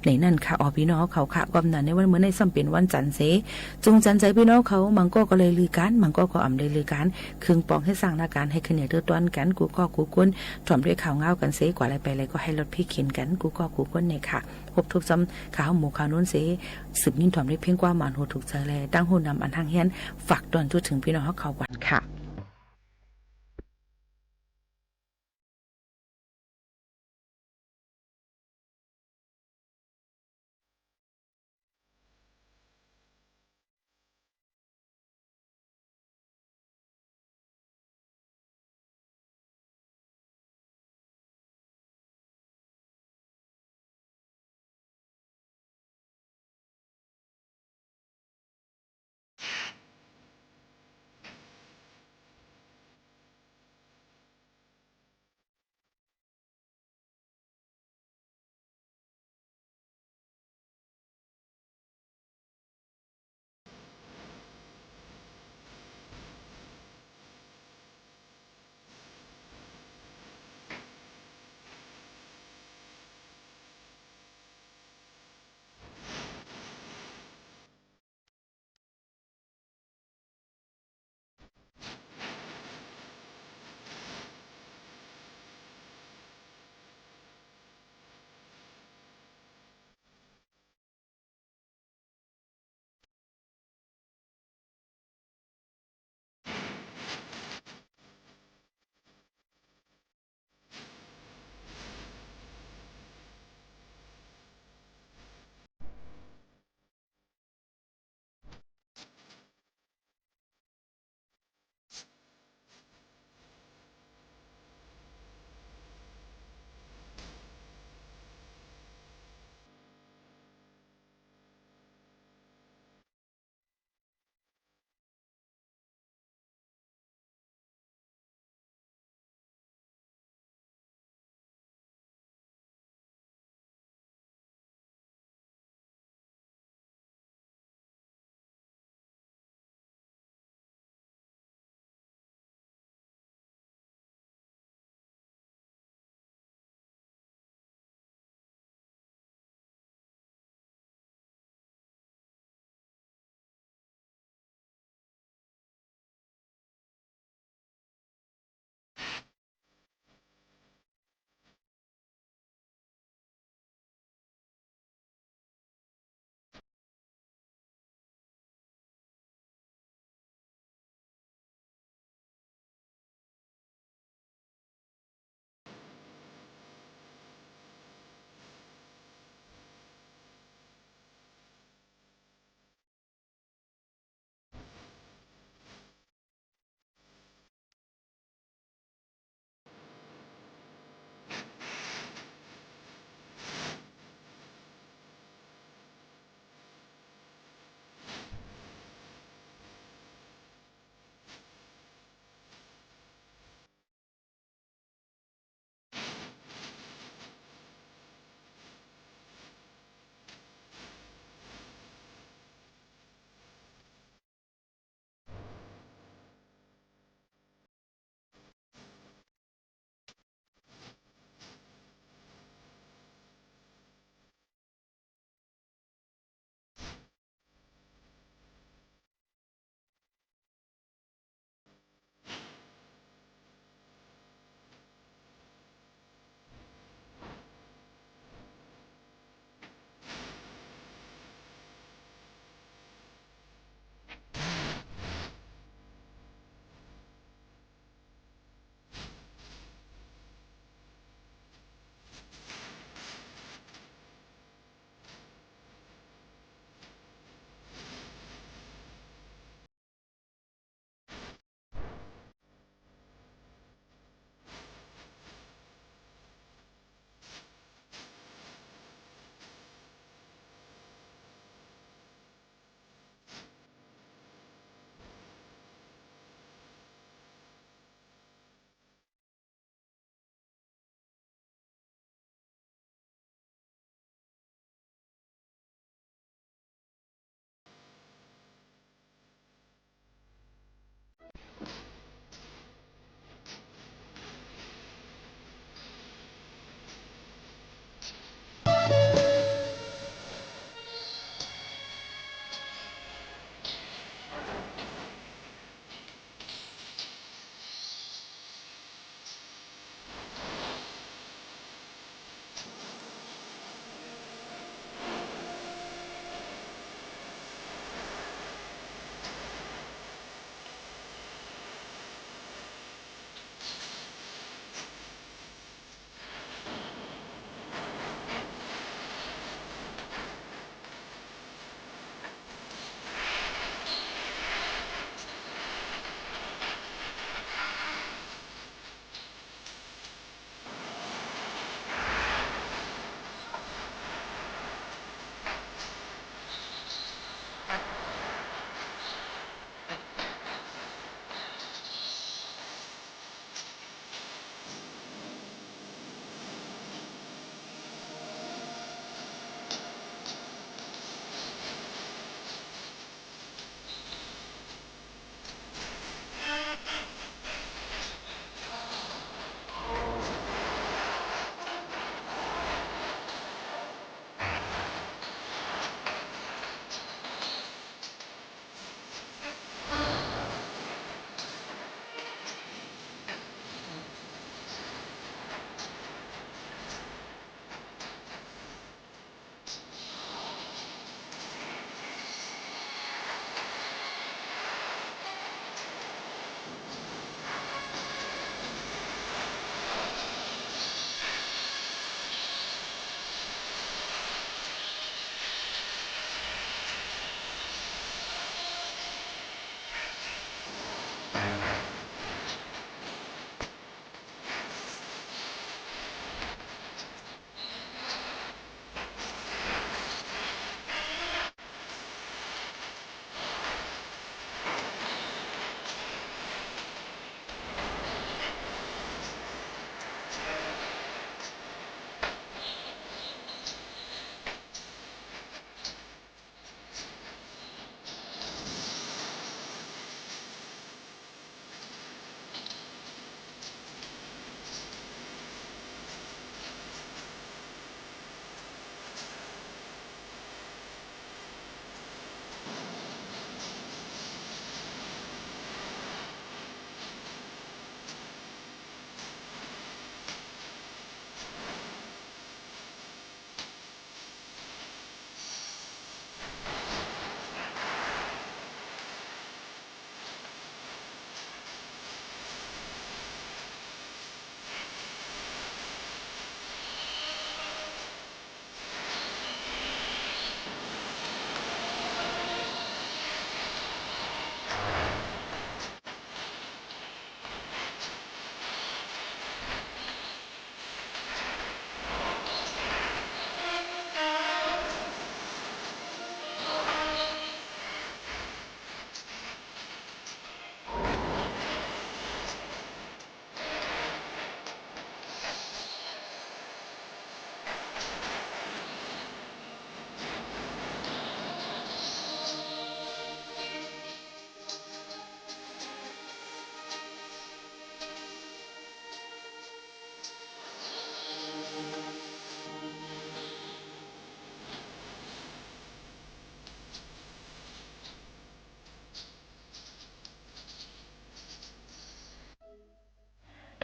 န့ၣ်နၢ်ခါအီၤပ့ၤနီၣ်ခိၣ်ခါ ကွၢ်နၢ်န့ၣ်ဝဲမုၢ်နံၤသမ်ၣ်ပၣ်ဝဲစၢ်စ့ၣ် ကၠူၣ်စၢ်စ့ၣ်ပ့ၤနီၣ်ခိၣ် မၤကီၢ်ကီၢ်လၢလၢကၣ် မၤကီၢ်ကီၢ်အမ်လၢလၢကၣ် ခုၣ်ပီၣ်ဟ့ၣ်စၢ်နၢ်ကၣ် ဟဲခီန့ၣ်တၢ်တွၢ်ကၢၣ် ကူကီၢ်ကူကၢၣ် ထွမ်ၣ်ဒွဲၣ်ခီၣ်ငါကၣ်စ့ၣ် ကွၢ်လၢပှဲၤလဲၣ်ကီၢ်ဟဲလီၤဖံးခ့ၣ်ကၣ် ကူကီၢ်ကူကၢၣ်န့ၣ်ခါ ဟိုပ်ထုးစံး ခါဟီၣ်မူခါနူၣ်စ့ၣ် သိုပ်ၣ်နံၣ်ထွမ်ၣ်ဒွဲၣ်ဖ့ၣ်ကွၢ်မၤဟိုထုးစၢၤလဲၣ် တၢ်ဟူၣ်နၢ်အၣ်ဟ့ၣ် ဖးတွၢ်ကၠူၣ်ထံၣ်ပ့ၤနီၣ်ခိၣ်ခါဝဲခါ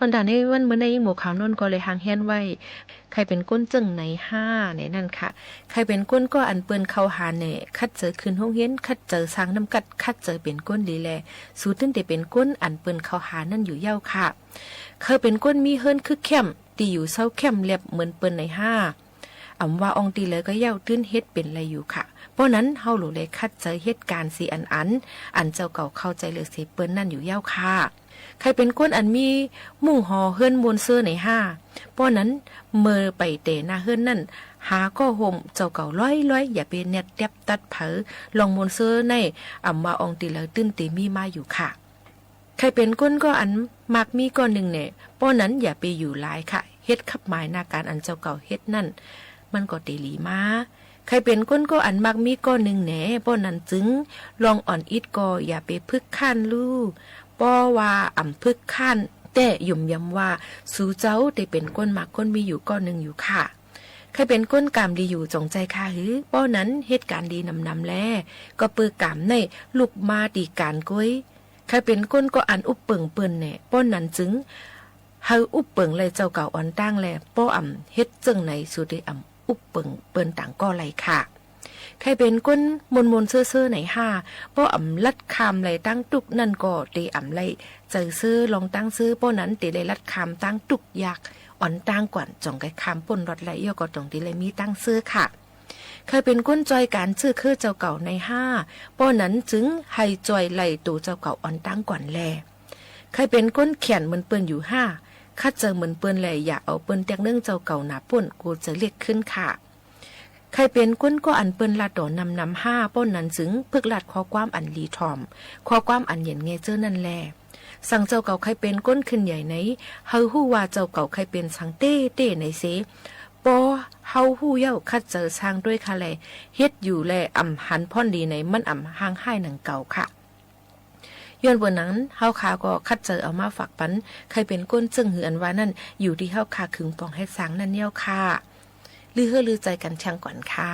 အဒၣ်န့ၣ် ဝဲမုၢ်နံၤအံၤ မိၢ်ခၢၣ်နူၢ်ကီၢ်လဲၤဟးဟဲဝဲအံၤ, ใครเป็นคน เจ้าไหนห้า န့ၣ် นั่นค่ะ ใครเป็นคน ก็ อันเปิ้นเขาหา แหน่ คัดเจอคืนโฮงเฮียน คัดเจอสร้างน้ำกัด คัดเจอเป็นคนดีแล สูตินเตเป็นคน อันเปิ้นเขาหา นั่นอยู่เย้าค่ะ ใครเป็นคน มีเฮือนคึกแค้ม ตี้อยู่เซาแค้มแล็บเหมือนเปิ้นไหนห้า อำว่าอองตี้လႂ်ကယဝ်ႉ တိုၼ်းဟ့ၣ်ပၼ်လႆႈယူႇค่ะ เพราะนั้น เฮาလူဝ်ၣ်လႆၢ် คัดเจอ ဟ့ၣ်ကၢၼ် သ့ၣ်အၼ်အၼ် อันเจ้าเก่า เข้าใจ လႄႈ သ့ၣ်ပၢၼ်ႈ นั่นอยู่เย้าค่ะ ใครเป็นคน อัน มีมุ้งหอเฮือน มวลเซอร์ ไหนห้า เพราะนั้น เมื่อไปแต่หน้าเฮือน นั่น หาก้อห่ม เจ้าเก่า ลอยๆ อย่าไปแนดแต๊บตัดเผา ลองมวลเซอร์ ใน อำว่าอองตี้လႂ် တိုၼ်းတေမံမးယူႇค่ะ ใครเป็นคน ก็ อัน มัก มี ก้อน หนึ่ง แหน่ เพราะนั้น อย่าไปอยู่หลายค่ะ ဟ့ၣ် ขับ หมาย หน้าการ อันเจ้าเก่า เฮ็ด นั่น มันก็เตหลีมา ใครเป็นคน ก็ อัน มัก มี ก้อน หนึ่ง แหน่ เพราะนั้นจึง ลองอ่อนอิด ก็ อย่าไปพึกข้าน ลู่ เพราะว่า อ่ำ พึกข้าน แต่ หยุมยำ ว่า สูเจ้า เตเป็นคน มัก คน มี อยู่ ก้อน หนึ่ง อยู่ค่ะ ใครเป็นคน ก๋าม ดี อยู่ จ่อง ใจ ค่ะ หือ เพราะนั้น ဟ့ၣ် ก๋าน ดี นำๆ แล ก็ เปื้อ ก๋าม ใน ลุก มา ตี ก๋าน ก๊วย ใครเป็นคน ก็ อัน อุบเปิง เปิ้น แหน่ เพราะนั้นจึง ဟႂ်ႈ อุบเปิง လႆႈ เจ้าเก่า อ่อนตั้ง แล เพราะ อ่ำ เฮ็ด เจิ่ง ไหน สู เต อ่ำ อุบเปิง เปิ้น ต่าง ก้อ လႆႈ ค่ะ ใครเป็นคน มนๆ เซอร์ๆ ไหนห้า เพราะ อ่ำ ลัด คาม လႆႈ တၢင်းတုၵ်ႉ นั่น ก็ เต อ่ำ လႆႈ ใจ๋ เซอ ลอง တၢင်း เซอ เพราะนั้น เต လႆႈ ลัด คาม တၢင်းတုၵ်ႉ ယၢၵ်ႈ อ่อนตั้ง ก่อน จ่อง ใคร คาม ป้น ลอด လႆႈ ယဝ်ႉ ก็ จ่อง เต လႆႈ มี တၢင်း เซอ ค่ะ ใครเป็นคน จอย ก๋าน เจื้อเคื้อ เจ้าเก่า ไหนห้า เพราะนั้น จึง ဟႂ်ႈ จอย လႆႈ တူဝ် เจ้าเก่า อ่อนตั้ง ก่อน แล ใครเป็นคน แข่น เหมือน เปิ้น อยู่ห้า คัดเจอ เหมือน เปิ้น แล อย่าเอา เปิ้น แต๊กเนื่อง เจ้าเก่า หนาป้น กลัว จะเรียก ขึ้น ค่ะ ใครเป็นคน ก็ อัน เปิ้น ลาด ต่อ นำๆ ห้า เพราะนั้น จึง พึก ลาด ข้อความ อัน หลีถ่อม ข้อความ อัน เย็นแงเจ้อ นั่น แล สัง เจ้าเก่า ใครเป็นคน ขึ้นใหญ่ ไหน เฮาฮู้ว่า เจ้าเก่า ใครเป็น สัง เต้ๆ ไหน เส เพราะ เฮาฮู้ เย้า คัดเจอ สร้าง ด้วย ค่ะ แล เฮ็ด อยู่ แล อ่ำ หัน พ่อน ดี ไหน มัน อ่ำ ห่าง ฮ้าย หนัง เก่า ค่ะ ย้อน เปิด นั้น เฮา ค่ะ ก็ คัดเจอ เอา มา ฝาก ปัน ใครเป็นคน เจิ่ง หือ อัน ว่า นั่น อยู่ ที่ เฮา ค่ะ ขึง ปอง เฮ็ด สร้าง นั่น เย้า ค่ะ ลือเฮือลือใจ๋ กั๋น แชง ก่อน ค่ะ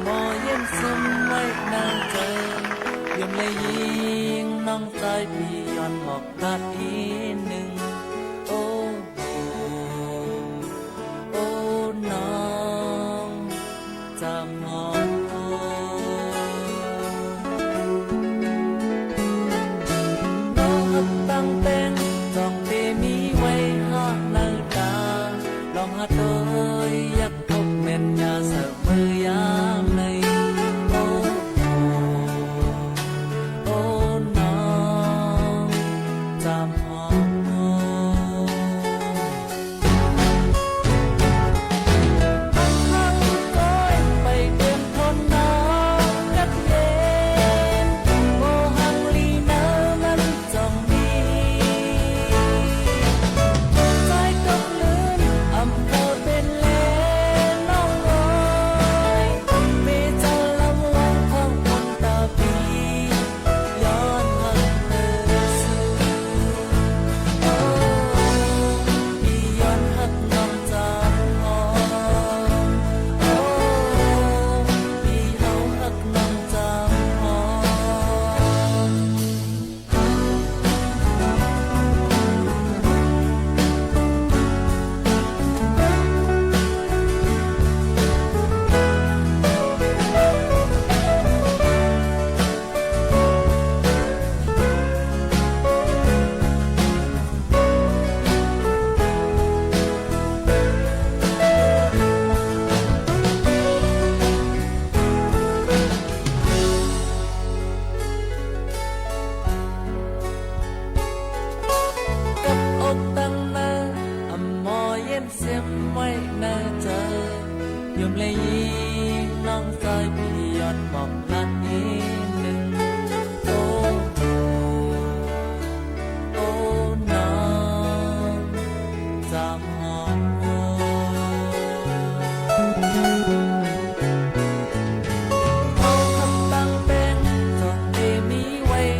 မော်ယင်းစင်ဝဲနတၢ် ယုမ်လၢယင်း น้องจอย ပယီၤမီၢ်ခါအံၤန့ၣ် အိၣ် အိၣ်နီၢ် တၢ်မီၢ် နီၢ်ဟၢၣ်တၢ်ဘဲ ဒိၣ်တ့ၢ်မံဝဲဟးနတၢ် လီၤမၤတိၢ်ယၢ်ထီၣ်မဲာ်ညါ စၢၤမုၢ်ယါမ့ၢ် အိၣ် အိၣ်နီၢ် တၢ်မီၢ် ကအိၣ်တၢ်မၤ အမီၢ်ယဲၢ်စ့ၢ်မွဲနတၢ် ယုမ်လၢယံၤ น้องจอย ပယီၤမီၢ်ခါအံၤန့ၣ် အိၣ် အိၣ်နီၢ် တၢ်မီၢ် ပံၤ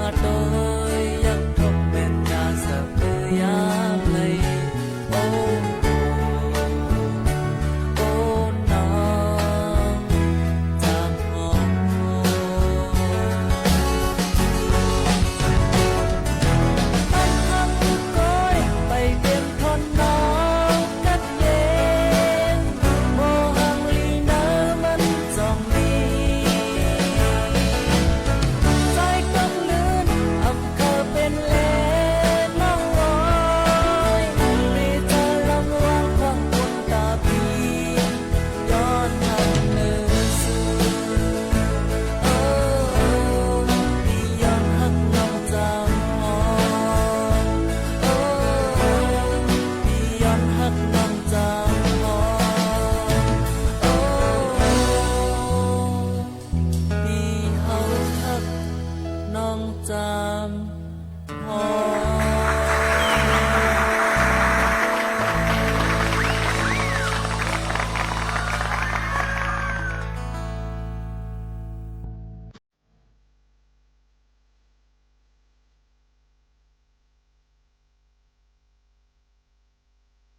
န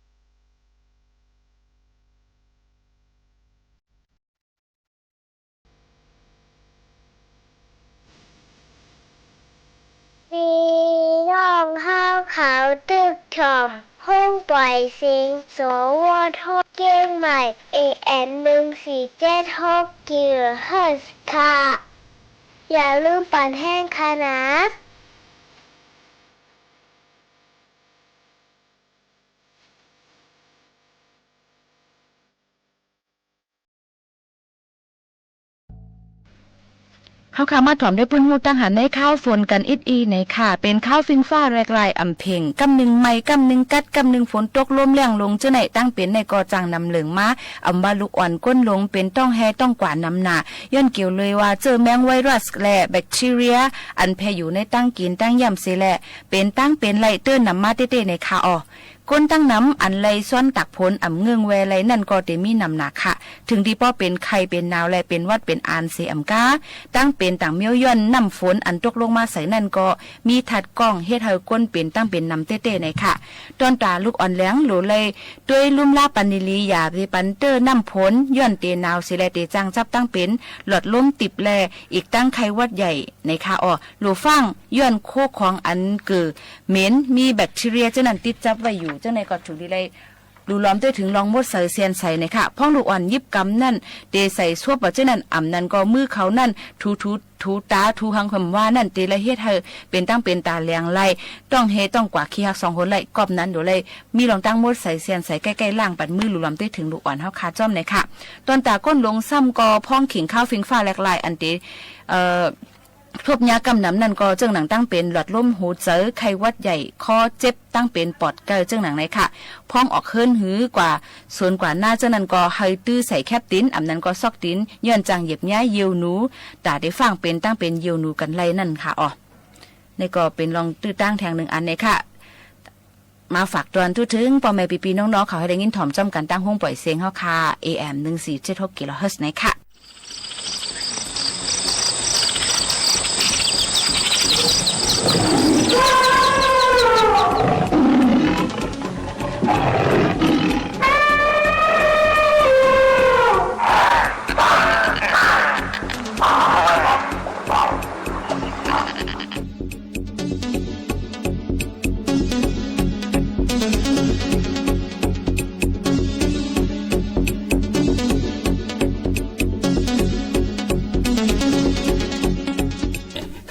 ီၣ်ဟါခီ တုၤထီၣ် ဟုၣ်ပှဲၤစ့ စီၤဝီထီၣ် က့မး เอเอ็ม หนึ่งสี่เจ็ดหกกิโลเฮิรตซ์ ค่ะ อย่าลืมปั่นแห้งค่ะนะ ဟီၣ်ခါမၤထွမ်ၣ်ဒၢပုၢ်မုၣ်တၢ်ဟးနဲခါ ဖိၣ်ဃဲ အံၤန့ၣ်ခါ ပၢၢ်ခါ ဖံးဖးရဲၣ်ကျဲၤ အပူၤ ကမ်နုၤမံၤ ကမ်နုၤကး ကမ်နုၤဖိတကလိ လၢၣ်လိၤ ကၠိန့ၣ် တၢ်ပၢၢ်န့ၣ်ကီး ကၠၢ်နၤလိၤမး အမၤလူၤအီၣ်ကိၢ်လိၤ ပၢၢ်တီၢ်ဟဲတီၢ်ကွၢ်နၤနၤ ယွၢ်ကၠိလၢဝဲ ကၠိမ့ၢ်ဝဲရၢ်လၢ ဘဲၣ်ထံရံယါ အပူၤယူၤန့ၣ် တၢ်ကံၢ်တၢ်ယၢမ်ၢ်စ့လဲၣ် ပၢၢ်တၢ်ပၢၢ်လဲၣ်တၢ်နးမးတ့ၢ်တ့ၢ်န့ၣ်ခါအီၤ ကိၣ်တၢင်းနမ် အၣ်လၢအစွၢၣ်တၢ်ဖိၣ် အၣ်ငိူင်ႉဝဲလၢနၢ်ကီၢ် တမံၤနမ်ၣ်နၢ်ခး ထိုင်တီၢ်ပီၢ်ပၢၢ် ခဲအံၤပၢၢ်နၢ်လၢ ပၢၢ်ဝၣ်ပၢၢ်အၣ်စ့ၢ်အကါ တၢင်းပၢၢ်တၢ်မိၢ်ယွၢၣ်နမ်ၣ်ဖိၣ် အၣ်တူၵ်းလိမၢ်စၢၤနၢ်ကီၢ် မံထးကီၢ် ဟ့ၣ်ဟၢၣ်ကိၣ်ပၢၢ်တၢင်းပၢၢ်နမ်ၣ်တ့ၢ်တ့ၢ်နၢ်ခး တွၢ်တၢ်လုၢ်အီၣ်လၢ လိၣ်လၢ တွၢ်လုၢ်လၢ်ပၢၢ်နံၤလံ ယၢ်သ့ၣ်ပၢၢ်တၢ်နမ်ၣ်ဖိၣ် ယွၢၣ်တ့ၢ်နၢ်စ့ၢ်လၢ တ့ၢ်စၢ်စပ်းတၢင်းပၢၢ် လီၢ်တလိၣ်တိပ်းလၢ အံၤတၢင်းခဲဝၣ်ယဲၢ် နၢ်ခးအီၤ လိၣ်ဖၣ် ယွၢၣ်ခိၣ်ခွီၣ်အၣ်ကုၢ် မ့ၢ်မံဘၣ်ထံရံယါ ကၠိၣ်နၢ်တံၢ်စပ်းဝဲယူၢ် ကၠိၣ်နၢ်ကီၢ်ထူၣ်လံလၢ လူၤလီၤမၢ်တ့ၢ်ထိုင် လီၢ်မူတ်းသၢၣ်သၢၣ်နၢ်ခး ဖီၣ်လိၣ်အီၣ်ယံးကၢမ်ၣ်နၢ် တ့ၢ်သဲးဆိပၢၢ်ကၠိၣ်နၢ် အၣ်မၢ်နၢ်ကီၢ် မုၢ်ဃီၣ်နၢ် ထူထူထူတၢ် ထူဟၣ်ဃုမ်ဝါနၢ် တ့ၢ်လၢဟ့ၣ်ဟၢၣ်ပၢၢ်တၢင်းပၢၢ်တၢ်လၢ်လၢ် တီၢ်ဟ့ၣ်တီၢ်ကွၢ်ခံဟးသွင်ဃိၣ်လၢ ကီၢ်ပနၢ်ဒိၣ်လၢ မံလီၤတၢင်းမူတ်းသၢၣ်သၢၣ်နၢ်ခး ကဲကဲလၢ်ပၢၢ်မုၢ် လူၤလီၤမၢ်တ့ၢ်ထိုင် လူၤအီၣ်ဟီၣ်ခးကၠိၣ်နၢ်ခး တွၢ်တၢ်ကိၣ်လူင်သမ်ၣ်ကီၢ် ဖီၣ်ခံၣ်ခါ ဖံးဖး လၢကလၢ် အၣ်တ့ၢ် ထူပ်းညါကၢမ်ၣ်နမ်ၣ်နၢ်ကီၢ် ကၠိၣ်နၢ်တၢင်းပၢၢ် လီၢ်တလိၣ်ဟူးစၢၤ ခဲဝၣ်ယဲၢ် ခီၣ်စ့ပ်း တၢင်းပၢၢ်ပီၣ်တၢၣ် ကၠိၣ်နၢ်နၢ်ခး ဖီၣ်အီၣ်ဃုၢ်ဟုၣ်ကွၢ် သူၣ်ကွၢ်နၢ် ကၠိၣ်နၢ်ကီၢ် ဟဲတုၤသဲးခဲပ်းတိၢ် အၣ်မၢ်နၢ်ကီၢ် သွၣ်တိၢ် ယွၢၣ်တၢ်ယံးပၠါ ယိာ်နူၢ် တၢ်တ့ၢ်ဖၣ်ပၢၢ်တၢင်းပၢၢ် ယိာ်နူၢ်ကၣ်လဲၣ်နၢ်ခးအီၤ နၢ်ကီၢ် ပၢၢ်လီၤတုၤတၢင်းထဲၣ်နုၣ်အါန့ၣ်ခး မၤ ฝาก တွၢ် ထူၣ်ထူၣ် ပီၢ်မၢ်ပံၤပံၤနီၢ်နီၢ် ခီၣ်ဟဲဒၣ်ယိၣ်ထီၣ်ကၠိၣ်ကၣ်တၢင်း ဟုၣ်ပွၢ်စ့ၣ်ဟီၣ်ခး A M နွံဆံတၢ ဟိၣ်ကီၢ်လီၤဟၢၣ်စၢ်နၢ်ခး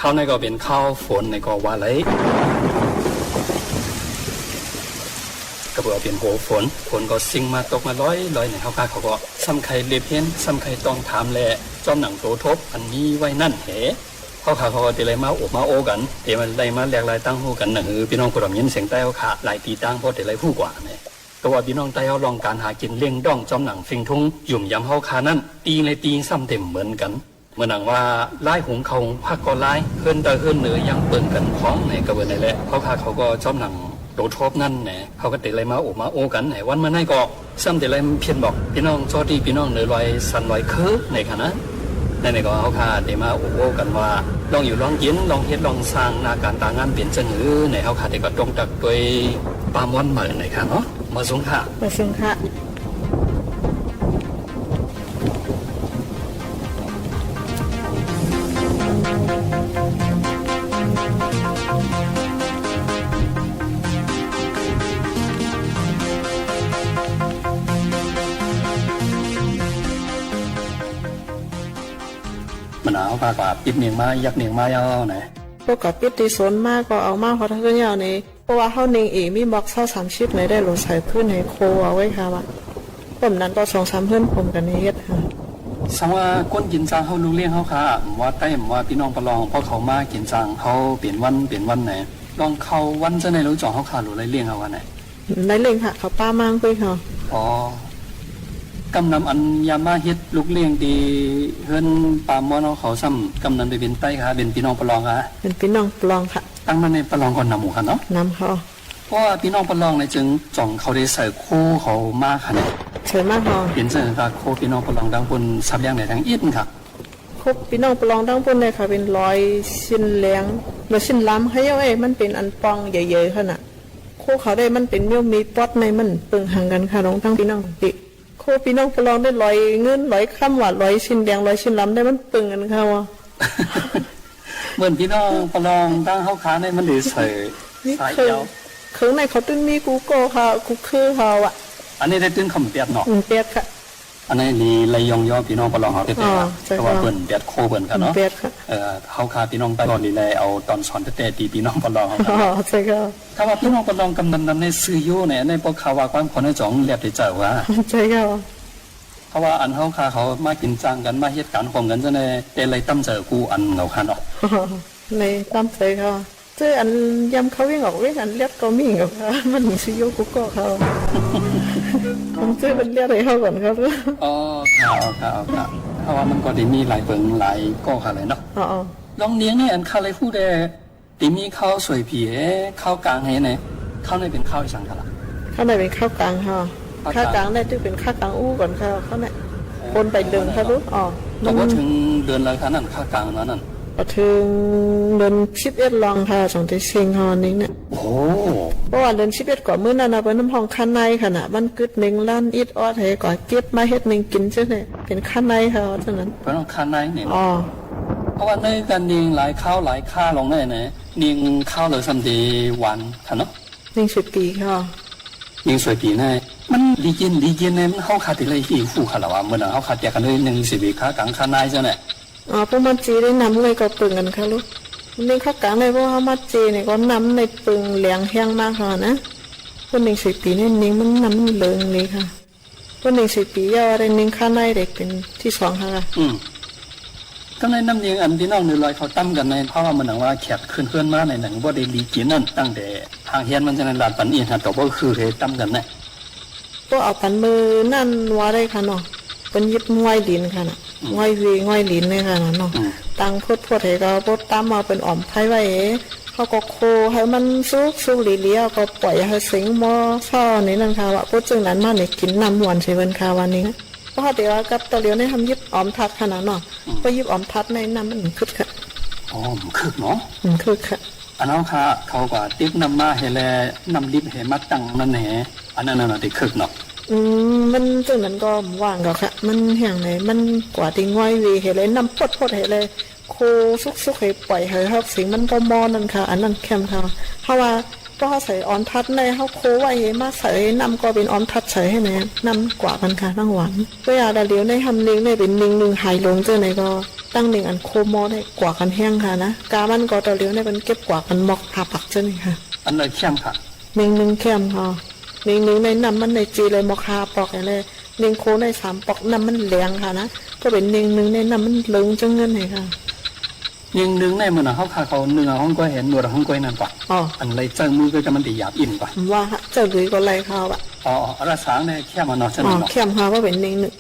ခီၣ်န့ၣ်ကီၢ်ပၢၢ် ခီၣ် ฝน န့ၣ်ကီၢ်ဝါလၢ ကပၢၢ်ပၢၢ် โห ฝน ฝน ကီၢ် သ့ၣ်မၤ တၢ်မၤ လီၤလီၤန့ၣ် ဟီၣ်ခးခီၣ်ကီၢ် သမ်ၣ်ခဲလၢဖၢၣ် သမ်ၣ်ခဲတီၣ်ထၢမ်လၢ ကၠိၣ်နၢ် တူၣ်ထူပ်း အၣ်မံဝဲနၢ်ဟဲ ဟီၣ်ခးခီၣ်ကီၢ် တ့ၢ်လၢမၤအိၣ်မၤအီကၠိၣ် တ့ၢ်လၢမၤလဲၤလၢတၢ်ဟူးကၠိၣ်နၢ် ဟုၣ် ပံၤနီၣ်ဖိဒိၣ်မုၣ် သ့ၣ်တၢ်ဟီၣ်ခး လၢတံၢ်တၢ်ဖိ တ့ၢ်လၢဟူးကွၢ်န့ၣ် ကဝဲပံၤနီၣ်တၢ်ဟီၣ်လီၢ်ကၢ်ဟးက့ၣ်လ့ၣ်ဒီၣ် ကၠိၣ်နၢ် ဖံးထူၣ် ယုမ်ၢ်ယမ်ဟီၣ်ခးနၢ် တံၢ်လၢတံၢ်သမ်ၣ်တ့ၢ်မုၢ်ကၠိၣ် မ့ၢ်နၢ်ဝဲ လၢဟူးခီၣ်ဟူးဖးကီၢ်လၢ ဟုၣ်တၢ်ဟုၣ်နၢ် ယၢမ်ၢ်ပၢၢ်ကၠိၣ်ခီၣ်န့ၣ် ကဝဲန့ၣ်လၢ ဟီၣ်ခးခီၣ်ကီၢ် ကၠိၣ်နၢ် တူၣ်ထူပ်း နၢ်ဟဲ ဟီၣ်ခးတ့ၢ်လၢမၤအိၣ်မၤအီကၠိၣ်န့ၣ် ဝဲမုၢ်နံၤကီၢ် သမ်ၣ်တ့ၢ်လၢဖံးဘၣ် ပံၤနီၣ်ကၠီၣ်တံၢ် ပံၤနီၣ်နၢ် လွဲၢ်သၢလွဲၢ်ခံန့ၣ်ခါနၢ် နၢ်န့ၣ်ကီၢ် ဟီၣ်ခးတ့ၢ်မၤအိၣ်အီကၠိၣ်ဝဲ လီၢ်ယူၢ်လီၢ်ကၠိၣ် လီၢ်ဟ့ၣ်လီၢ်သၣ် နၢ်ကၢ်တၢ်ငၢၼ်း ပၢၢ်စ့ၢ်ကီးန့ၣ် ဟီၣ်ခးတ့ၢ်ကီး တူၢ်တၢ်တွဲ ပၢ်မွၢ်မုၢ်န့ၣ်ခါနၢ် မၤစူၣ်ခါ မၤစူၣ်ခါ မ့ၢ်နၢ်ဟီၣ်ခး ပှၤပံးန့ၢ်မါ ယၢပ်န့ၢ်မါယါန့ၣ် ပကီၢ်ပံးတ့ၢ်စိၣ်မါကီၢ် အီၣ်မါဟီၣ်တၢ်သ့ၣ်ညါအီၤန့ၣ် ပဝဲဟီၣ်နၢ်အံၤ မံမီၢ်သီသၢဆံန့ၣ် ဒဲးလိာ်သးဖုန့ၣ် ခိၣ်အဝဲခါဘၣ် ပမနုၤကီၢ် သွင်သၢမ် ဟုၣ် ပိာ်မုၣ်ကန့ၣ်ဟ့ၣ် သင်ဝဲ ကိၣ်ကၠိၣ်စၢ်ဟီၣ်လူၤလ့ၣ်ဟီၣ်ခါ မ့ၢ်ဝဲတၢ်မ့ၢ်ဝဲပံၤနီၣ်ပလီၢ် ပှၤခီၣ်မါကၠိၣ်စၢ်ဟီၣ် ပၢၢ်ဝၣ်ပၢၢ်ဝၣ်န့ၣ် လီၢ်ခီၣ်ဝၣ်စ့ၢ်န့ၣ် လၢကၠီၣ်ဟီၣ်ခးလူၤလၢလ့ၣ်ဟီၣ်ဝဲန့ၣ် လၢလ့ၣ်ခါ ခီၣ်ပၢ်မါကွံာ်ခီၣ် ကၢမ်ၣ်နၢ်အၣ်ယါမါဟ့ၣ်လူၤလ့ၣ်ဒ် ဟုၣ်ပၢ်မွၢ်နီၢ်ခီၣ်သမ်ၣ် ကၢမ်ၣ်နၢ်ဒ်ပၢၢ်တၢ်ခါ ပၢၢ်ပံၤနီၣ်ပလီၢ်ခါ ပၢၢ်ပံၤနီၣ်ပလီၢ်ခါ တၢ်မၤန့ၣ်ပလီၢ်ကီၢ်နၢ်မူၣ်ခါနၢ် နၢ်ခါ ပှၤပံၤနီၣ်ပလီၢ်န့ၣ် ကၠိၣ်ကၠီၣ်ခီၣ်ဒ်သၢၣ်ခိၣ်ခီၣ်မါခါန့ၣ် သၢၣ်မါခီၣ် ပၢၢ်စ့ၢ်ကီးခိၣ်ပံၤနီၣ်ပလီၢ်တၢ်ပူၢ် သးပျၢၣ်န့ၣ် တၢ်အံၤခါ ခိၣ်ပံၤနီၣ်ပလီၢ်တၢ်ပူၢ်န့ၣ်ခါ ပၢၢ်လွဲၢ်သၢလၢ လွဲၢ်သၢလၢ ဟဲယဝဲ မ့ၢ်ပၢၢ်အၣ်ပီၣ်ယဲၢ်ယဲၢ်ခါနၢ် ခိၣ်ခီၣ်ဒၣ် မ့ၢ်ပၢၢ်မ့ၢ်မ့ၢ်ပီၣ်န့ၣ် မ့ၢ်ပိၢ်ဟၣ်ကၣ်ခါ ဒီးတၢ်ပံၤနီၣ်တ့ၢ် ခိၣ်ပံၤနီၣ်ပလီၢ်ဒၣ် လွဲၢ်ငိုၢ်လွဲၢ်ခမ်းဝဲ လွဲၢ်သၢလၢ လွဲၢ်သၢလၢဒၣ် မ့ၢ်ပိၢ်ဟၣ်ကၣ်ခါဝဲ မ့ၢ်ပံၤနီၣ်ပလီၢ်တၢ်ဟီၣ်ခါန့ၣ် မ့ၢ်ဒ်သၢၣ် သၢၣ်ယီၤ ခုးန့ၣ် ခီၣ်တုၤမံကူကီၢ်ခါ ကူခုခါဝဲ အန့ၣ်ဒၣ်တုၤခီၣ်ပၢၢ်နီၣ် ပၢၢ်ခါ အန့ၣ်လံလၢယီၤယီၤပံၤနီၣ်ပလီၢ်ဟီၣ်တဲတဲ ကဝဲပၢၢ်ပၢၢ်ခိၣ်ပၢၢ်ခါနၢ် ဟီၣ်ခါပံၤနီၣ်တၢ်ဂီၢ်လံလၢအအိၣ်တီၢ်နီၣ်ဆီၣ်တဲတဲတံၢ်ပံၤနီၣ်ပလီၢ်ဟီၣ်ခါ ကဝဲပံၤနီၣ်ပလီၢ်ကၢမ်ၣ်နၢ်န့ၣ် သုးယိၤန့ၣ် အန့ၣ်ပိာ်ခါဝဲကွၢ်ခီၣ်န့ၣ် ကၠီၣ်လၢတ့ၢ်စၢၤဝဲ ကဝဲအၣ်ဟီၣ်ခါဃီ မၤကၠိၣ်စၢ်ကၣ် မၤဟ့ၣ်ကၣ်ဃီၣ်ကၣ်န့ၣ် တဲလၢတၢ်စၢၤကူအၣ်ဂီၢ်ခါနၢ် လၢတၢ်စၢၤခါ စၢၤအၣ်ယၢမ်ၣ်ခီဝ့ၢ်အီၣ်ဝ့ၢ် အၣ်လၢကီၢ်မံၣ်ဂီၢ်ခါ မ့ၢ်နံၣ်စံယိၤကူကီၢ်ခါ စၢၤပလၢတ့ၢ်ဟီၣ်ဂီၢ်ခါ အဝဲမ့ၢ်ကီၢ်ဒ်မံလၢပၢၢ်လၢကီၢ်ခါလဲၣ်နၢ် လီၤနံၤန့ၣ် အၣ်ခါလၢဃုာ်ဒီး ဒ်မံခီၣ်ဆွဲဖံး ခီၣ်ကၢ်ဟဲန့ၣ် ခီၣ်န့ၣ်ပၢၢ်ခီၣ်အံၤသၣ်ခါလီၤ ခါန့ၣ်ပၣ်ခါကၢ်, ခါကၢ်န့ၣ် တုၤပၣ်ခါကၢ်အူကီၢ်ခါ, ခါန့ၣ် ပူၤပၣ်လိၣ်ခါလီၤ, အီၤ ပူၤပၣ်လိၣ်လၢခါန့ၣ် ခါကၢ်န့ၣ်, ပူၤပၣ်လိၣ်ဆံးအ့းလီၤခါ, စီၤတ့ဆ့ၣ်ဟီန့ၣ်, ပူၤပၣ်လိၣ်ဆံးအ့းကီၢ်မုၢ်နၤန့ၣ် ပနၢ်ဟူခါနၢၣ်ခါန့ၣ် မ့ၢ်ကုၢ်န့ၣ်လၢအံၤအီၣ်ဟဲကီး က့ပမၤဟ့ၣ်န့ၣ်က့ၤကၠိန့ၣ် ပၣ်ခါနၢၣ်ခါန့ၣ်, ခါနၢၣ်န့ၣ်, အဝဲန့ၣ်ကန့ၣ် လၢခါလၢခါလီၤန့ၣ်, န့ၣ်ခါလၢဆၣ်ဒ့ဝၣ်ခါန့ၣ်, န့ၣ်ဆံးပံၤခါ, န့ၣ်ဆံးပံၤန့ၣ် မ့ၢ်လံက့ၤလံက့ၤန့ၣ် မ့ၢ်ဟီၣ်ခါတ့ၢ်လၢဟံၣ်ဃူခါလီၤဘၣ်, မ့ၢ်ဒီးဟီၣ်ခါတ့ၢ်ခါန့ၣ် န့ၣ်ဆံးပံၤခါကၢ်ခါနၢၣ်ကၠိန့ၣ်, ပမၤစ့န့ၣ် နၢ်မူကီၢ်ပၢၢ်ဂ့ၤခါလီၤ, န့ၣ်ခါကၢ်န့ၣ် ပမၤစ့န့ၣ် ကီၢ်နၢ်မ့ၢ်န့ၣ်ပၢၢ်လဲၤဟဲမးခါန့ၣ်, ပန့ၣ်ဆံးပံၤန့ၣ် န့ၣ်မ့ၢ်နၢ်မ့ၢ်လၢာ်လံခါ, ပန့ၣ်ဆံးပံၤယဲၢ်ဝဲဒၣ် န့ၣ်ခါနၢၣ်ဒၣ်ပၣ်ထံၣ်သွင်ခါဂၤ တၢ်န့ၣ်နမ့ၢ်အဒ်န့ၣ် နုာ်လီၤခီတၢ်မၤကန့ၣ် ဖးဝဲမနုၤဝဲ ခဲးခုၣ်ဟိၣ်မးန့ၣ် နဘၣ်ဒ်လံက့ၤန့ၣ် တၢ်ဒဲး ဟးဟဲမးန့ၣ် လၢပှၤအံၤဟးတီၢ်ဘၣ် ဃုဟဲတၢ်မၤကန့ၣ်, ပှၤအီၣ်ပှၤမုၢ်နၢ်ဝဲဒၣ်ခါနီၤ, ပယိပ်ငွေလိမ်ခါနီၤ, ငွေဝေငွေလိမ်န့ၣ်ခါနီၤ, တၢ်ဖှိၣ်ဖှိၣ်ဟဲကီး ပှၤတၢ်မၤပၢၢ်အီၣ်ဖဲဝဲအံၤ, ဟီၣ်ကီၢ်ခိၣ်ဟဲမး ဆူၣ်ဆူၣ်လံၤလံၤ ဟီၣ်ကီၢ်ပှဲၤဟဲစ့ၢ်မီၤဆီန့ၣ်နၢ်ခါဝဲ, ပှၤကၠိၣ်နၢ်မးန့ၣ် က့ၤနၢ်မွၢ်စ့ၢ်ဝဲခါဝဲန့ၣ် ပှၤဟဲတဲဝဲကပီၤလံန့ၣ် ဟဲယိပ်အီၣ်ထးခါနီၤနီၤ, ပှၤယိပ်အီၣ်ထးန့ၣ် နၢ်မ့ၢ်ခုၣ်ခါ, မ့ၢ်ခုၣ်, အနီၢ်ခါ ခီကွၢ်တ့ၢ်နၢ်မါဟဲလၢ နၢ်လိပ်းဟဲမးတၢ်န့ၣ်, အနၢ်န့ၣ်တ့ၢ်ခုၣ်နီၤ, မ့ၢ်ကၠိၣ်နၢ်ကီး မ့ၢ်ဝဲကီးခါ မ့ၢ်ဟဲန့ၣ် မ့ၢ်ကွၢ်တ့ၢ်ငွေဝေဟဲလၢ နၢ်ဖှိၣ်ဖှိၣ်ဟဲလၢ ခိၣ်ဆူၣ်ဆူၣ်ဟဲပှဲၤဟဲ ဟးစ့ၢ်မးကီးမီၤနၢ်ခါ အနၢ်ခဲမ်ခါ, ဟီၣ်ဝဲ ပှၤဟဲစ့ၢ်အီၣ်ထးန့ၣ် ဟီၣ်ခိၣ်ဝဲဟဲမးစ့ၢ်ဟဲ နၢ်ကီးပ့ၤအီၣ်ထးစ့ၢ်ဟဲန့ၣ် နၢ်ကွၢ်ပၢ်ခါ နၢ်ဝဲန့ၣ်, ပှၤယၤတၢ်လၢန့ၣ် ဟဲန့ၣ်န့ၣ် ပ့ၤန့ၣ်နုၢ်ဟဲလိာ်ကၠိၣ်န့ၣ်ကီး တၢ်န့ၣ်အခိၣ်မီၤန့ၣ် ကွၢ်က့ၤဟဲခါနီၤ, ကါမးကီးတၢ်လၢန့ၣ် ပှၤက့ၤကွၢ်က့ၤမီၤဟးပာ်ကၠိၣ်န့ၣ်ခါ အနၢ်ခဲမ်ခါ, န့ၣ်နုၢ်ခဲမ်ခါ, န့ၣ်နုၢ်န့ၣ် နၢ်မ့ၢ်န့ၣ်စ့ၢ်လၢမီၤခါပီၣ်က့ၤလဲၣ်, န့ၣ်ခိၣ်န့ၣ် သၢမ်ပီၣ် နၢ်မ့ၢ်လဲၣ်ခါနီၤ, ပှၤပ့ၤန့ၣ်နုၢ်န့ၣ် နၢ်မ့ၢ်လၢာ်ကၠိၣ်န့ၣ်ခါ န့ၣ်နုၢ်န့ၣ် မ့ၢ်နဟီၣ်ခါခီနုၢ်အဟီၣ်ကွဲဟဲနုၢ်အဟီၣ်ကွဲနၢ်ပှၤ, အနလၢကၠိၣ်မုၢ်ကမ့ၢ်တယၤအံၤပှၤ, ဝဲကၠိၣ်ဒုးကီးလဲၣ်ခါဘၣ်, အရၣ်သးန့ၣ် ခဲမ်မးနီၤ, ခဲမ်ခါ ပှၤပ့ၤန့ၣ်နုၢ်,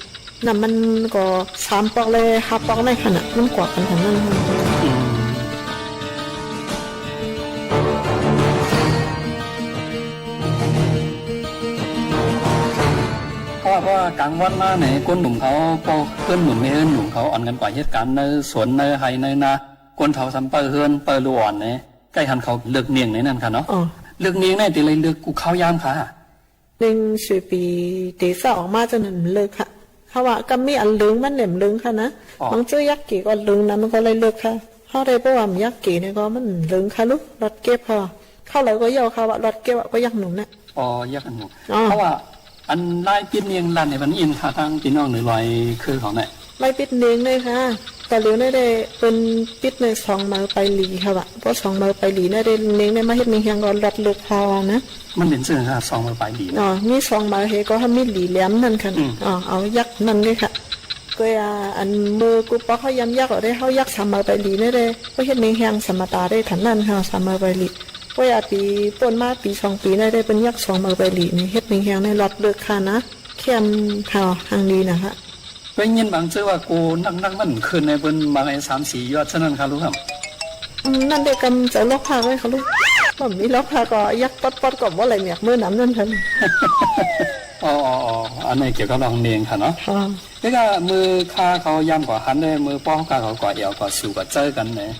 နၢ်မ့ၢ်ကီး သၢမ်ပီၣ်လၢဟးပီၣ်န့ၣ်ခါနီၤ မ့ၢ်ကွၢ်က့ၤခါနီၤ ပှၤပှၤကၢ်ဝၣ်မးန့ၣ် ကိၣ်နုၢ်ခီ ပှၤဟၢနုၢ်မ့ၢ်ဟၢနုၢ်ခီ အီၣ်ဂ့ၤကွၢ်ဟ့ၣ်ကၢ်နၢဆူၣ်နၢဟဲနၢနါ, ကိၣ်ထီၣ်သးပၢၢ်ဟၢပၢၢ်လီၤအီၣ်န့ၣ် ကဲဟဲခီလၢာ်န့ၣ်န့ၣ်ခါနီၤ, လၢာ်န့ၣ်န့ၣ် တ့ၢ်လၢလၢာ်ကူၣ်ခီယါမးခါ န့ၣ်စ့ၢ်ပံၤ တ့ၢ်သၣ်အီၣ်မးကၠိၣ်န့ၣ် မ့ၢ်လၢာ်ခါ, ဟီၣ်ဝဲကမ့ၢ်အလၢာ်မးန့ၣ် မ့ၢ်လၢာ်ခါနီၤ, မ့ၢ်ကၠိၣ်ယၣ်က့ၤကီးလၢာ်နၤမ့ၢ်ကီးလၢလၢာ်ခါ, ဟီၣ်ဒၣ်ပှၤမ့ၢ်ယၣ်က့ၤန့ၣ်ကီး မ့ၢ်လၢာ်ခါလီၤ, လီၤတကဲဖီ, ခီလၢာ်ကီးယဲၢ်ခါဘၣ် လီၤတကဲဘၣ် ပှၤယၣ်နုၢ်န့ၣ် အဝဲ အလါပံတနံၣ်လၢ်န့ၣ် ပနံၣ်ခါတၢ်ပံနီၣ်နုာ်လီၤခုၣ်ခီန့ၣ်, လါပံတနံၣ်န့ၣ်ခါ, တၢ်လၢာ်န့ၣ်ဒၣ် ပနံၣ်ပံန့ၣ် သွင်မၢပၢၢ်လံၤခါဘၣ်, ပှၤသွင်မၢပၢၢ်လံၤန့ၣ်ဒၣ် န့ၣ်န့ၣ် မ့ၢ်ဟ့ၣ်န့ၢ်ဟဲကီးလီၤလၢာ်ခါဝဲန့ၣ်, မ့ၢ်န့ၣ်စ့ၢ်ခါ သွင်မၢပၢၢ်လံၤန့ၣ်, မ့ၢ်သွင်မၢဟဲကီး ဟဲမ့ၢ်လံၤလဲၣ်မ့ၢ်န့ၣ်ခါန့ၣ်, အဝဲယၣ်န့ၣ်က့ၤခါ ကွဲးအမုၢ်ကူပီဟီၣ်ယၢမ်ယၣ်ကီးဒၣ် ဟီၣ်ယၣ်သးမၢပၢၢ်လံၤန့ၣ်ဒၣ် ပှၤဟ့ၣ်န့ၢ်ဟဲသးမတၤဒၣ် ထးနၢ်န့ၣ်ခါ သးမၢပၢၢ်လံၤ, ကွဲးအပံၤပိၢ်မးပံၤသွင်ပံၤန့ၣ်ဒၣ် ပညၣ်သွင်မၢပၢၢ်လံၤန့ၣ် ဟ့ၣ်န့ၢ်ဟဲန့ၣ် လီၤလၢာ်ခါန့ၣ်, ခဲမ်ခါ ဟးလံန့ၣ်ခါ ပညိၣ်ဘၣ်စ့ၢ်ဝဲကိးနၢ်နၢ်မ့ၢ်ခုၣ်န့ၣ် ပမၤသးစံယွၤဆၢနၢ်ခါလီၤ, နၢ်ဒၣ်ကမၢစၢၤလီၢ်ဖးဝဲခါလီၤ, ပမ့ၢ်လီၢ်ဖးကီး ယၣ်ပီၣ်ပီၣ်ကီး ဘီလဲၣ်မ့ၢ်မုၢ်နၤမ့ၢ်န့ၣ်ခါန့ၣ် အန့ၣ်က့ၤကီးလီၤန့ၣ်ခါနီၤ, တၢ်မုၢ်ခါခီယၢမ်ကီးဟးန့ၣ် မုၢ်ပှၢ်ဃီကီး ကွၢ်အဲၣ်ကီးစူၤကီးစၢၤကန့ၣ်,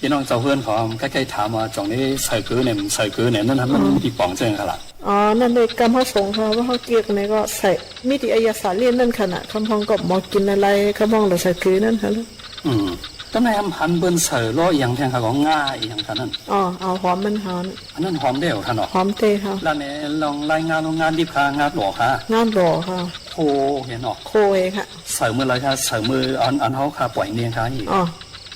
ပနီၣ်ကၠီၤဟၢၣ်ခီ ခဲကဲထါမး ကၠီၤန့ၣ် ဆၢၣ်ကုၤန့ၣ် မ့ၢ်ဆၢၣ်ကုၤန့ၣ် နမ့ၢ်ပံပီၣ်စ့ၢ်ခါလီၤ, နၢ်ဒၣ်ကမၢဟီၣ်စိၤခါ ပှၤဟီၣ်က့ၤန့ၣ်ကီး ဆဲး မ့ၢ်ဒ်အယၤသးလံန့ၣ်ခါန့ၣ် ခီဖျိကီးမၤက့ၤန့ၣ်လၢ ခီဖျိလၢဆၢၣ်ကုၤန့ၣ်ခါလီၤ တၢ်န့ၣ်ဟဲမုၢ်ဟါန့ၣ် ပၢၢ်စၢၤလီၤအံၤ ဟဲခါကီးငါအံၤခါန့ၣ်, အဟီၣ်မ့ၢ်ဟါန့ၣ် အန့ၣ်ဟီၣ်မ့ၢ်ဒၣ်ခါနီၤ, ဟီၣ်မ့ၢ်ဒၣ်ခါ, လၢန့ၣ် လီၤလၢငါလိၤ ငါဒံးခါ ငါလိၤခါ, ငါလိၤခါ, ခိၣ်ဟဲနီၤ, ခိၣ်ဟဲခါ, ဆၢၣ်မုၢ်လၢခါ ဆၢၣ်မုၢ်အဟီၣ်ခါပှဲၤန့ၣ်ခါအံၤ,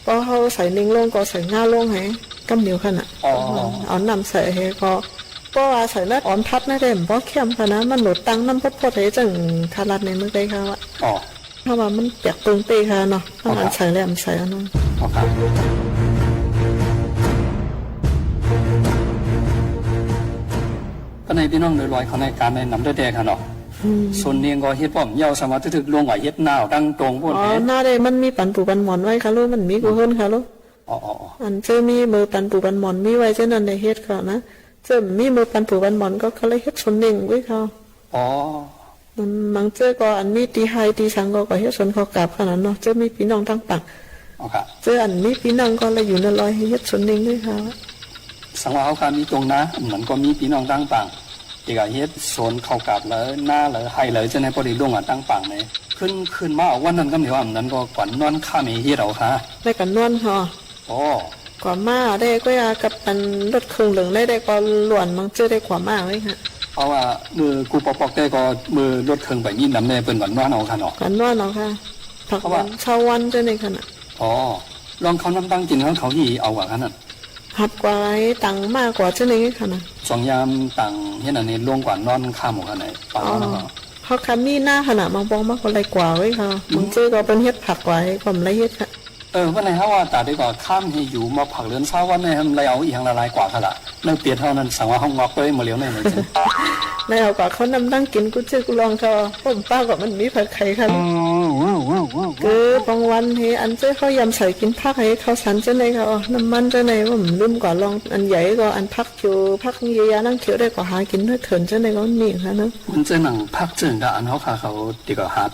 ပှၤဟီၣ်ဆၢၣ်န့ၣ်လိၤကီး ဆၢၣ်ငါလိၤဟဲ, ကမျၢၢ်ခါန့ၣ်, အနၢ်ဆၢၣ်ဟဲကီး, ပှၤဝဲဆၢၣ်လၢအီၣ်ထးန့ၣ်ဒၣ် ဘီခဲမ်ခါန့ၣ် မ့ၢ်လိၣ်တၢ်နၢ်ဖှိၣ်ဖှိၣ်ဟဲ ကၠိၣ်ခါလၢန့ၣ်မ့ၢ်ကဲခါဝဲ ဟီၣ်ဘၣ်မ့ၢ်ပၠးပူၤတ့ၢ်ခါနီၤ ဟီၣ်မ့ၢ်ဆၢၣ်လၢအမ့ၢ်ဆၢၣ်အနီၤ, ကန့ၣ်ပနီၣ်နုာ်လီၤခီန့ၣ် ကါန့ၣ် နမ်တဒဲးခါနီၤ, စိၤန့ၣ်ကီးဟ့ၣ်ပှၤမ့ၢ်ယါစၢ်မး တုၤတုၤကလိကီးဟ့ၣ်နၢ်အီၤတၢ်တိၤဘိန့ၣ်, နၢ်ဒၣ်မ့ၢ်မံပှၤပူၤပှၤမီၢ်ဝဲခါလီၤ မ့ၢ်မံကဟိၣ်ခါလီၤ, အန့ၣ်မ့ၢ်မုၢ်ပှၤပူၤပှၤမီၢ်မံဝဲကၠိၣ်န့ၣ် ဟ့ၣ်ခီန့ၣ် ကၠိၣ်မံမုၢ်ပၢ်ပူၤပၢ်မီၢ်ကီၢ် ကီၢ်လၢဟ့ၣ်ဆိၣ်န့ၢ်ဝဲခီ, မၤကၠိၣ်ကီၢ် အမံတံၢ်ဟဲတံၢ်ဆၣ်ကီၢ် ကီၢ်ဟ့ၣ်ဆိၣ်ခီၣ်ကၢ်ခီနီၤနီၤ, ကၠိၣ်မံပံၤနီၣ်တၢ်ပၢ်, ကၠိၣ်အမံပံၤနီၣ်ကီၢ်လၢယူၤနုာ်လီၤ ဟ့ၣ်ဆိၣ်န့ၢ်ဝဲခီ, သင်ဝဲဟီၣ်ခါမံတိၢ်နါ မၢ်ကီၢ်မံပံၤနီၣ်တၢ်ပၢ်, တကးဟ့ၣ်ဆိၣ်ခီၣ်ကၢ်လၢနါလၢဟဲလၢ ကၠိၣ်န့ၣ် ပီၣ်ဒံးဒိၣ်ဂၤတၢ်ပၢ်န့ၣ် ခုၣ်ခုၣ်မးအဝဲနၢ်ကမ့ၢ်ဝဲ မၢ်နၢ်ကီၢ် ကွၢ်နွၢ်ခါမ့ၢ်ဟ့ၣ်အီၤခါ, လၢကနွၢ်ဟီၣ် ကွၢ်မးဒဲး ကွဲးအကပၢၢ် လၢၢ်ခိၣ်လိာ်န့ၣ်ဒဲး ကွၢ်လွၢ်မၤကၠိၣ်ဒဲး ကွၢ်မးဝဲခါ, အဝဲ မ့ၢ်ကူပီၣ်ပီၣ်တဲကီး မ့ၢ်လၢၢ်ခိၣ်ဘၣ်ညံနၤမ့ၢ် ပၢၢ်ကွၢ်နွၢ်အီၤခါနီၤ, ကွၢ်နွၢ်အီၤခါ, ဖးဝဲ ဆၢဝါကၠိၣ်န့ၣ်ခါနီၤ, လီၤခီနၢ်တၢ်က့ၤန့ၣ် ဟီၣ်ခီဟ့ၣ်အဝဲခါနီၤ, ဟးကွၢ်တၢ်မၤကွၢ်ကၠိၣ်န့ၣ်ခါနီၤ, စီၤယါတၢ်ဟ့ၣ်နၤန့ၣ် လီၤကွၢ်နွၢ်ခါမ့ၢ်ခါန့ၣ် ပာ်လီၤနီၤ, ဟီၣ်ခါမံနါခါနီၤ မၤဘီမၤကီၢ်လၢကွၢ်ဝဲခါ, မၤကၠိၣ်ကီၢ် ပၢၢ်ဟ့ၣ်ဖးကွၢ် ကွၢ်မၤလၢဟ့ၣ်ခါ အဝဲန့ၣ် ဟးဝဲတၢ်ဒဲးကီး ခါမ့ၢ်ဟ့ၣ်ယူၤ မ့ၢ်ဖးလၢနဆၢဝါန့ၣ် ဟဲမၤလၢအီၤအံၤ ဟဲလၢလၢကွၢ်ခါလၢ နပျဲၢ်ထီၣ်န့ၣ် သင်ဝဲဟီၣ်ငီၢ်ပၢၢ်မ့ၢ်လၢန့ၣ် လၢအီၤကွၢ်ခီနၢ်မတၢ်က့ၤ ကူစ့ၢ်ကူလီၤခါ, အိၣ်ပၢ်ကီး မ့ၢ်မံဖးခါခါလၢ ကဖီဝါန့ၣ် အၢၣ်စၢဃီယၤမုၢ်ဆၢက့ၤဖးခါ ခီၣ်ဆၣ်ကၠိၣ်န့ၣ်ခါအီၤ နမၢ်ကၠိၣ်န့ၣ် မ့ၢ်မနုၤမ့ၢ်ကွၢ်လီၤ အၢၣ်ယၤအံၤကီး အၢၣ်ဖးခိၣ် ဖးယံၤယၤနၢ်ခိၣ်ဒဲး ကွၢ်ဟးက့ၤနၢ်ထိၣ်ကၠိၣ်န့ၣ်ကီး မ့ၢ်ခါနီၤ, မ့ၢ်ကၠိၣ်နၢ်ဖးကၠိၣ်ကါ အၢၣ်ဟီၣ်ခါဃီ တ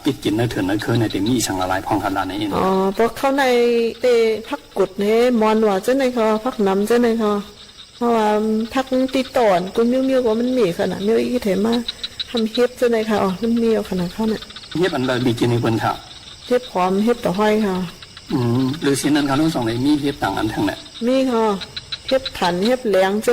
ကီးဟးပ့ၢ်က့ၤနၢ်ထိၣ်နၢ်ခိၣ်န့ၣ် တမံၤဆၣ်လၢလၢဖီၣ်ခါလၢန့ၣ်အံၤနီၤ, ပီၣ်ခီၣ်န့ၣ် တ့ၢ်ဖးကိၣ်န့ၣ် မီၢ်နွၤကၠိၣ်န့ၣ်ခါ ဖးနမ်ကၠိၣ်န့ၣ်ခါ ဖးတံၢ်တီၢ် ကူမံမံကီး မ့ၢ်မ့ၢ်ခါနီၤ မ့ၢ်အံၤထဲမး ဟးဟ့ၣ်ကၠိၣ်န့ၣ်ခါအီၤ မ့ၢ်မ့ၢ်အီၤခါနီၤခါန့ၣ်, ဟ့ၣ်အလၢာ်လံက့ၤန့ၣ်ပၢၢ်ခါ, ဟ့ၣ်ဖီၣ် ဟ့ၣ်တဟီၣ်ခါ လၢဆ့ၣ်န့ၣ်ခါလၢ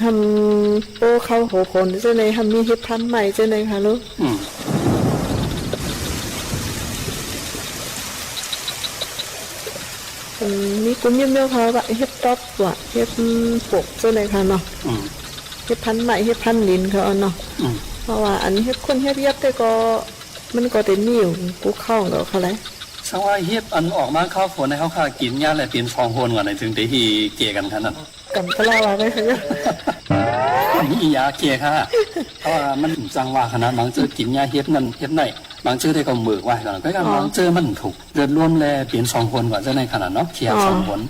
စီၤန့ၣ် မ့ၢ်ဟ့ၣ်တၢ်အါထီၣ်န့ၣ်, မ့ၢ်ခါ, ဟ့ၣ်ဖး ဟ့ၣ်လဲၣ်ကၠိၣ်န့ၣ်ခါနီၤ ဟဲပိၢ်ခီၣ်ဟိၣ်ဖိန့ၣ်ကၠိၣ်န့ၣ် ဟဲမ့ၢ်ဟ့ၣ်ဖးမးကၠိၣ်န့ၣ်ခါလၢ မ့ၢ်ကူမံမံခါဘၣ် ဟ့ၣ်တီၢ်ပှၤ ဟ့ၣ်ပိၢ်ကၠိၣ်န့ၣ်ခါနီၤ, ဟ့ၣ်ဖးမး ဟ့ၣ်ဖးလံၣ်ခါအီၤနီၤ, အဝဲအၢၣ်ဟ့ၣ်ခိၣ်ဟ့ၣ်ယၢပ်ၣ်တဲကီး မ့ၢ်ကီးတမံၤ ကူခီၣ်ကီးခါလဲၣ်, သင်ဝဲဟ့ၣ်အၢၣ်အီၣ်မးခါဖိန့ၣ် ဟီၣ်ခါက့ၤညါလဲၣ် ပ့ၤစီၤဟိၣ်ဂီၢ်န့ၣ် သုတဟ့ၣ်ကဲကၢ်ခါနီၤ, ကၢ်တလၢဝဲ မ့ၢ်ယၤကဲခါ, အဝဲမ့ၢ်စၢ်ဝဲခါနီၤ မၤကၠိၣ်က့ၤညါဟ့ၣ်န့ၣ် ဟ့ၣ်န့ၣ် မၤကၠိၣ်တဲကီးမုာ်ဝဲနီၤ ကွဲးကၢ်မၤကၠိၣ်မ့ၢ်ထူၣ် လၢလိၣ်လဲၣ် ပ့ၤစီၤဟိၣ်ဂီၢ်ကၠိၣ်န့ၣ်ခါနီၤ ခံဂၤစီၤဟိၣ်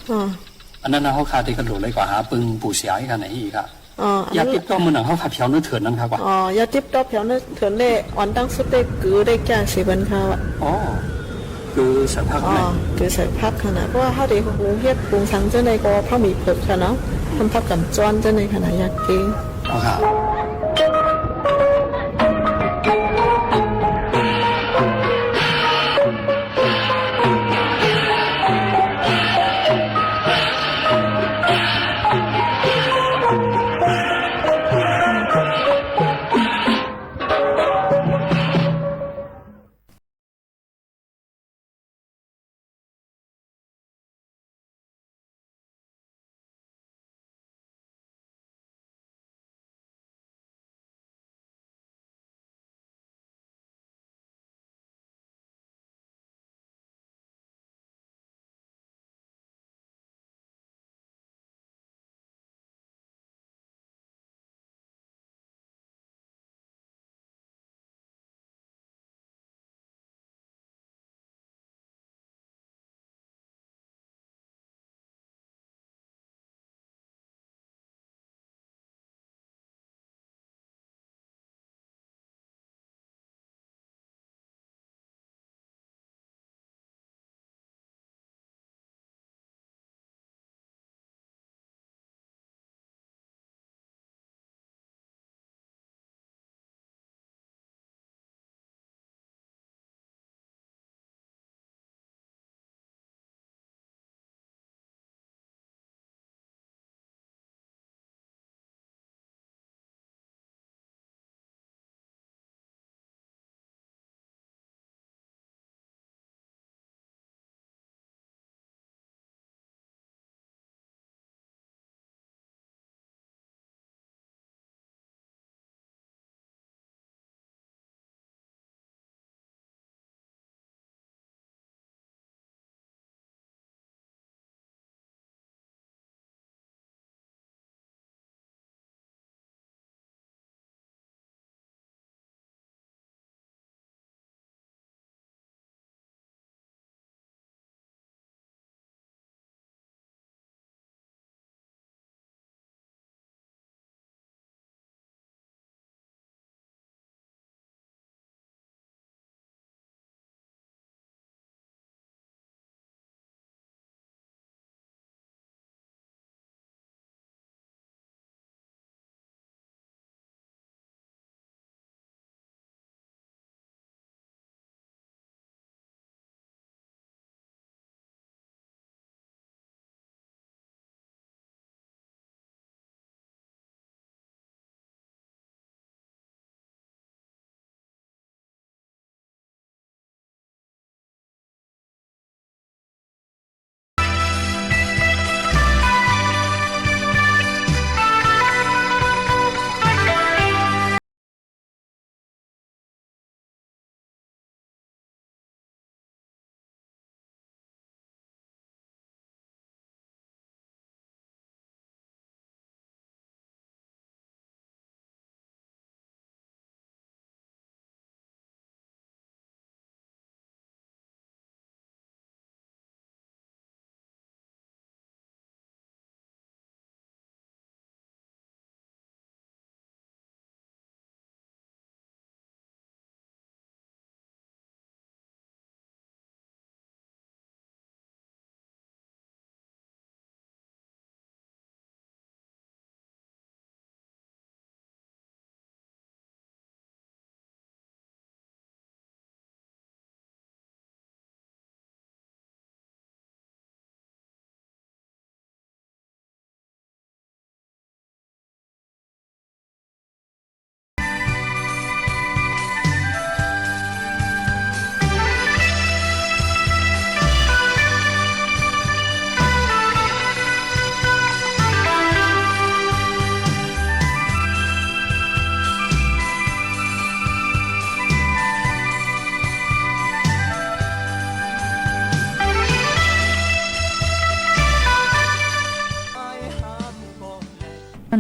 အနၢ်နၢ်ဟီၣ်ခါတကလိၤလၢကွၢ်ဟးပၢၢ်ပူၤစှၤအံၤခါန့ၣ်အံၤခါ, ယၤတံးတီၢ်မုၢ်နၤဟီၣ်ခါဖျီနၢ်ထိၣ်န့ၣ်ခါကွၢ်, ယၤတံးတီၢ်ဖျီနၢ်ထိၣ်န့ၣ် အီၣ်တၢ်ဆူၣ်တဲကုၤဒဲးကၢ်စ့ၢ်ဘၣ်ခါဘၣ်, ကုၤစဲးဖး, ကုၤစဲးဖးခါနီၤ ကွၢ်ဟီၣ်ဒံးဟူးဟူးဟ့ၣ်ပူၤဆၣ်ကၠိၣ်န့ၣ်ကီး ဖးမံၤဖုးခါနီၤ ဖးကၢ်ကၠိၣ်ကၠိၣ်န့ၣ်ခါနီၤ ယၤက့ၤ အီၣ်ခါ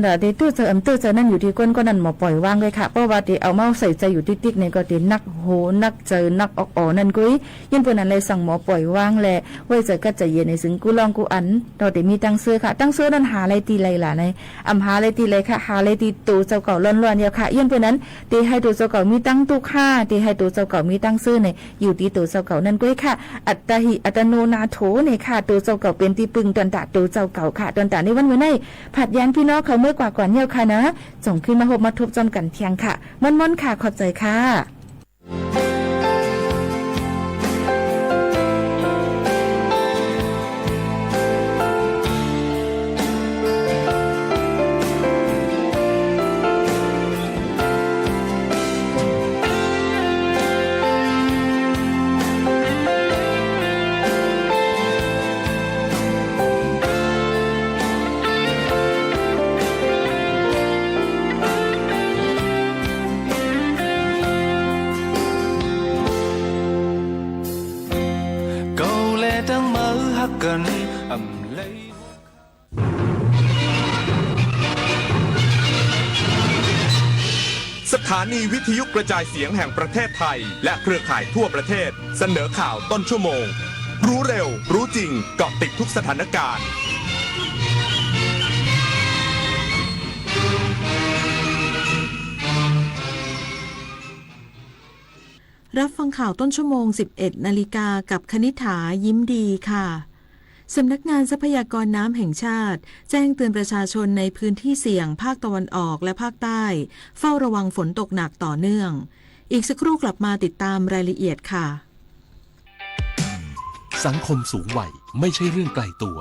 တၢ်တတိၢ်စၢၤအတတိၢ်စၢၤန့ၣ် ယူၢ်ထံကွၢ်ကီၢ်န့ၣ် မ့ၢ်ပှဲၤဝါကွံာ်ခါ, ပဝဲဒၣ်တ့ၢ်အီၣ်မ့ၢ်အိၣ်စံးစၢၤယူၢ်တံၢ်တံၢ်န့ၣ်ကီး တ့ၢ်နၢ်ဟူနၢ်စၢၤနၢ်အီၣ်အီၤန့ၣ်ကွံာ်, ယဲၢ်ပှဲၤန့ၣ်လၢ စံးမ့ၢ်ပှဲၤဝါလဲၣ်, ဝဲစၢၤကၢ်စၢၤယဲၢ်န့ၣ် စ့ၢ်ကီးကူလီၢ်ကူအၢၣ်, ဒီးတ့ၢ်မ့ၢ်တၢ်စၢၤခါ, တၢ်စၢၤန့ၣ်ဟးလၢတံၢ်လၢ်လၢ်န့ၣ်, အမ့ၢ်ဟးလၢတံၢ်လၢ်ခါ, ဟးလၢတံၢ်တိၤစၢၤကီၢ်လီၢ်လီၢ်န့ၣ်ခါ, ယဲၢ်ပှဲၤန့ၣ် တ့ၢ်ဟဲတိၤစၢၤကီၢ်မ့ၢ်တၢ်တိၢ်ခါ, တ့ၢ်ဟဲတိၤစၢၤကီၢ်မ့ၢ်တၢ်စၢၤန့ၣ် ယူၢ်တံၢ်တိၤစၢၤကီၢ်န့ၣ်ကွံာ်ခါ, အတၢ်ဟံးအတၢ်နိးနၢ်ထိၣ်န့ၣ်ခါ, တိၤစၢၤကီၢ်ပ့ၢ်တံၢ်ပံၢ် တွၢ်တၢ်တိၤစၢၤကီၢ်ခါ, တွၢ်တၢ်န့ၣ်ဝဲန့ၣ်, ဖးယံၤပံနီၣ်ခီမ့ၢ်ကွၢ်ကွၢ်ညါခါန့ၣ်, စိာ်ခံမၢ်ဟိၣ်မၢ်ထူပ်းကၠီကၢၣ်ထံခါ, မၢ်မၢ်ခါ ခီၣ်စၢၤခါ สถานีวิทยุกระจายเสียงแห่งประเทศไทยและเครือข่ายทั่วประเทศเสนอข่าวต้นชั่วโมง รู้เร็ว รู้จริง เกาะติดทุกสถานการณ์ รับฟังข่าวต้นชั่วโมง สิบเอ็ดนาฬิกา กับคณิษฐา ยิ้มดีค่ะ สำนักงานทรัพยากรน้ำแห่งชาติ แจ้งเตือนประชาชนในพื้นที่เสี่ยงภาคตะวันออกและภาคใต้ เฝ้าระวังฝนตกหนักต่อเนื่อง อีกสักครู่กลับมาติดตามรายละเอียดค่ะ สังคมสูงวัยไม่ใช่เรื่องไกลตัว